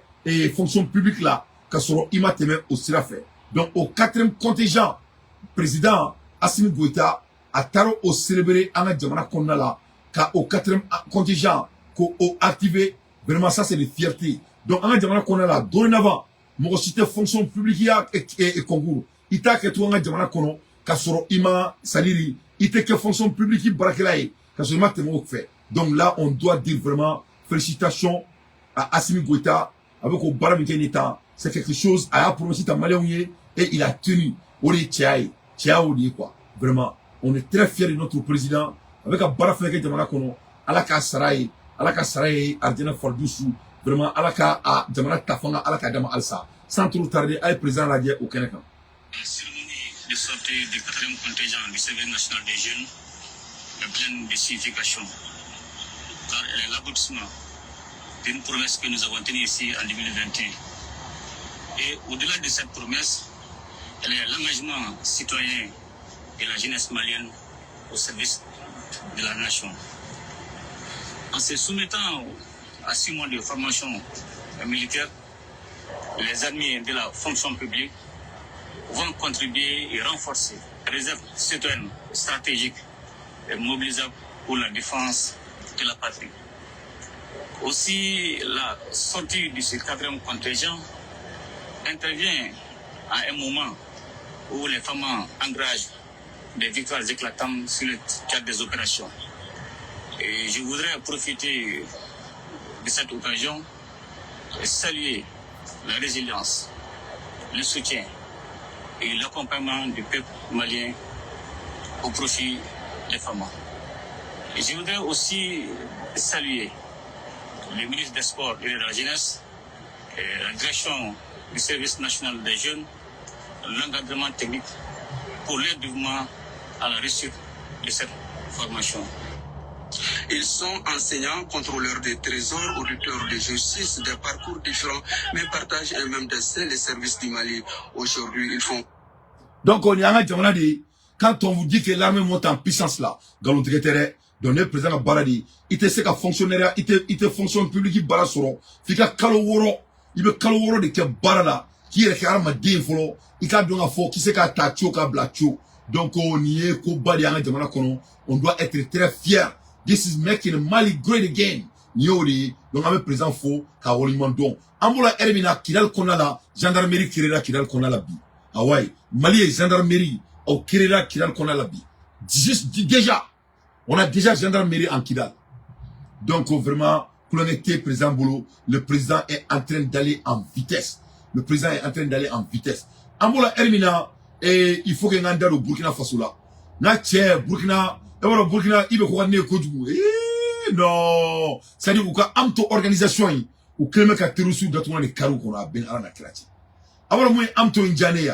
fonction publique la ka sɔrɔ i ma tɛmɛ o sira fɛ. Donc o quatrième contingent, président Assimi Goïta a A taara o célébrer an ka jamana kɔnɔna la, ka o quatrième contingent ko o activer. Vraiment, ça, c'est de fierté. Donc an ka jamana kɔnɔna la, dorénavant, mɔgɔ si tɛ fonction publique ya concours i t'a kɛ tugun an ka jamana kɔnɔ k'a sɔrɔ i ma, c'est à dire i tɛ kɛ fonction publique baarakɛla ye k'a sɔrɔ i ma tɛmɛ o fɛ. Donc là, on doit dire vraiment félicitations à Assimi Goïta. A bɛ k'o baara min kɛ nin temps, c'est quelque chose. A y'a promesse ta Maliyɛnw ye et il a tenu. O de ye cɛya ye, cɛya o de ye quoi. Vraiment, on est très fiers de notre président. A bɛ ka baara fɛn kɛ jamana kɔnɔ. Ala k'a sara ye, Ala ka sara ye arijinɛ faridusu. Vraiment, Ala ka a jamana ta fanga, Ala k'a d'a ma halisa. Sans trop tarder, a ye président lajɛ o kɛnɛ kan. La cérémonie de sortie du quatrième contingent du service national des jeunes est pleine de signification, car elle est l'aboutissement d'une promesse que nous avons tenue ici en 2021. Et au-delà de cette promesse, elle est l'engagement citoyen de la jeunesse malienne au service de la nation. En se soumettant à 6 mois de formation militaire, les admis de la fonction publique vont contribuer et renforcer la réserve citoyenne stratégique et mobilisable pour la défense de la patrie. Aussi, la sortie de ce quatrième contingent intervient à un moment où les FAMa engrangent des victoires éclatantes sur le théâtre des opérations. Et je voudrais profiter de cette occasion et saluer la résilience, le soutien et l'accompagnement du peuple malien au profit des FAMa. Et je voudrais aussi saluer le ministre des Sports et de la Jeunesse, et la direction du service national des jeunes, l'encadrement technique pour l'aide à la réussite de cette formation. Ils sont enseignants, contrôleurs des trésors, auditeurs de justice, des parcours différents, mais partagent un même destin, les services du Mali. Aujourd'hui, ils font Donc on y a un jamana de, quand on vous dit que l'armée monte en puissance là, nkalon tigɛ tɛ dɛ. Donc ne président ka baara de, i tɛ se ka fonctionnaire, i tɛ fonction publique baara sɔrɔ f'i ka kalo 6, i bɛ kalo 6 de kɛ baara la k'i yɛrɛ kɛ hadamaden ye fɔlɔ, i k'a dɔn k'a fɔ k'i se k'a ta co k'a bila co. Donc nin ye koba de ye an ka jamana kɔnɔ. On doit être très fier. This is making Mali great again. Nin y'o de ye. Donc an bɛ président fo k'a waleɲuman dɔn. An bɔra ɛri min na, Kidali kɔnɔna la, gendarmerie créera Kidali kɔnɔna la bi. Awayi, Mali ye gendarmerie o créera Kidali kɔnɔna la bi. Juste déjà, on a déjà gendarmerie en Kidal. Donc vraiment, kulonkɛ tɛ président bolo. Le président est en train d'aller en vitesse. Le président est en train d'aller en vitesse. An bɔra ɛri min na, et il faut que n ka n da don Burkina Faso la. N ka cɛ Burkina, e b'a dɔn Burkina i bɛ ko ka di ne ye kojugu. Non, c'est à dire u ka AMTO organisation in, u kɛlen bɛ ka terroriste datugu ni kariw kɔnɔ. A bɛɛ ni Ala na kira cɛ. A b'a dɔn mun ye AMTO in diya ne ye?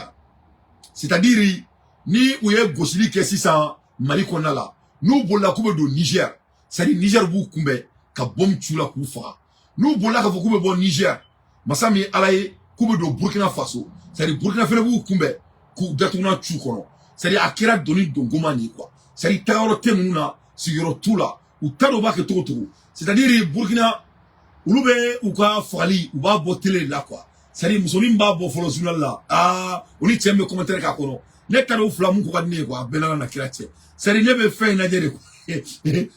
C'est à dire ni u ye gosili kɛ sisan Mali kɔnɔna la, n'u bolila k'u bɛ don Niger, c'est à dire Niger b'u kunbɛn ka bombe ci u la k'u faga. N'u bolila k'a fɔ k'u bɛ bɔ Niger, masa min ye Ala ye, k'u bɛ don Burkina Faso, c'est à dire Burkina fɛnɛ b'u kunbɛn k'u datugunan c'u kɔnɔ. C'est à dire a kɛra doni dongoma nin ye quoi. C'est à dire tagayɔrɔ tɛ ninnu na, sigiyɔrɔ t'u la, u t'a dɔn u b'a kɛ cogo cogo. C'est à dire Burkina, olu bɛ u ka fagali, u b'a bɔ télé de la quoi. C'est à dire musonin b'a bɔ fɔlɔ journal la, aa, o ni cɛ min bɛ commentaire k'a kɔnɔ, ne ta dɔn u fila mun ko ka di ne ye quoi. A bɛɛ n'Ala na kira cɛ. C'est à dire ne bɛ fɛn in lajɛ de quoi,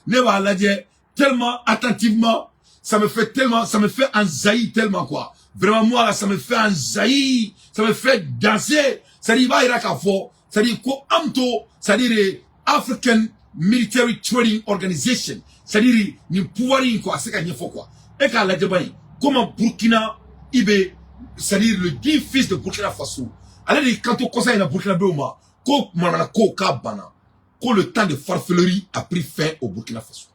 ne b'a lajɛ tellement attentivement, ça me fait tellement, ça me fait enjaillir tellement quoi. Vraiment, moi là, ça me fait enjaillir, ça me fait danser. C'est à dire i b'a yira k'a fɔ, c'est à dire ko AMTO, c'est à dire African Military Training Organization, c'est à dire nin pouvoir in quoi, a se ka ɲɛfɔ quoi. E k'a lajɛ ba in, comment Burkina i bɛ, c'est à dire le digne fils de Burkina Faso, ale de y'i kanto kɔsa in na Burkinabéw ma ko manamana ko k'a banna, ko le temps de farfeluterie a pris fin au Burkina Faso.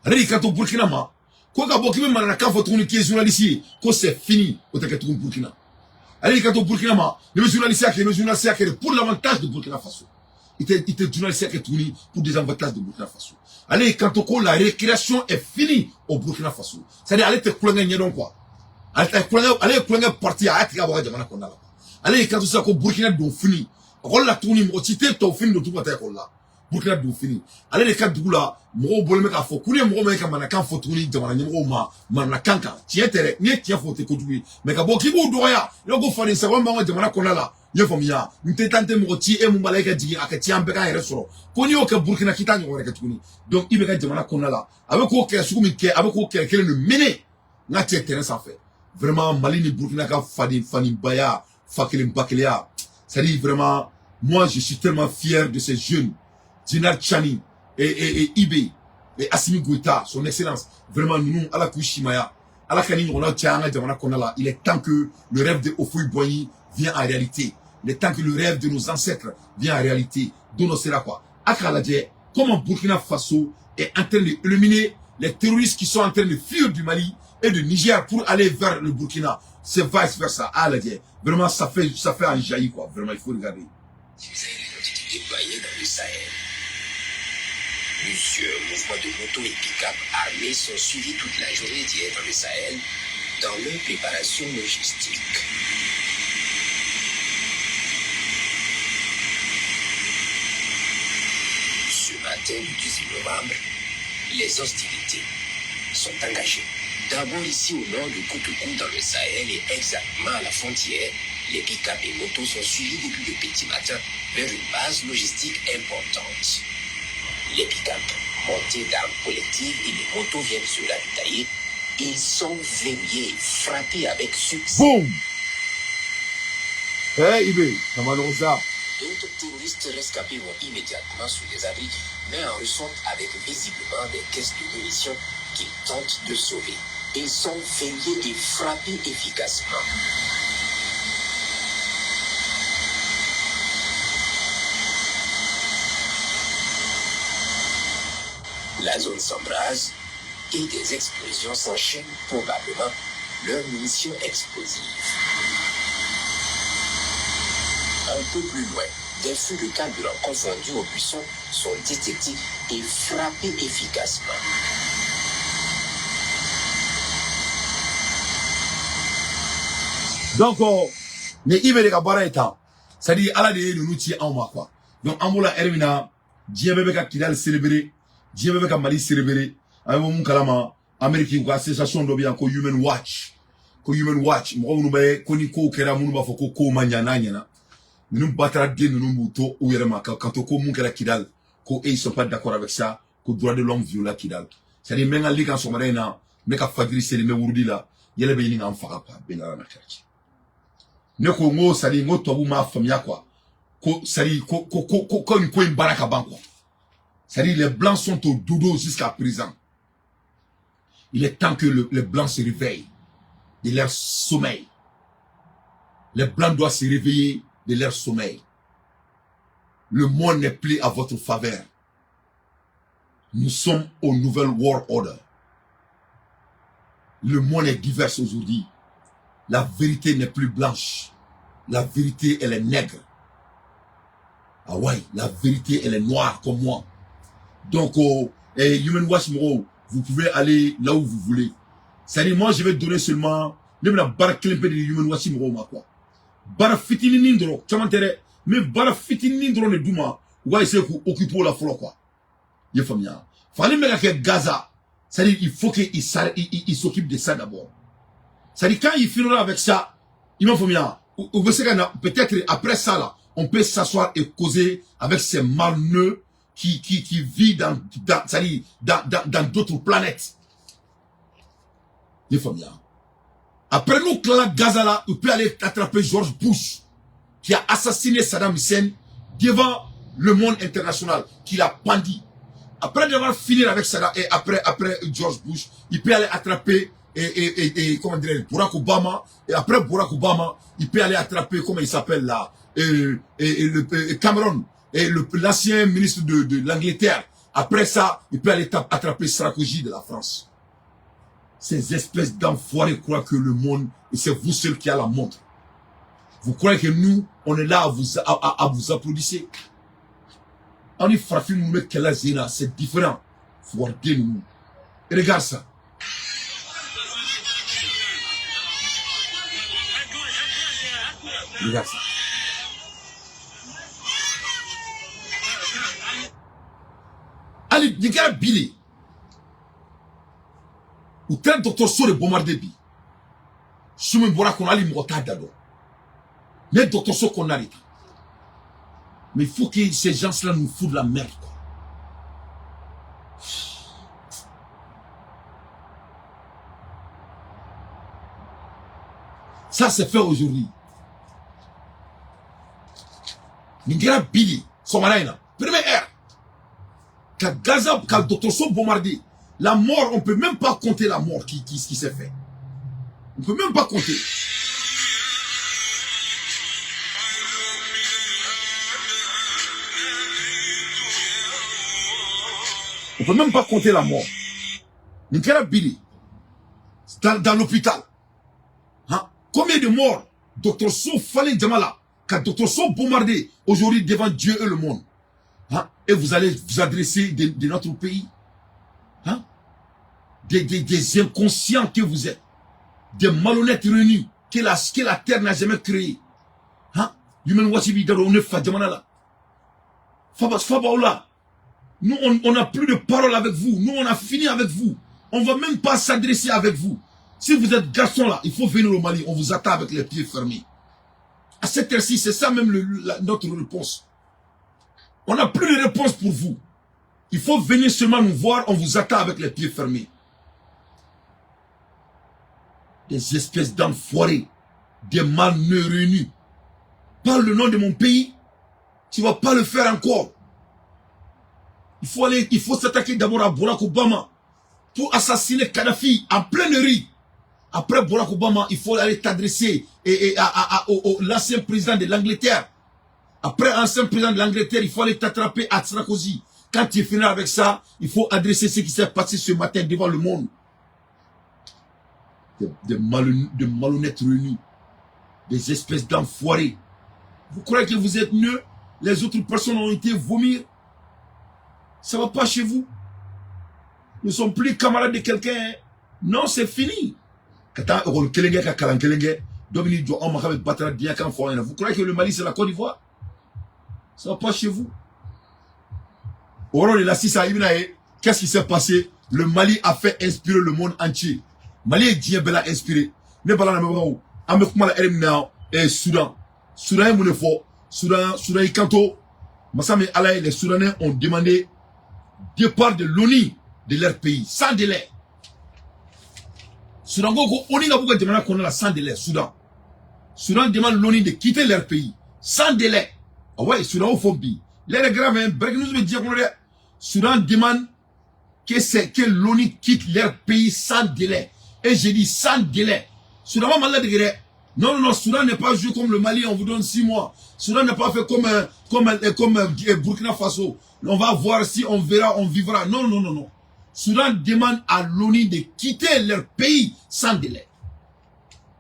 Ale de y'i kanto Burkina ma ko ka bɔ k'i bɛ manamanakan fɔ tuguni k'i ye journaliste ye, ko c'est fini, o tɛ kɛ tuguni Burkina. Ale y'i kanto Burkina ma, n'i bɛ journaliste kɛ, i bɛ journaliste kɛ pour l'avantage de Burkina Faso, i tɛ journaliste kɛ tuguni pour désavantage de Burkina Faso. Ale y'i kanto ko la récréation est finie au Burkina Faso. C'est à dire ale tɛ kulonkɛ ɲɛdɔn quoi. Ale tɛ kulonkɛ, ale ye kulonkɛ parti, a y'a tigɛ ka bɔ a ka jamana kɔnɔna la. Ale y'i kanto sisan ko Burkina don fini ekɔli la tuguni, mɔgɔ si tɛ tubabu fini don tuguni ka taa ekɔli la. Burkina don fini, ale de ka dugu la mɔgɔw bɔlen bɛ k'a fɔ ko ne ye mɔgɔ min ye ka mananakan fɔ tuguni jamana ɲɛmɔgɔw ma mananakan kan, tiɲɛ tɛ dɛ. N'i ye tiɲɛ fɔ, o tɛ kojugu ye, mais ka bɔ k'i b'u dɔgɔya, i b'a ko faden sago b'an ka jamana kɔnɔna la. I ye faamuya, n tɛ taa, n tɛ mɔgɔ ci, e mun b'a la, e ka jigin a ka ci, an bɛɛ k'an yɛrɛ sɔrɔ. Ko n'i y'o kɛ Burukina, k'i t'a ɲɔgɔn wɛrɛ kɛ tuguni. Donc i bɛ ka jamana kɔnɔna la, a bɛ k'o kɛlɛ sugu min kɛ, a bɛ k'o kɛlɛ kelen de mener n ka cɛ terrain sanfɛ. Vraiment, Mali ni Burukina ka faden fanibaya, fa kelen ba kelenya, c'est-à-dire vraiment, moi je suis tellement fier de ces jeunes, Général Tchiani et IB et Assimi Goïta, son excellence. Vraiment ninnu, Ala k'u simaya, Ala ka ni ɲɔgɔnnaw caya an ka jamana kɔnɔna la. Il est temps que le rêve de Houphouët-Boigny vient en réalité. Il est temps que le rêve de nos ancêtres vient en réalité. Don dɔ sera quoi. A k'a lajɛ comment Burkina Faso est en train d'éliminer les terroristes qui sont en train de fuir du Mali et du Niger pour aller vers le Burkina. C'est vice versa. A lajɛ, vraiment, ça fait un jaillit quoi. Vraiment, il faut regarder. Ont été déployés dans le Sahel. Plusieurs mouvements de motos et pick-up armés sont suivis toute la journée d'hier dans le Sahel dans leur préparation logistique. Ce matin du 18 novembre, les hostilités sont engagées. D'abord ici au nord de Koutoukou dans le Sahel et exactement à la frontière, les pick-up et motos sont suivis depuis le petit matin vers une base logistique importante. Les pick-up montés d'armes collectives et les motos viennent se ravitailler. Ils sont verrouillés, frappés avec succès. Boum. Eh IB, ça va non ça. D'autres terroristes rescapés vont immédiatement sur les abris, mais en ressortent avec visiblement des caisses de munitions qu'ils tentent de sauver. Ils sont verrouillés et frappés efficacement. La zone s'embrase et des explosions s'enchaînent, probablement leurs munitions explosives. Un peu plus loin, des feux de carburant confondus aux buissons sont détectés et frappés efficacement. Donc ni IB de ka baara ye tan, c'est à dire Ala de ye ninnu ci anw ma quoi. Donc an b'o la ɛri min na, diɲɛ bɛɛ bɛ ka Kidali célébrer, diɲɛ bɛɛ bɛ ka Mali célébrer. An bɛ mun kalama, Amérique u ka association dɔ bɛ yan ko Human Watch, ko Human Watch, mɔgɔ minnu bɛ ko ni kow kɛra, minnu b'a fɔ ko kow ma ɲa, n'a ɲɛna, ninnu batara den ninnu b'u to u yɛrɛ ma ka to ko mun kɛra Kidali, ko e ils sont pas d'accord avec ça, ko droit de l'homme viola Kidali. C'est à dire n bɛ n ka li kan sɔgɔmada in na, n bɛ ka fajiri seli, n bɛ wurudi la, yɛlɛ bɛ ɲini ka n faga quoi. Bɛn ala na kɛra ci ne ko n ko c'est à dire n ko tubabu m'a faamuya quoi, ko c'est à dire ko nin ko in baara ka ban quoi. C'est à dire les blancs sont au dodo jusqu'à présent. Il est temps que les blancs se réveillent de leur sommeil. Les blancs doivent se réveiller de leur sommeil. Le monde n'est plus à votre faveur. Nous sommes au Nouvel World Order. Le monde est divers aujourd'hui. La vérité n'est plus blanche. La vérité, elle est nègre. Ah ouais, la vérité, elle est noire comme moi. Donc, oh, et Human Watch, vous pouvez aller là où vous voulez. C'est-à-dire, moi, je vais donner seulement, ne bɛna baara kelen pe de Human Watch mɔgɔw ma quoi. Baara fitininin dɔrɔn, caman tɛ dɛ, mais baara fitininin dɔrɔn de d'u ma, u ka essayer k'u occuper o la fɔlɔ quoi. I ye faamuya? Fagali bɛ ka kɛ Gaza, c'est-à-dire, il faut qu'il il s'occupe de ça d'abord. C'est-à-dire, quand il finira avec ça, il m'a faamuya, u bɛ se ka na, peut-être après ça là, on peut s'asseoir et causer avec ces malneux qui vivent dans, c'est-à-dire, dans d'autres planètes. I ye faamuya? Après nous, tilala Gaza là, il peut aller attraper George Bush, qui a assassiné Saddam Hussein devant le monde international, qui l'a pendu. Après d'avoir fini avec Saddam, et après George Bush, il peut aller attraper, et comment dirais Barack Obama, et après Barack Obama, il peut aller attraper, comment il s'appelle là, et Cameron, et l'ancien ministre de l'Angleterre. Après ça, il peut aller attraper Sarkozy de la France. Ces espèces d'enfoirés croient que le monde, et c'est vous seul qui a la montre. Vous croyez que nous, on est là à vous applaudir. On est farafin minnu bɛ kɛlɛ sen na, c'est différent. Fugariden ninnu. Et regarde ça. Regarde ça. Hali nin kɛra bi de. U taara dɔgɔtɔrɔso de bombarder bi. Su min bɔra kɔnɔ, hali mɔgɔ t'a da dɔn. Ne dɔgɔtɔrɔso kɔnɔna de ta. Mais il faut que ces gens-là nous foutent de la merde, quoi. Ça, c'est fait aujourd'hui. Nin kɛra bi de, sɔgɔmada in na, première heure, ka Gaza ka dɔgɔtɔrɔso bombarder. La mort, on peut même pas compter la mort qui s'est fait. On peut même pas compter. On peut même pas compter la mort. Nin kɛra bi de dans l'hôpital. Hein? Combien de morts? Dɔgɔtɔrɔso falen jama la, ka dɔgɔtɔrɔso bombarder aujourd'hui devant Dieu et le monde. Hein? Et vous allez vous adresser de notre pays. Hein? Des inconscients que vous êtes. Des malhonnêtes réunis que la terre n'a jamais créé. Hein? Human Rights bi da ne fa jamana la. Faba faba la. Nous, on n'a plus de parole avec vous. Nous, on a fini avec vous. On va même pas s'adresser avec vous. Si vous êtes garçon là, il faut venir au Mali. On vous attend avec les pieds fermés. À cette heure-ci, c'est ça même notre réponse. On n'a plus de réponse pour vous. Il faut venir seulement nous voir. On vous attend avec les pieds fermés. Des espèces d'enfoirés, des malheureux. Parle le nom de mon pays, tu vas pas le faire encore. Il faut s'attaquer d'abord à Barack Obama pour assassiner Kadhafi en pleine rue. Après Barack Obama, il faut aller t'adresser et à l'ancien président de l'Angleterre. Après l'ancien président de l'Angleterre, il faut aller t'attraper à Sarkozy. Quand tu finis avec ça, il faut adresser ce qui s'est passé ce matin devant le monde. Des malhonnêtes réunis. Des espèces d'enfoirés. Vous croyez que vous êtes mieux? Les autres personnes ont été vomir. Ça va pas chez vous. Nous ne sommes plus camarades de quelqu'un. Non, c'est fini. Ka taa école kelen kɛ, ka kalan kelen kɛ, dɔ bɛ n'i jɔ anw ma k'a bɛ batara diɲɛ kan fɔ an ɲɛna. Vous croyez que le Mali, c'est la Côte d'Ivoire? Ça va pas chez vous. O yɔrɔ de la sisan, i bɛna ye qu'est-ce qui s'est passé. Le Mali a fait inspirer le monde entier. Mali ye diɲɛ bɛɛ la inspiré. Ne bala lamɛnbagaw, an bɛ kuma la heure min na, Soudan ye mun de fɔ? Soudan y'i kanto masa min Ala ye, les Soudanais ont demandé départ de l'ONU de leur pays sans délai. Soudan ko ko ONU ka b'u ka jamana kɔnɔ la sans délai. Soudan demande l'ONU de quitter leur pays sans délai. Ah ouais, Soudan y'o fɔ bi. L'heure est grave, hein. Breaking news bɛ diɲɛ kɔnɔ dɛ. Soudan demande que c'est que l'ONU quitte leur pays sans délai. Et j'ai dit sans délai. Soudan ma Mali ladege dɛ. Non, non, non, Soudan n'est pas joué comme le Mali, on vous donne 6 mois. Soudan n'est pas fait comme Burkina Faso. On va voir si on verra, on vivra. Non, non, non, non. Soudan demande à l'ONU de quitter leur pays sans délai.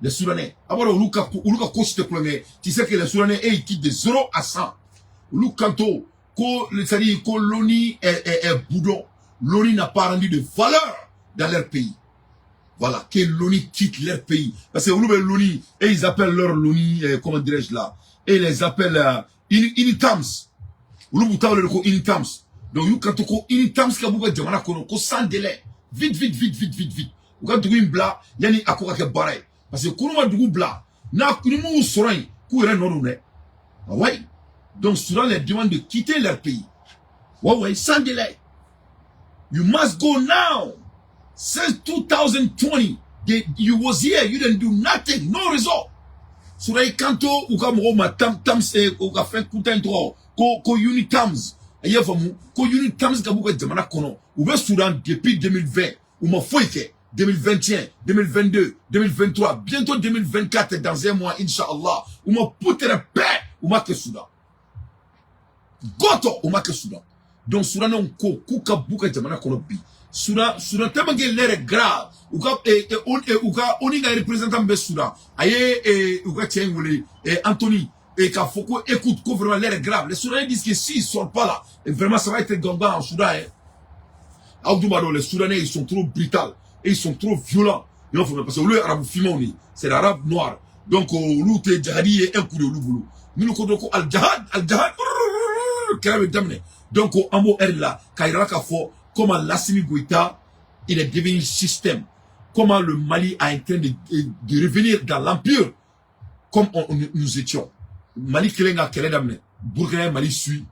Les Soudanais. Abord, olu ka ko si tɛ kulonkɛ. Tu sais que les Soudanais, eux, ils quittent de 0 à 100. Olu kanto, ko, c'est-à-dire que l'ONU est boudon. L'ONU n'a pas rendu de valeur dans leur pays. Voilà, que l'ONU quitte leur pays. Parce que olu bɛ l'ONU, et ils appellent leur l'ONU, comment dirais-je là, et ils les appellent UNITAMS. Olu b'u ta wele ko UNITAMS. Donc, y'u kanto ko UNITAMS ka b'u ka jamana kɔnɔ, ko sans délai. Vite, vite, vite, vite, vite, vite. U ka dugu in bila, yanni a ko ka kɛ baara ye. Parce que k'olu ma dugu bila, n'a ni m'u sɔrɔ yen, k'u yɛrɛ nɔ don dɛ. Ah ouais. Donc, Soudan les demande de quitter leur pays. Ouais, sans délai. You must go now. Since 2020, you was here, you didn't do nothing, no result. Soudan y'i kanto u ka mɔgɔw ma tam tam u ka fɛn kuntan in tɔgɔ ko UNITAMS. I y'a faamu ko UNITAMS ka b'u ka jamana kɔnɔ. U bɛ Soudan depuis 2020, u ma foyi kɛ. 2021, 2022, 2023, bientôt 2024 dans un mois, Inch'Allah. U ma putere bɛɛ, u ma kɛ Soudan. Gɔtɔ, u ma kɛ Soudan. Donc Soudanais ko k'u ka b'u ka jamana kɔnɔ bi. Soudan tellement que l'heure est grave. U ka ONU ka représentant bɛ Soudan. A ye u ka cɛ in wele, Anthony, et k'a fɔ ko écoute, ko vraiment l'heure est grave. Les Soudanais disent que s'ils sortent pas là, et vraiment ça va être gangan en Soudan. Hein. Aw dun b'a dɔn, les Soudanais, ils sont trop brutals et ils sont trop violents. I b'a faamuya, parce que olu ye arabu finmanw de ye, c'est l'arabe noir. Donc olu tɛ jahadi ye un coup de olu bolo. Minnu ko dɔrɔn ko al jahad, al jahad, kɛlɛ bɛ daminɛ. Donc an b'o heure la k'a yira k'a fɔ comment Lassimi Goïta, il est devenu système. Comment le Mali est en train de revenir dans l'empire comme nous étions. Mali kelen ka kɛlɛ daminɛ, Burkina ye Mali suit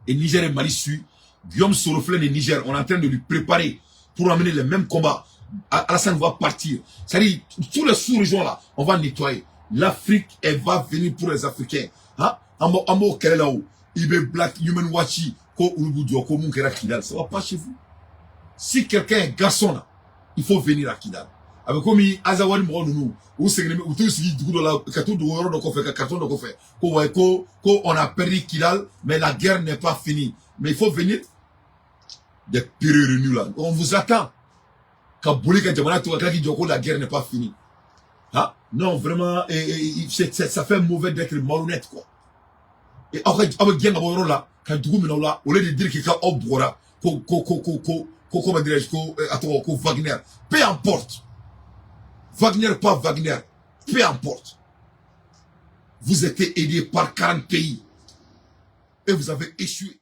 et Niger ye Mali suit. Guillaume Soro filɛ nin Niger, on est en train de lui préparer pour amener les mêmes combats. Alassane va partir. C'est-à-dire, tous les sous-régions là, on va nettoyer. L'Afrique, elle va venir pour les Africains. Hein? An b'o kɛlɛ la o. I bɛ Black Human Watch ko olu b'u jɔ ko mun kɛra Kidal. Ça va pas chez vous. Si quelqu'un est garçon là, il faut venir à Kidal. A bɛ komi Azawadi mɔgɔ ninnu, u seginnen bɛ, u t'u sigi dugu dɔ la ka t'u dogo yɔrɔ dɔ kɔfɛ, ka carton dɔ kɔfɛ, ko ouais, ko on a perdu Kidal, mais la guerre n'est pas finie. Mais il faut venir. Des péreux là. On vous attend. Ka boli ka jamana to ka tila k'i jɔ ko la guerre n'est pas finie. Ah, non, vraiment, ça fait mauvais d'être malhonnête, quoi. Et aw ka aw bɛ gɛn ka bɔ yɔrɔ la ka dugu minɛ aw la, au lieu de dire que aw bugɔra, ko comment dirais-je, ko a tɔgɔ ko Wagner, peu importe. Wagner, pas Wagner, peu importe. Vous êtes aidé par 40 pays et vous avez échoué.